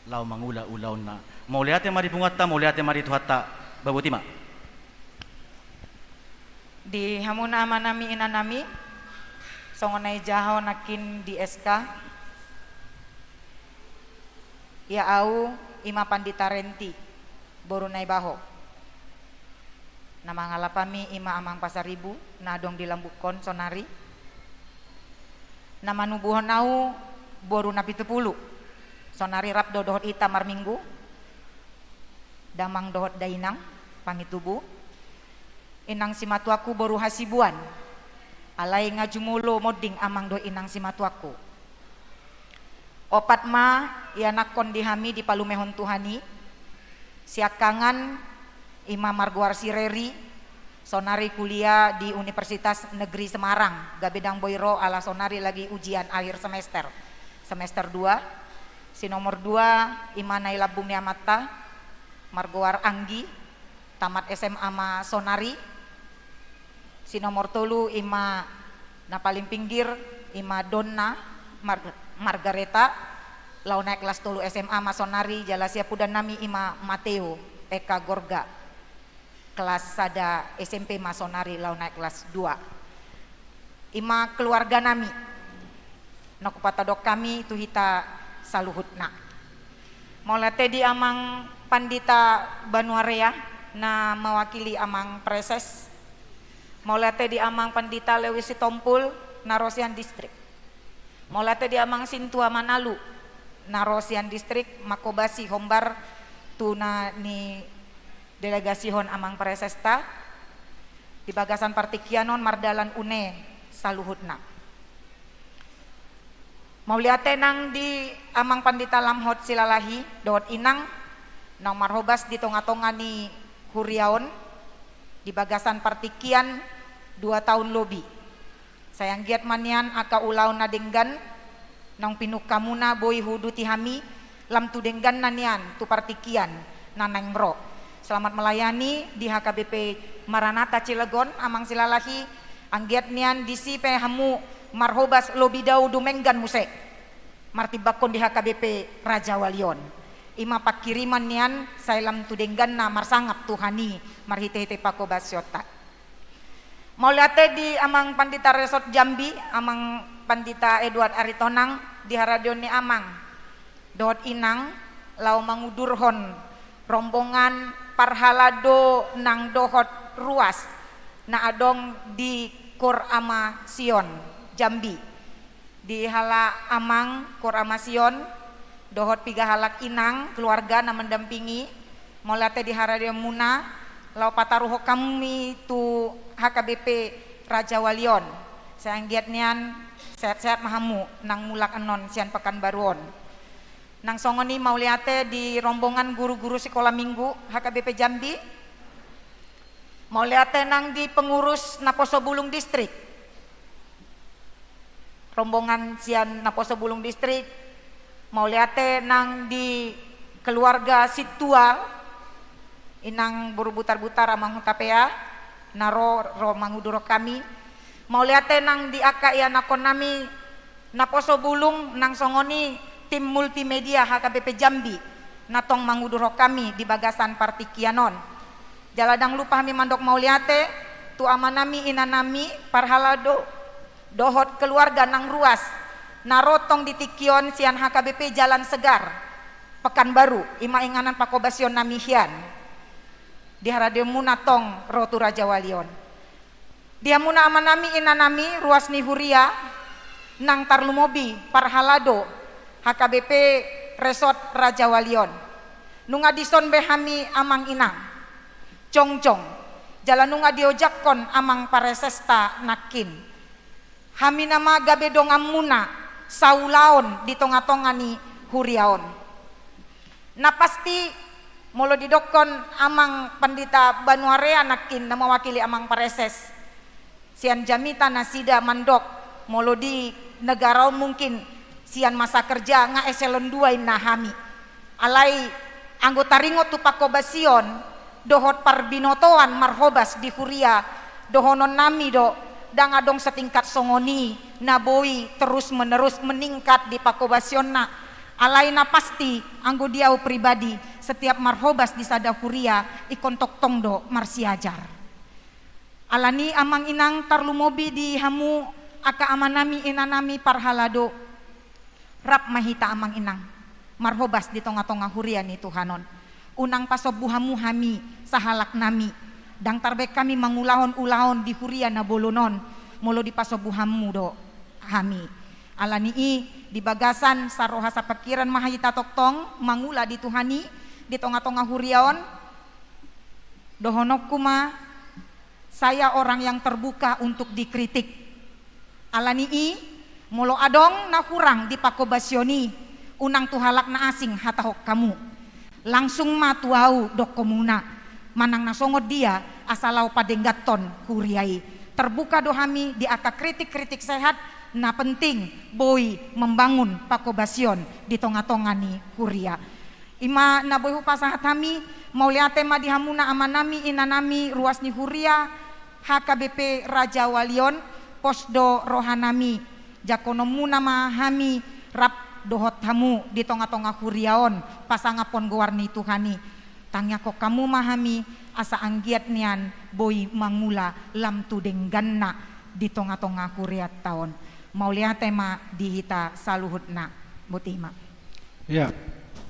laho mangula ulaonna. Mauliate ma di punguanta, mauliate ma di Tuhanta, baboti ma. Di hamuna amanami inanami, songon na dijahahon nangkin di S K, ia au i ma Pandita Renti, boru Naibaho. Na mangalap hami i ma Amang Pasaribu, na adong di lambukkon sonari. Na manubuhon au boru Napitupulu, sonari rap do dohot hita marminggu. Damang dohot dainang, pangitubu. Inang simatuangku boru Hasibuan. Alai nga jumolo monding amang dohot inang simatuangku. Opat ma ianakhon di hami dipalumehon Tuhan i. Siangkangan i ma margoar si Reri, sonari kuliah di Universitas Negeri Semarang, gabe ndang boi ro ala sonari lagi ujian akhir semester, semester dua. Si nomor dua i ma na i lambung ni amanta, margoar Anggi, tamat S M A ma sonari. Si nomor tolu i ma na paling pinggir, i ma Donna Mar-, Margareta, laho naek kelas tolu S M A ma sonari, jala siampudannami i ma Mateo Eka Gorga, kelas sada S M P ma sonari laho naek kelas dua. I ma keluarganami, na hupatandahon hami tu hita saluhutna. Mauliate di Amang Pandita Banuarea, na mewakili Amang Praeses. Mauliate di Amang Pandita Lewis Sitompul, na ro sian distrik. Mauliate di Amang Sintua Manalu, na ro sian distrik, manghobasi hombar tu na nidelegasihon Amang Praesesta, di bagasan partingkian on mardalan une saluhutna. Mauliate nang di Amang Pandita Lamhot Silalahi dohot inang, naung marhobas di tonga-tonga ni huria on, di bagasan partingkian dua taon lobi. Sai anggiat ma nian angka ulaon na denggan, naung pinungkamuna boi huuduti hami, lam tu dengganna nian tu partingkian na naeng ro. Selamat melayani di H K B P Maranatha Cilegon, Amang Silalahi, anggiat nian disi pe hamu marhobas lobi dao dumenggan muse. Martimbangkon di H K B P Rajawali on. I ma pangkiriman nian, sai lam tu dengganna marsangap Tuhan i, marhite-hite panghobasionta. Mauliate di Amang Pandita Resort Jambi, Amang Pandita Edward Aritonang, di haradeon ni amang dohot inang, laho mangudurhon rombongan parhalado nang dohot ruas na adong di Kor Ama Sion, Jambi. Di halak amang Kor Ama Sion, dohot piga halak inang keluarga na mendampingi, Mauliate di haradeonmuna, laho pataruhon hami tu H K B P Raja Wali on. Sai anggiat nian sehat-sehat ma hamu nang mulak annon sian Pekanbaru on. Nang songon i mauliate di rombongan guru-guru sikola minggu H K B P Jambi. Mauliate nang di pengurus Naposo Bulung Distrik. Rombongan sian Naposo Bulung Distrik, mauliate nang di keluarga Situal, inang boru Butarbutar, amang Hutapea, na ro, ro mangudurhon hami. Mauliate nang di angka ianakhonnami Naposo Bulung, nang songon i tim multimedia H K B P Jambi, na tong mangudurhon hami di bagasan partingkian on. Jala ndang lupa hami mandok mauliate tu amanami, inanami, parhalado, dohot keluarga nang ruas, na ro tong di tingki on sian H K B P Jalan Segar, Pekanbaru, i ma inganan pangkobasionnami hian. Di haradeonmuna tong ro tu Raja Wali on. Di hamuna amanami, inanami, ruas ni huria, nang tarlumobi parhalado H K B P Resort Raja Wali on. Nunga dison be hami amang inang jongjong, jala nunga diojakhon amang paresesta nangkin. Hami nama gabe donganmuna saulaon di tonga-tonga ni huria on. Na pasti, molo didokhon amang Pandita Banuarea nangkin na mewakili amang pareses, sian jamita nasida mandok, molo di negara on mungkin sian masa kerja nga eselon dua inna hami. Alai anggo taringot tu pangkobasion dohot parbinotoan marhobas di huria, dohononnami do, ndang adong setingkat songon i na boi terus menerus meningkat di pangkobasionna. Alai na pasti, anggo di au pribadi, setiap marhobas di sada huria, ingkon tongtong do marsiajar. Alani i amang inang, tarlumobi di hamu angka amanami, inanami parhalado, rap ma hita amang inang marhobas di tonga-tonga huria ni Tuhan on. Unang pasombu hamu hami sahalaknami, ndang tarbaen hami mangulahon ulaon di huria na bolon on, molo dipasombu hamu do hami. Alani i, di bagasan saroha sapangkiran ma hita tongtong mangula di Tuhan i di tonga-tonga huria on. Dohononku ma, saya orang yang terbuka untuk dikritik. Alani i, molo adong na hurang di pangkobasion i, unang tu halak na asing hatahon hamu. Langsung ma tu au dokhonmuna, manang na songon dia, asa laho padengganhon huria i. Terbuka do hami di angka kritik-kritik sehat, na penting boi membangun pangkobasion di tonga-tonga ni huria. I ma na boi hupasahat hami, mauliate ma di hamuna amanami, inanami, ruas ni huria H K B P Raja Wali on, pos do rohanami, jangkononmuna ma hami rap dohot hamu di tonga-tonga huria on, pasangaphon goar ni Tuhan i. Tangiangkon hamu ma hami, asa anggiat nian boi mangula lam tu dengganna di tonga-tonga hurianta on. Mauliate ma di hita saluhutna. Boti ma. Ia,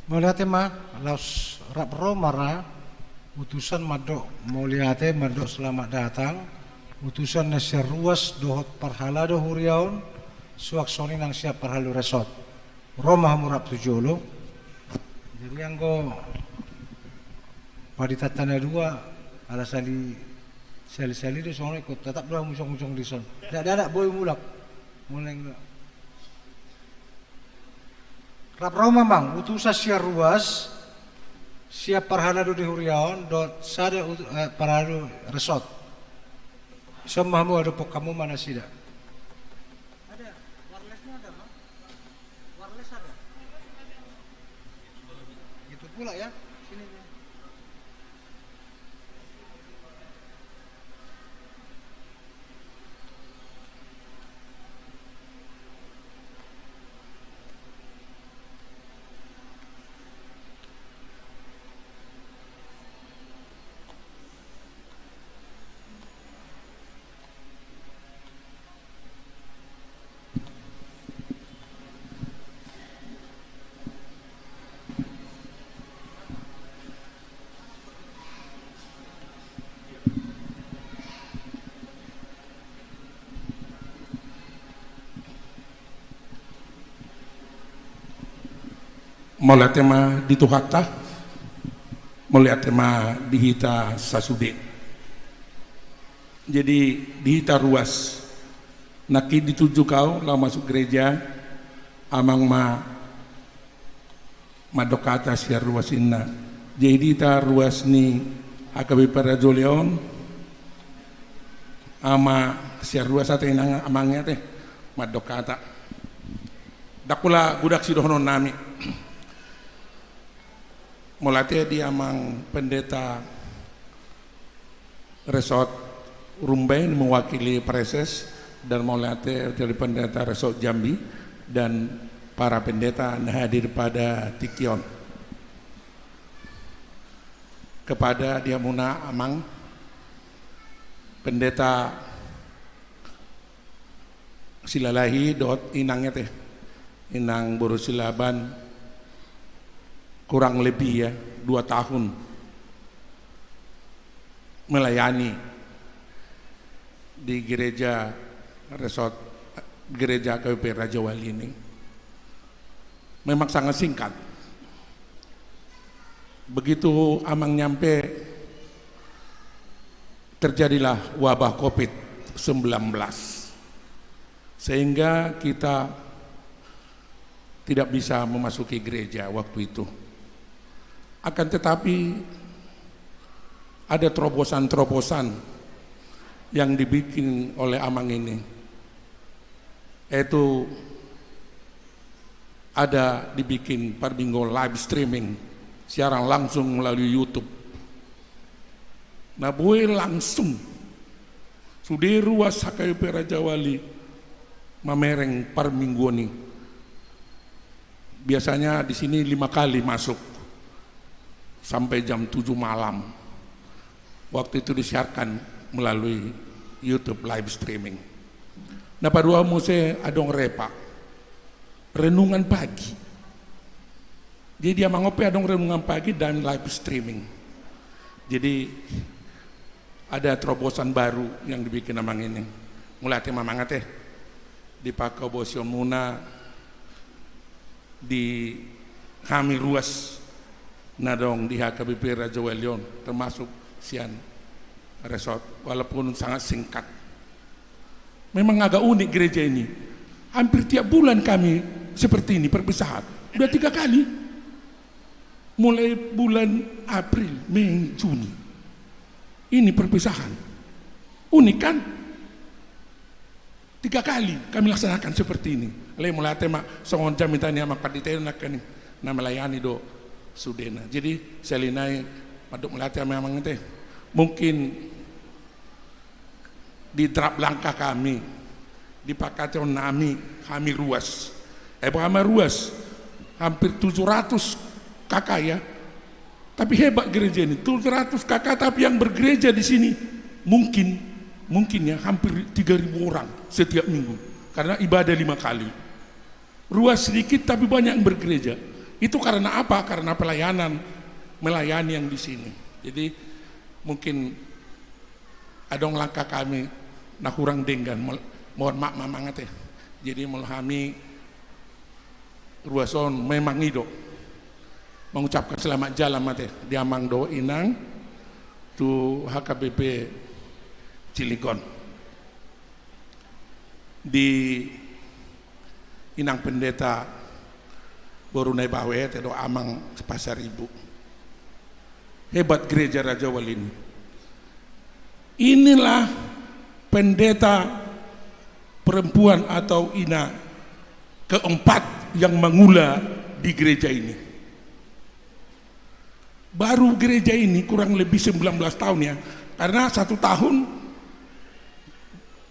mauliate ma, laos rap ro ma ra utusan mandok mauliate, mandok selamat datang, utusan na sian ruas dohot parhalado huria on, suang songon i nang sian parhalado resort. Ro ma hamu rap tu jolo. Jadi anggo panditanta na dua, ala sali, sali-sali do songon i, ingkon tatap do hamu jongjong dison. Dakdanak boi mulak. Mulai. Rap ro ma amang, utusan sian ruas, sian parhalado di huria on, dohot sada utu-, eh, parhalado resort. Dison ma hamu, adophon hamu ma nasida. Ada, wirelessnya ada, Bang? Wireless ada? Itu pula ya, sini. Mauliate ma di Tuhanta, Mauliate ma di hita sasude. Jadi di hita ruas, nangkin ditunjuk au laho masuk gereja, amang ma mandok hata sian ruas inna. Jadi di hita ruas ni H K B P Raja Wali on, ama sian ruas ate inang amang ate mandok hata. Ndang pola godang sidohononnami. Mauliate di amang pendeta Resort Rumbai mewakili Praeses, dan mauliate dari pendeta Resort Jambi dan para pendeta na hadir pada tingki on. Kepada di hamuna amang pendeta Silalahi dohot inang ate, inang boru Silaban, kurang lebih ya dua tahun melayani di gereja Resort, gereja H K B P Raja Wali ini. Memang sangat singkat. Begitu amang nyampe, terjadilah wabah covid sembilan belas, sehingga kita tidak bisa memasuki gereja waktu itu. Akan tetapi, ada terobosan-terobosan yang dibikin oleh amang ini, yaitu ada dibikin parminggu live streaming, siaran langsung melalui YouTube. Na boi langsung sude ruas H K B P Raja Wali mamereng parmingguon i. Biasanya di sini lima kali masuk sampai jam tujuh malam. Waktu itu disiarkan melalui YouTube live streaming. Na paduahon muse adong repa, renungan pagi. Jadi di amang on pe adong renungan pagi dan live streaming. Jadi ada terobosan baru yang dibikin amang ini. Mauliate ma amang ate di panghobasionmuna di hami ruas na adong di H K B P Raja Wali on, termasuk sian Resort, walaupun sangat singkat. Memang agak unik gereja ini. Hampir tiap bulan kami seperti ini perpisahan. Udah tiga kali. Mulai bulan April, Mei, Juni. Ini perpisahan. Unik kan? Tiga kali kami laksanakan seperti ini. Alai mauliate ma, songon jamita ni amang pandita i nangkin, na melayani do sudena. Jadi sahali nai mandok mauliate amang ate. Mungkin di drap langkah kami, di panghataionnami, hami ruas. Eh, bukan hami ruas, hampir tujuh ratus K K ya. Tapi hebat gereja ini, tujuh ratus K K, tapi yang bergereja di sini mungkin, mungkin ya, hampir tiga ribu orang setiap minggu. Karena ibadah lima kali. Ruas sedikit, tapi banyak yang bergereja. Itu karena apa? Karena pelayanan, melayani yang di sini. Jadi, mungkin adong langkah kami na hurang denggan, mol-, mohon maaf ma amang ate. Jadi, molo hami ruas on memang i do. Mengucapkan selamat jalan ma ate di amang dohot inang tu H K B P Cilegon. Di inang pendeta boru Naibawe ate dohot amang Pasaribu. Hebat gereja Raja Wali ini. Inilah pendeta perempuan atau ina keempat yang mengula di gereja ini. Baru gereja ini kurang lebih sembilan belas tahun ya, karena satu tahun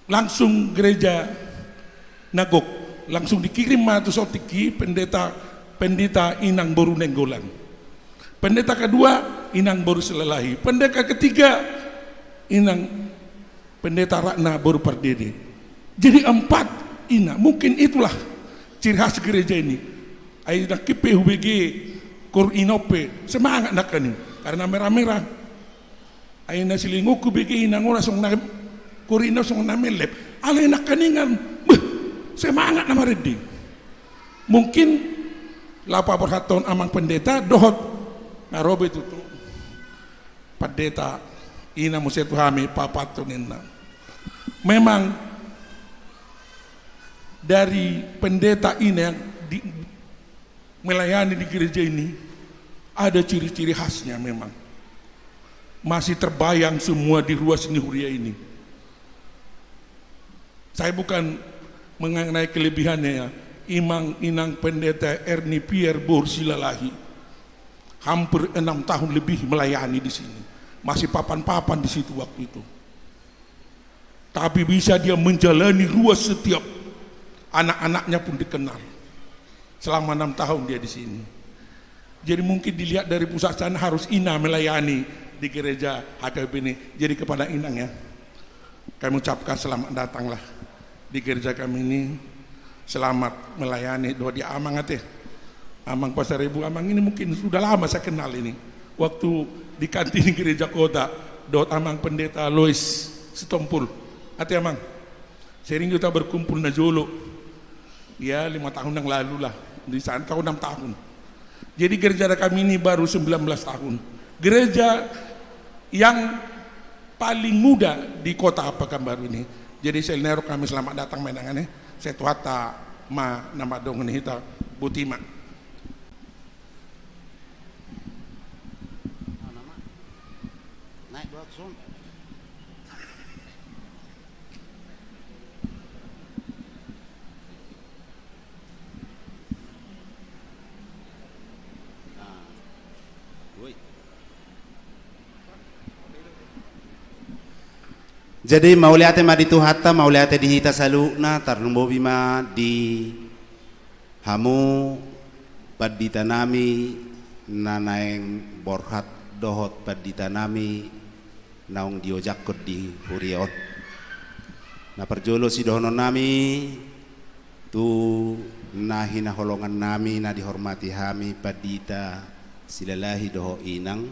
langsung gereja na gok, langsung dikirim ma tu son tingki pendeta, pendeta inang boru Nainggolan. Pendeta kedua inang boru Silalahi. Pendeta ketiga inang pendeta Ratna boru Pardede. Jadi empat ina. Mungkin itulah ciri khas gereja ini. Ai nangkin pe hubege koor ina on pe semangat nangkaning karena merah-merah. Ai na silehononku hubege ina on songon na, koor ina on songon na mellep. Alai nangkaningan, beh, semangat na marende. Mungkin laho paborhathon amang pendeta dohot na ro be tutu. Pendeta, ina muse tu hami papaton inna. Memang dari pendeta ina yang di, melayani di gereja ini ada ciri-ciri khasnya memang. Masih terbayang semua di ruas ni huria ini. Saya bukan mengenai kelebihannya ya. Imang inang pendeta Erni Pierre Borsilalahi hampir enam tahun lebih melayani di sini. Masih papan-papan di situ waktu itu. Tapi bisa dia menjalani ruas setiap anak-anaknya pun dikenal. Selama enam tahun dia di sini. Jadi mungkin dilihat dari pusat sana harus ina melayani di gereja H K B P ini. Jadi kepada inang ya, kami ucapkan selamat datanglah di gereja kami ini. Selamat melayani dohot di amang ate. Amang Pasaribu, amang ini mungkin sudah lama saya kenal ini. Waktu di kantin gereja kota, dohot amang pendeta Lois Sitompul. Ate amang, sering kita berkumpul na jolo. Ya, lima tahun yang lalu lah. Di sana tahun enam tahun. Jadi gereja kami ini baru sembilan belas tahun. Gereja yang paling muda di kota Pekanbaru ini. Jadi selain itu kami selamat datang ma inang ate. Sai Tuhanta ma na mandongani hita, botima. Jadi mauliate ma di Tuhanta, mauliate di hita saluhutna, tarlumobi ma di hamu pandita nami na naeng borhat dohot pandita nami naung diojakhon di huria on. Na parjolo sidohonon nami tu na hinaholongan nami na dihormati hami pandita Silalahi dohot inang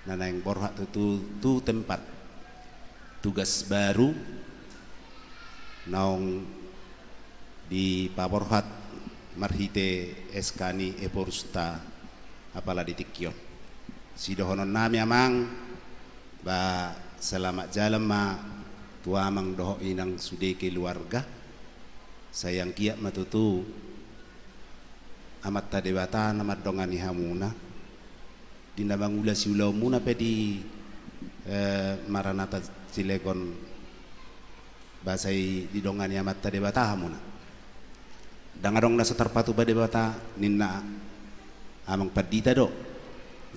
na naeng borhat tu, tu, tu tempat tugas baru naung dipaborhat marhite S K ni eporusta apala di tingki on. Sidohonon nami amang, ba selamat jalan ma tu amang dohot inang sude keluarga. Sai anggiat ma tutu Amanta Debata na mandongani hamuna di na mangula siulaonmuna pe di, eh, Maranatha Cilegon, ba sai didongani Amanta Debata hamuna. Ndang adong na so tarpatupa Debata ninna amang pandita do.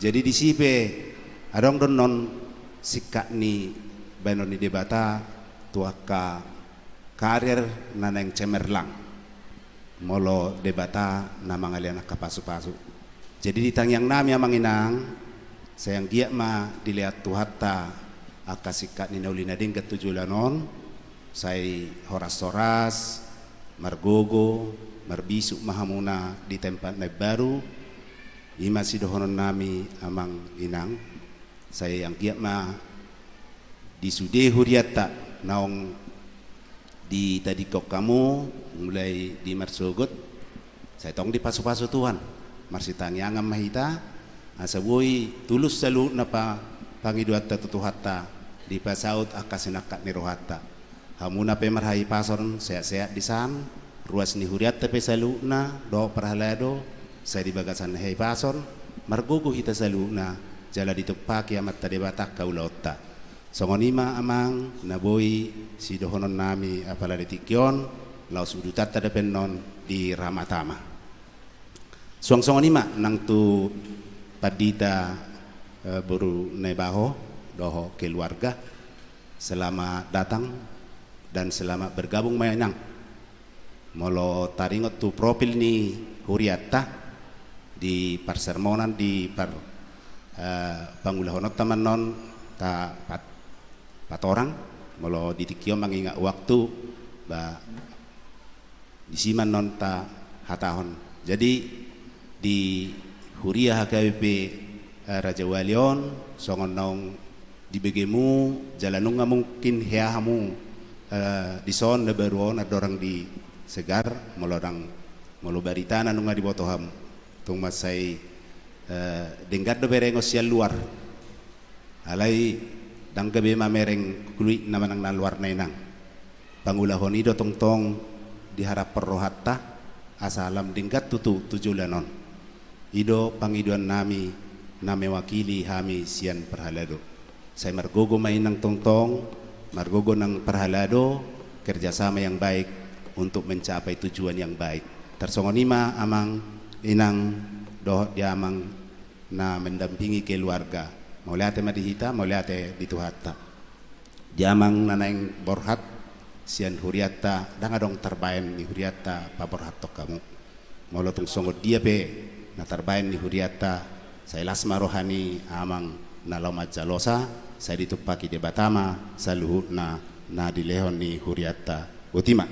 Jadi disi pe adong do annon singkat ni bahenon ni Debata tu angka karier na naeng cemerlang molo Debata na mangalean angka pasupasu. Jadi di tangiang nami amang inang, sai anggiat ma dilehon Tuhanta angka singkat ni na uli na denggan tu joloan on, sai horas-horas, margogo, marbisuk ma hamuna di tempat na imbaru. I ma sidohonon nami amang inang, sai anggiat ma di sude hurianta naung ditadingkon hamu mulai di marsogot, sai tong dipasupasu Tuhan. Marsitangiangan ma hita asa boi tulus saluhutna pa, pangidoanta tu Tuhanta, dipasaut angka sinangkap ni rohanta. Hamuna pe marhahipason, sehat-sehat disan, ruas ni hurianta pe saluhutna dohot parhalado, sai di bagasan hahipason, margogo hita saluhutna, jala ditumpahi Amanta Debata angka ulaonta. Songon i ma amang na boi sidohonon nami apala di tingki on, laos udutanta dope annon di Ramatama. Suang songon i ma nang tu pandita, eh, boru Naibaho dohot keluarga. Selamat datang dan selamat bergabung ma inang. Molo taringot tu profil ni hurianta di parsermonan di par, eh, pangulahononta ma annon ta pat, patorang, molo di tingki on mangingat waktu, ba disi ma annon tahatahon. Jadi di huria H K B P, eh, Rajawali on, songon naung dibegemu jala nunga mungkin hea hamu, eh, dison na baru on andorang di Segar, molo ndang, molo baritana nunga diboto hamu. Tung mansai, eh, denggan do berengon sian luar. Alai ndang gabe mamereng kuluitna manang na luarna, Inang. Pangulahon i do tongtong diharaphon rohanta, asa lam denggan tutu tu joloan on. I do pangidoannami na mewakili hami sian parhalado. Sai margogo ma, Inang, tongtong, margogo nang parhalado, kerjasama yang baik untuk mencapai tujuan yang baik. Tarsongon i ma, Amang, Inang, dohot di Amang na mendampingi keluarga. Mauliate ma di hita, mauliate di Tuhanta. Di Amang na naeng borhat sian hurianta, ndang adong tarbaen ni hurianta paborhathon hamu. Molo tung songon dia pe na tarbaen ni hurianta, sai las ma roha ni Amang na laho manjalosa, sai ditumpahi Debata ma saluhutna na dilehon ni hurianta. Botima.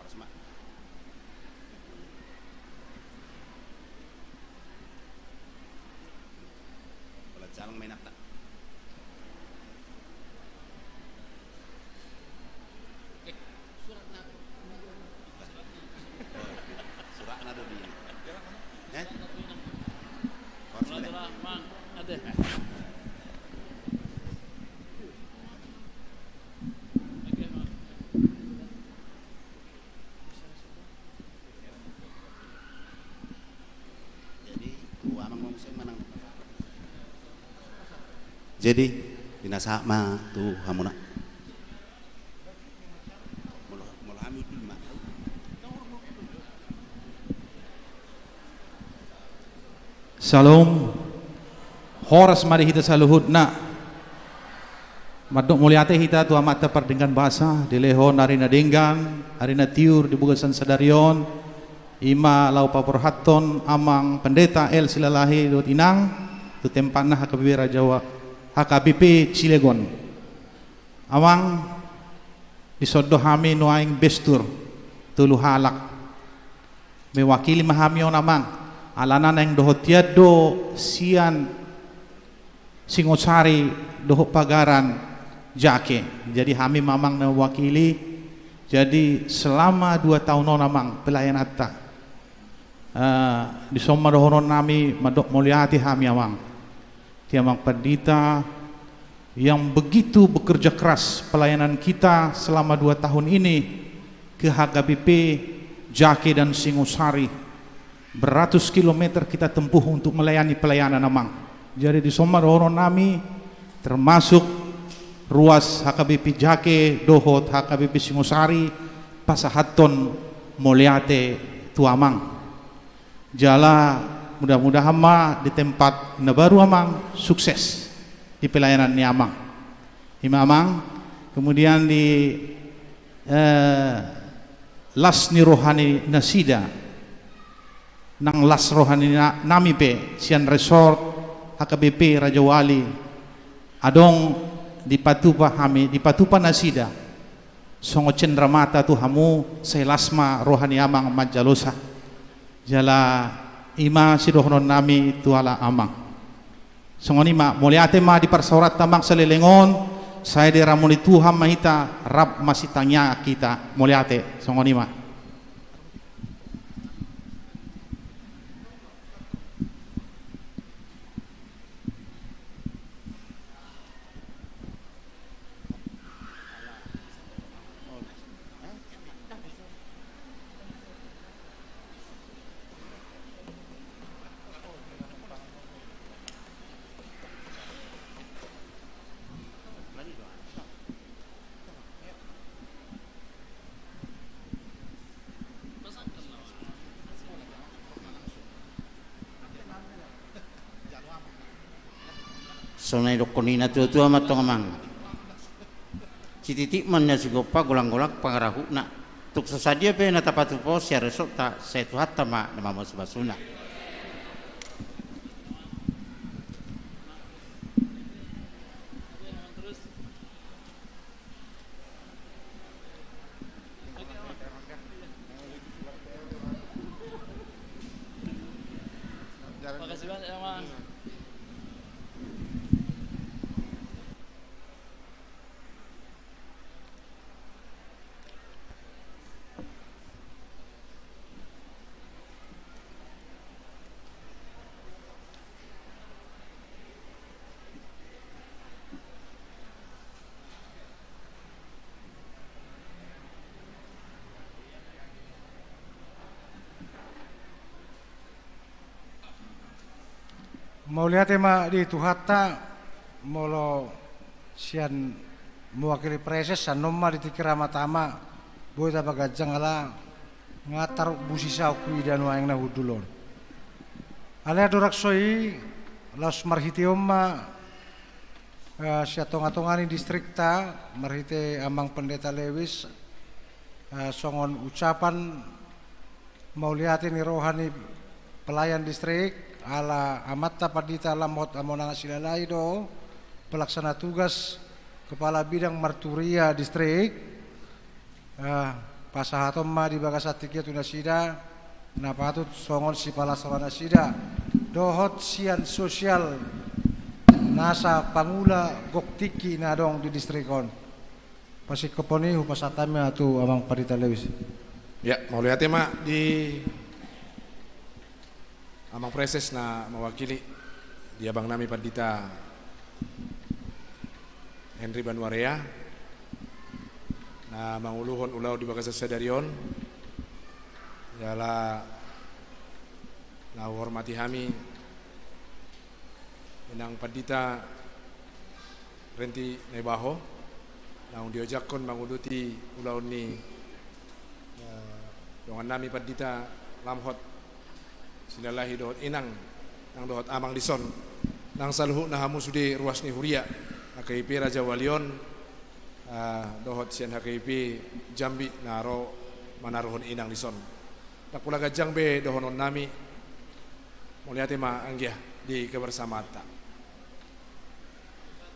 Horas ma. Holan jalang ma inanta. Suratna do di. Eh? Horas ma. Jadi, tu amang ma muse manang. Jadi, pinasahat ma tu hamuna. Molo, molo hami udul ma. Syalom. Horas ma di hita saluhutna. Mandok mauliate hita tu Amanta Pardenggan Basa, dilehon ari na denggan, ari na tiur di bagasan sadari on, i ma laho paborhathon Amang Pendeta L Silalahi dohot Inang, tu tempatna H K B P Raja Wa-, H K B P Cilegon. Amang, dison do hami nuaeng bestur, tolu halak. Mewakili ma hami on, Amang, alana naeng dohot hian do sian Singosari dohot Pagaran jake. Jadi hami ma, Amang, na mewakili. Jadi selama dua taon on, Amang, pelayananta, eh, dison ma dohononnami mandok mauliate hami, Amang. Di Amang Pandita yang begitu bekerja keras pelayanan kita selama dua tahun ini ke H K B P Jake dan Singosari. Beratus kilometer kita tempuh untuk melayani pelayanan, Amang. Jadi dison ma dohononnami, termasuk ruas H K B P Jake dohot H K B P Singosari, pasahathon mauliate tu Amang. Jala mudah-mudahan ma di tempat na baru, Amang, sukses di pelayanan ni Amang. I ma, Amang, kemudian di eh, las ni roha ni nasida, nang las roha ni na-, nami pe sian resort H K B P Raja Wali, adong dipatupa hami, dipatupa nasida songon cendramata tu hamu, sai las ma roha ni amang manjalosa. Jala i ma sidohonon nami tu halak amang. Songon i ma, mauliate ma di parsaoranta amang saleleng on, sai diramoti Tuhan ma hita, rap masitangiang hita, mauliate, songon i ma. Songon na nidokkon ni natuatua ma antong amang. Sititi ma na sigompa, golanggolang pangarahutna. Tung so sadia pe na tapatupa sian resortta, sai Tuhanta ma na mamasumasuna. Makasih banyak ya, Mang. Mauliate ma di Tuhanta, molo sian mewakili preses, annon ma di tingki ramatama, boi tapaganjang ala nga tarbusi saut huida nuaeng na hundul on. Alai andorang so i, laos marhite on ma, eh, sian tongatonga ni distrikta, marhite Amang Pendeta Lewis, eh, songon ucapan mauliate ni roha ni pelayan distrik, ala amanta Pandita Lamhot Hamonangan Silalahi do, pelaksana tugas kepala bidang marturia distrik, eh, pasahaton ma di bagasan tingki on tu nasida, na patut songon sipalasaoran nasida, dohot sian sosial nasa pangula gok tingki na adong di distrik on. Pasingkophon i hupasahat hami ma tu Amang Pandita Lewis. Ya, mauliate ma di Amang Preses na mewakili, di abang nami Pandita Henry Banuarea, na manguluhon ulaon di bagasan sadari on, jala na huhormati hami Inang Pandita Renti Naibaho, naung diojakhon manguduti ulaon ni, eh, dongan nami Pandita Lamhot Silalahi dohot Inang, nang dohot Amang dison, nang saluhutna hamu sude ruas ni huria H K I P Raja Wali on, eh, dohot sian H K I P Jambi na ro manaruhon Inang dison. Ndang pola ganjang be dohonon nami, mauliate ma anggia di kebersamaanta.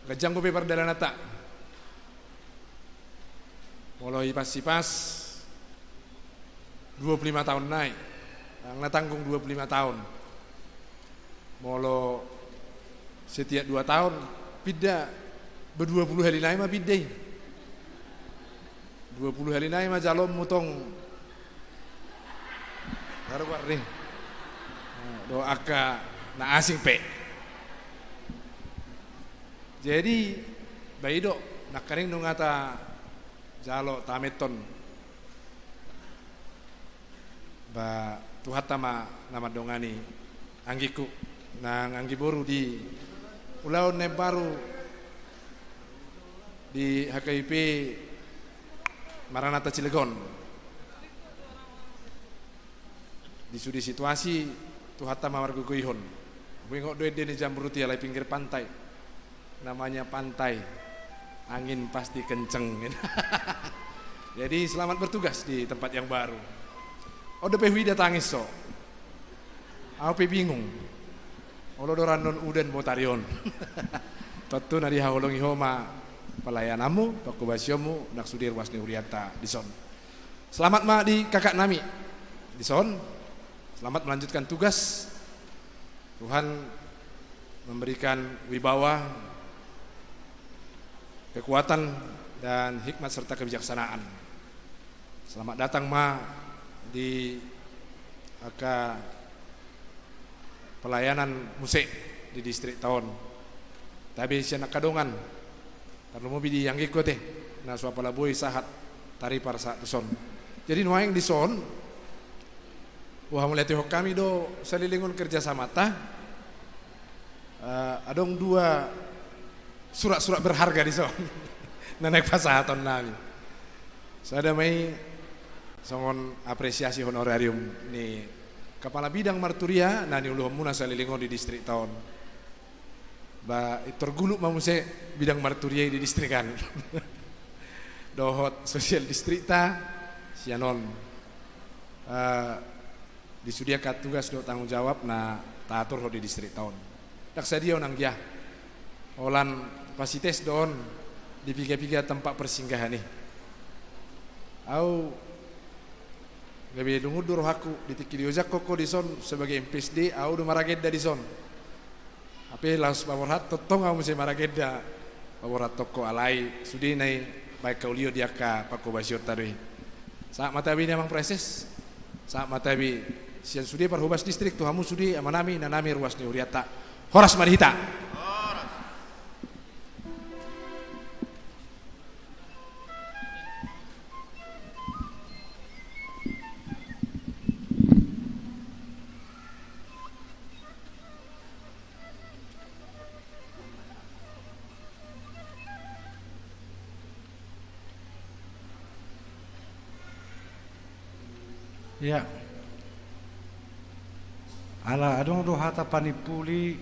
Ganjang dope pardalananta. Molo hipas-hipas dua puluh lima taon nai. Nang na tanggung dua puluh lima taon. Molo setiap dua taon pinda, be dua puluh hali nai ma pinda i. Dua puluh hali nai ma jaloonmu tong. Baru keluar nih. Nah, do angka na asing pe. Jadi, ba i do, nangkaning nunga tajalo tamenton. Ba Tuhanta ma na mandongani anggingku, nang anggi boru di ulaon na imbaru di H K I P Maranatha Cilegon. Di sude situasi Tuhanta ma margogoihon. Huingot do ende ni jamrut i, alai pinggir pantai. Namanya pantai, angin pasti kenceng. Jadi, selamat bertugas di tempat yang baru. On dope huida tangis ho. Au pe bingung. Olo do ra annon udan botari on. Tontu na dihaholongi ho ma pelayananmu, pangkobasionmu, nang sude ruas ni hurianta dison. Selamat ma di kakak nami dison. Selamat melanjutkan tugas. Tuhan memberikan wibawa, kekuatan, dan hikmat serta kebijaksanaan. Selamat datang ma di angka pelayanan muse di distrikta on. Tabe sian angka dongan, tarlumobi di anggingku ate, na so apala boi sahat taripar sahat tuson. Jadi nuaeng dison, wah, mauliatehon hami do salelengon kerjasamanta. Eh, adong dua surat-surat berharga dison na naeng pasahaton nami. Sada ma i songon apresiasi honorarium ni kepala bidang marturia na niuluhonmuna salelengon di distrikta on. Ba, pintor guluk ma muse bidang marturia i di distrik an. Dohot sosial distrikta sian on. Eh, di sude angka tugas dohot tanggung jawab na taaturhon di distrikta on. Ndang sadia on anggia. Holan pasites do on di piga-piga tempat persinggahan i. Au gabe lungun do rohangku di tingki diojakhon ho dison sebagai M P S D, au do maragenda dison. Hape laos paborhat, tongtong au muse maragenda paborhathon ho, alai sude na i baen haulion di angka pangkobasionta do i. Sahat ma tabe ni Amang Praeses, sahat ma tabe sian sude parhobas distrik tu hamu sude amanami, inanami, ruas ni hurianta. Horas ma di hita. Ia. Ala adong do hata panimpuli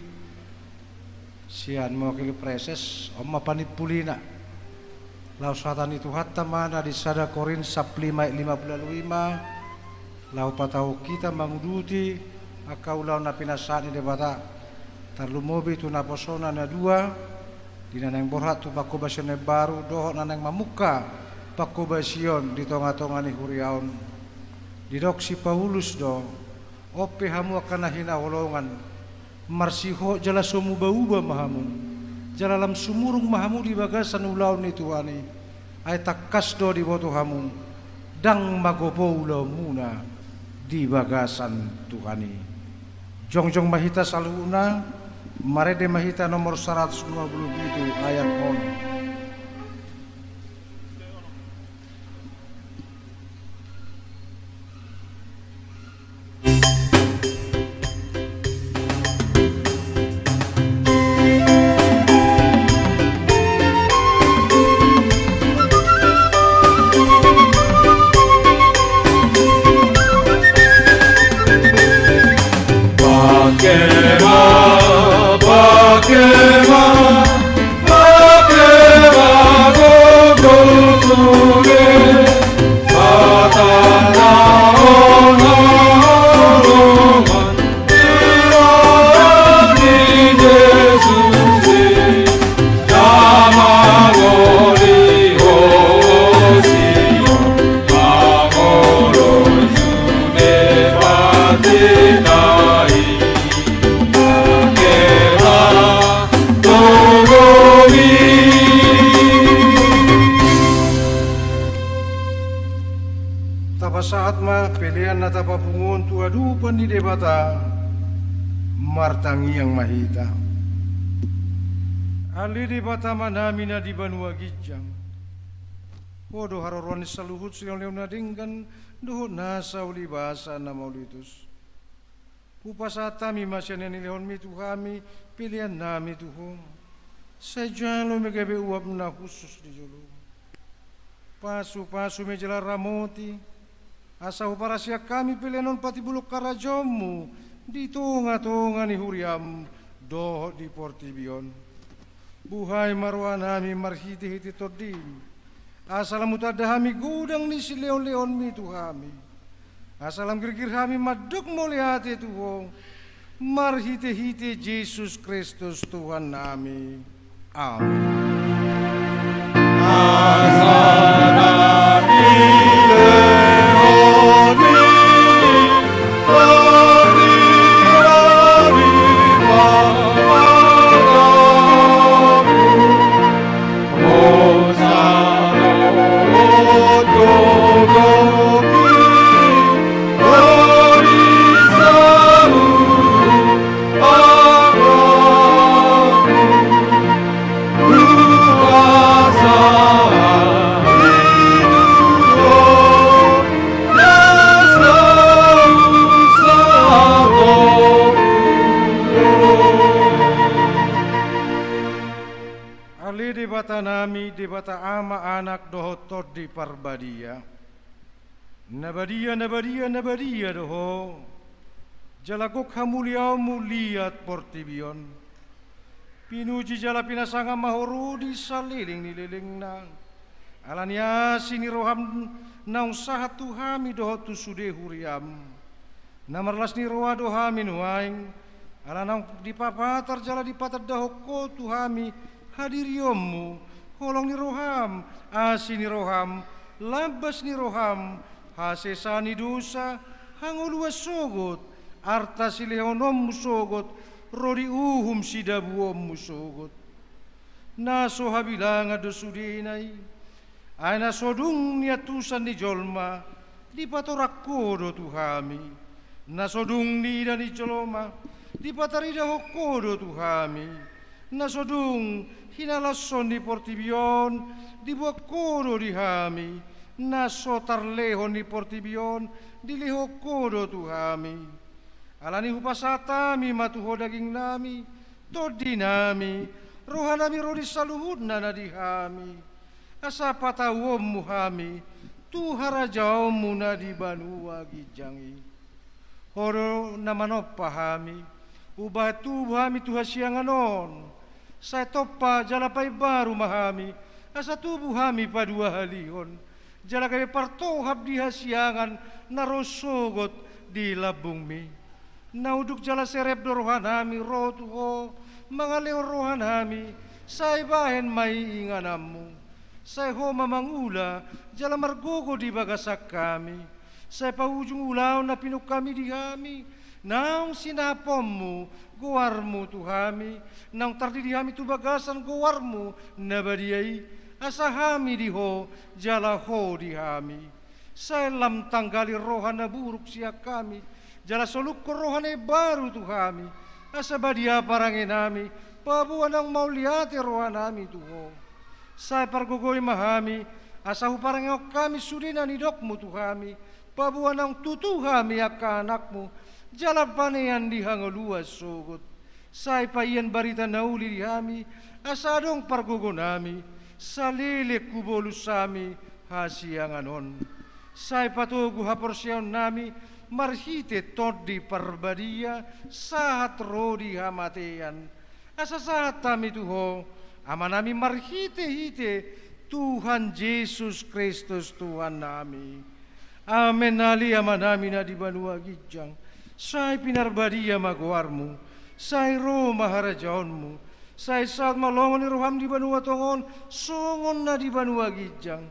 sian mewakili Praeses, on ma panimpulina. Laos hata ni Tuhanta ma na di sada Korint sampulu lima ayat lima pulu lima, laho patauhon hita manguduti angka ulaon na pinasahat ni Debata, tarlumobi tu naposona na dua, di na naeng borhat tu pangkobasion na imbaru dohot na naeng mamungka pangkobasion di tonga-tonga ni huria on. Didok si Paulus do, on pe hamu angka na hinaholongan, marsihot jala so muba-uba ma hamu, jala lam sumurung ma hamu di bagasan ulaon ni Tuhan i. Ai tangkas do diboto hamu, ndang magopo ulaonmuna di bagasan Tuhan i. Jongjong ma hita saluhutna, marende ma hita nomor saratus dua pulu pitu ayat onom. Tapasahat ma pelean na tapapungu on tu adopan ni Debata. Martangiang ma hita. Ale Debata Amanami na di banua ginjang, Ho do haroroan ni saluhut silehonlehon na denggan dohot nasa ulibasa na mauliutus. Hupasahat hami ma sian na nilehonmi tu hami peleannami tu Ho. Sai jalo ma i gabe uap na hushus di jolo. Pasupasu ma i jala ramoti, asa huparasian hami pelean on patimbulhon harajaonmu di tongatonga ni huriam dohot di portibi on. Buhai ma rohanami marhitehite Tondim, Asa lam hutanda hami godang ni silehonlehonmi tu hami. Asa lam girgir hami mandok mauliate tu Ho, marhitehite Jesus Kristus Tuhannami. Amen. Ale Debatanami, Debata Ama, Anak dohot Tondi Parbadia. Na badia, na badia, na badia do Ho. Jala gok hamuliaonmu liat portibi on. Pinuji jala pinasangap ma Ho ro di saleleng ni lelengna. Ala ni asi ni roham naung sahat tu hami dohot tu sude huriam. Na marlas ni roha do hami nuaeng, ala naung dipapatar jala dipatandahon Ho tu hami hadirionmu, holong ni roham, asi ni roham, lambas ni roham, hasesaan ni dosa, hangoluan sogot, arta silehononmu sogot, ro di uhum sidabuonmu sogot. Na so habilangan do sudena i, ai na so dung niantusan ni jolma, dipatorang Ho do tu hami. Na so dung niida ni jolma, dipataridahon Ho do tu hami. Na so dung hinalashon ni portibi on, diboan Ho do di hami. Na so tarlehon ni portibi on, dilehon Ho do tu hami. Ala ni hupasahat hami ma tu Ho dagingnami, tondinami, rohanami ro di saluhutna na di hami. Asa patauonmu hami tu harajaonmu na di banua ginjang i. Ho do na manompa hami, umbahen tubu hami tu hasiangan on. Sai tompa jala paimbaru ma hami, asa tubu hami paduahalihon. Jala gabe partohap di hasiangan na ro sogot di lambungmi. Na unduk jala serep do rohanami ro tu Ho, mangalehon rohanami, sai bahen ma i ingananmu. Sai Ho ma mangula, jala margogo di bagasan hami. Sai paujung ulaon na pinungkami di hami, naung sinahaponmu goarmu tu hami, naung tardidi hami tu bagasan goarmu na badia i, asa hami di Ho, jala Ho di hami. Sai lam tanggali roha na buruk sian hami, jala solukkon roha na imbaru tu hami, asa badia parangenami, paboa naung mauliate rohanami tu Ho. Sai pargogoi ma hami, asa huparangehon hami sude na nidokmu tu hami, paboa naung tutu hami angka anakmu, jala panean di hangoluan sogot. Sai paian barita na uli di hami, asa adong pargogonami, saleleng hubolus hami hasiangan on. Sai patogu haporseaonnami, marhite Tondi Parbadia, sahat ro di hamatean. Asa sahat hami tu Ho, Amanami, marhitehite Tuhan Jesus Kristus Tuhannami. Amen. Ale Amanami na di banua ginjang, sai pinarbadia ma goarmu, sai ro ma harajaonmu, sai saut ma longon ni roham di banua tonga on, songon na di banua ginjang.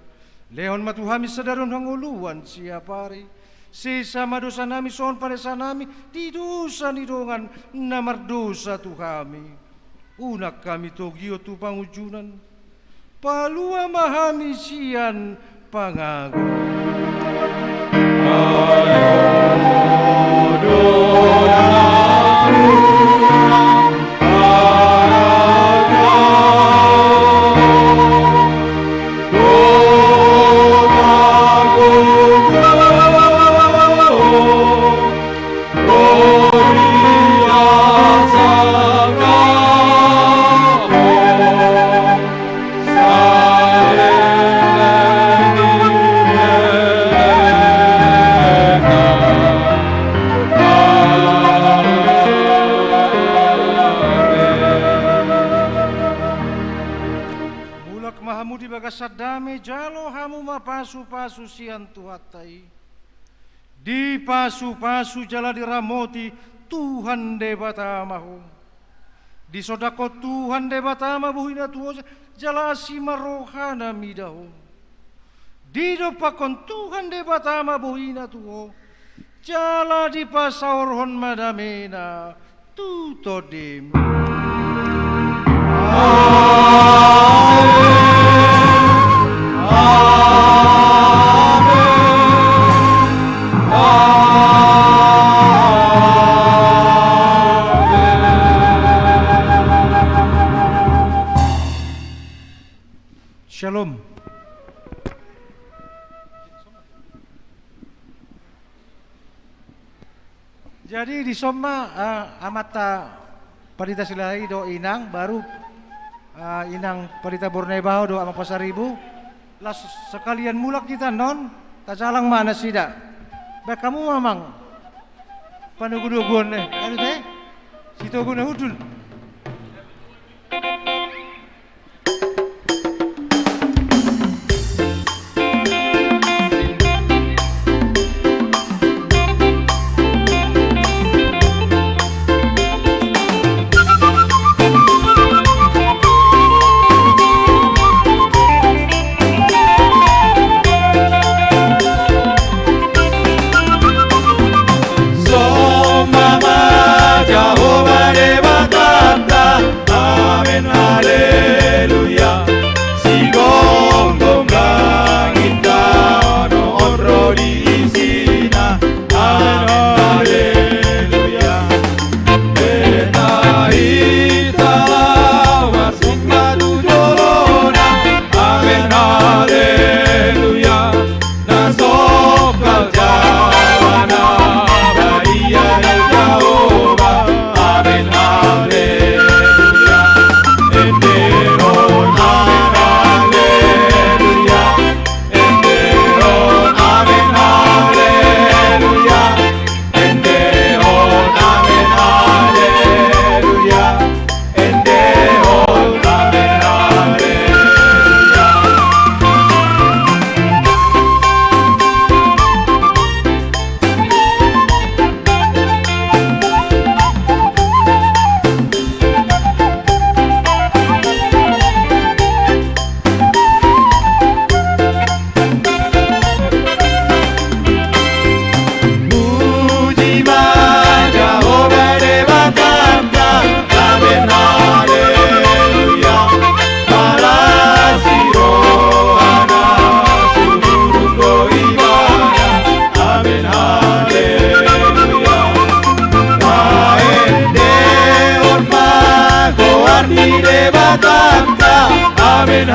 Lehon ma tu hami sadari on hangoluan siapari. Sesa ma dosanami songon panesanami di dosa ni dongan na mardosa tu hami. Unang hami togihon tu pangunjunan. Palua ma hami sian pangago. Mulak ma hamu di bagasan dame, jalo Hamu ma pasupasu sian Tuhanta i. Dipasupasu jala diramoti Tuhan Debata ma ho. Disondangkon Tuhan Debata ma bohina tu ho, jala asi ma rohana mida ho. Didompakkon Tuhan Debata ma bohina tu ho, jala dipasaorhon ma damena tu tondim. Amen. Amen. Amen. Shalom. Jadi dison ma, eh, amanta Pandita Silahi dohot inang, baru, eh, inang Pandita Bornai Baho dohot amang Pasaribu. Laos sekalian mulak hita annon, tajalang ma nasida. Baen hamu ma amang panogunoguon, eh, anu te, sitogu na hundul. Sombama Jahowa Debatanta. Amen, haleluya. Sigomgom langit tano on ro di isina. Amen, haleluya. Beta hita laho masuk ma tu jolona. Amen, haleluya. Na sombal jala na badia do Jahowa. Amen, haleluya. Endehon, amen, haleluya. Endehon, amen, haleluya. Endehon, amen, haleluya. Endehon, amen, haleluya. Puji ma Jahowa Debatanta. Amen, haleluya. Palas ni rohana sumurung do Ibana. Amen, haleluya. Taendehon ma goar ni Debatanta. Amen,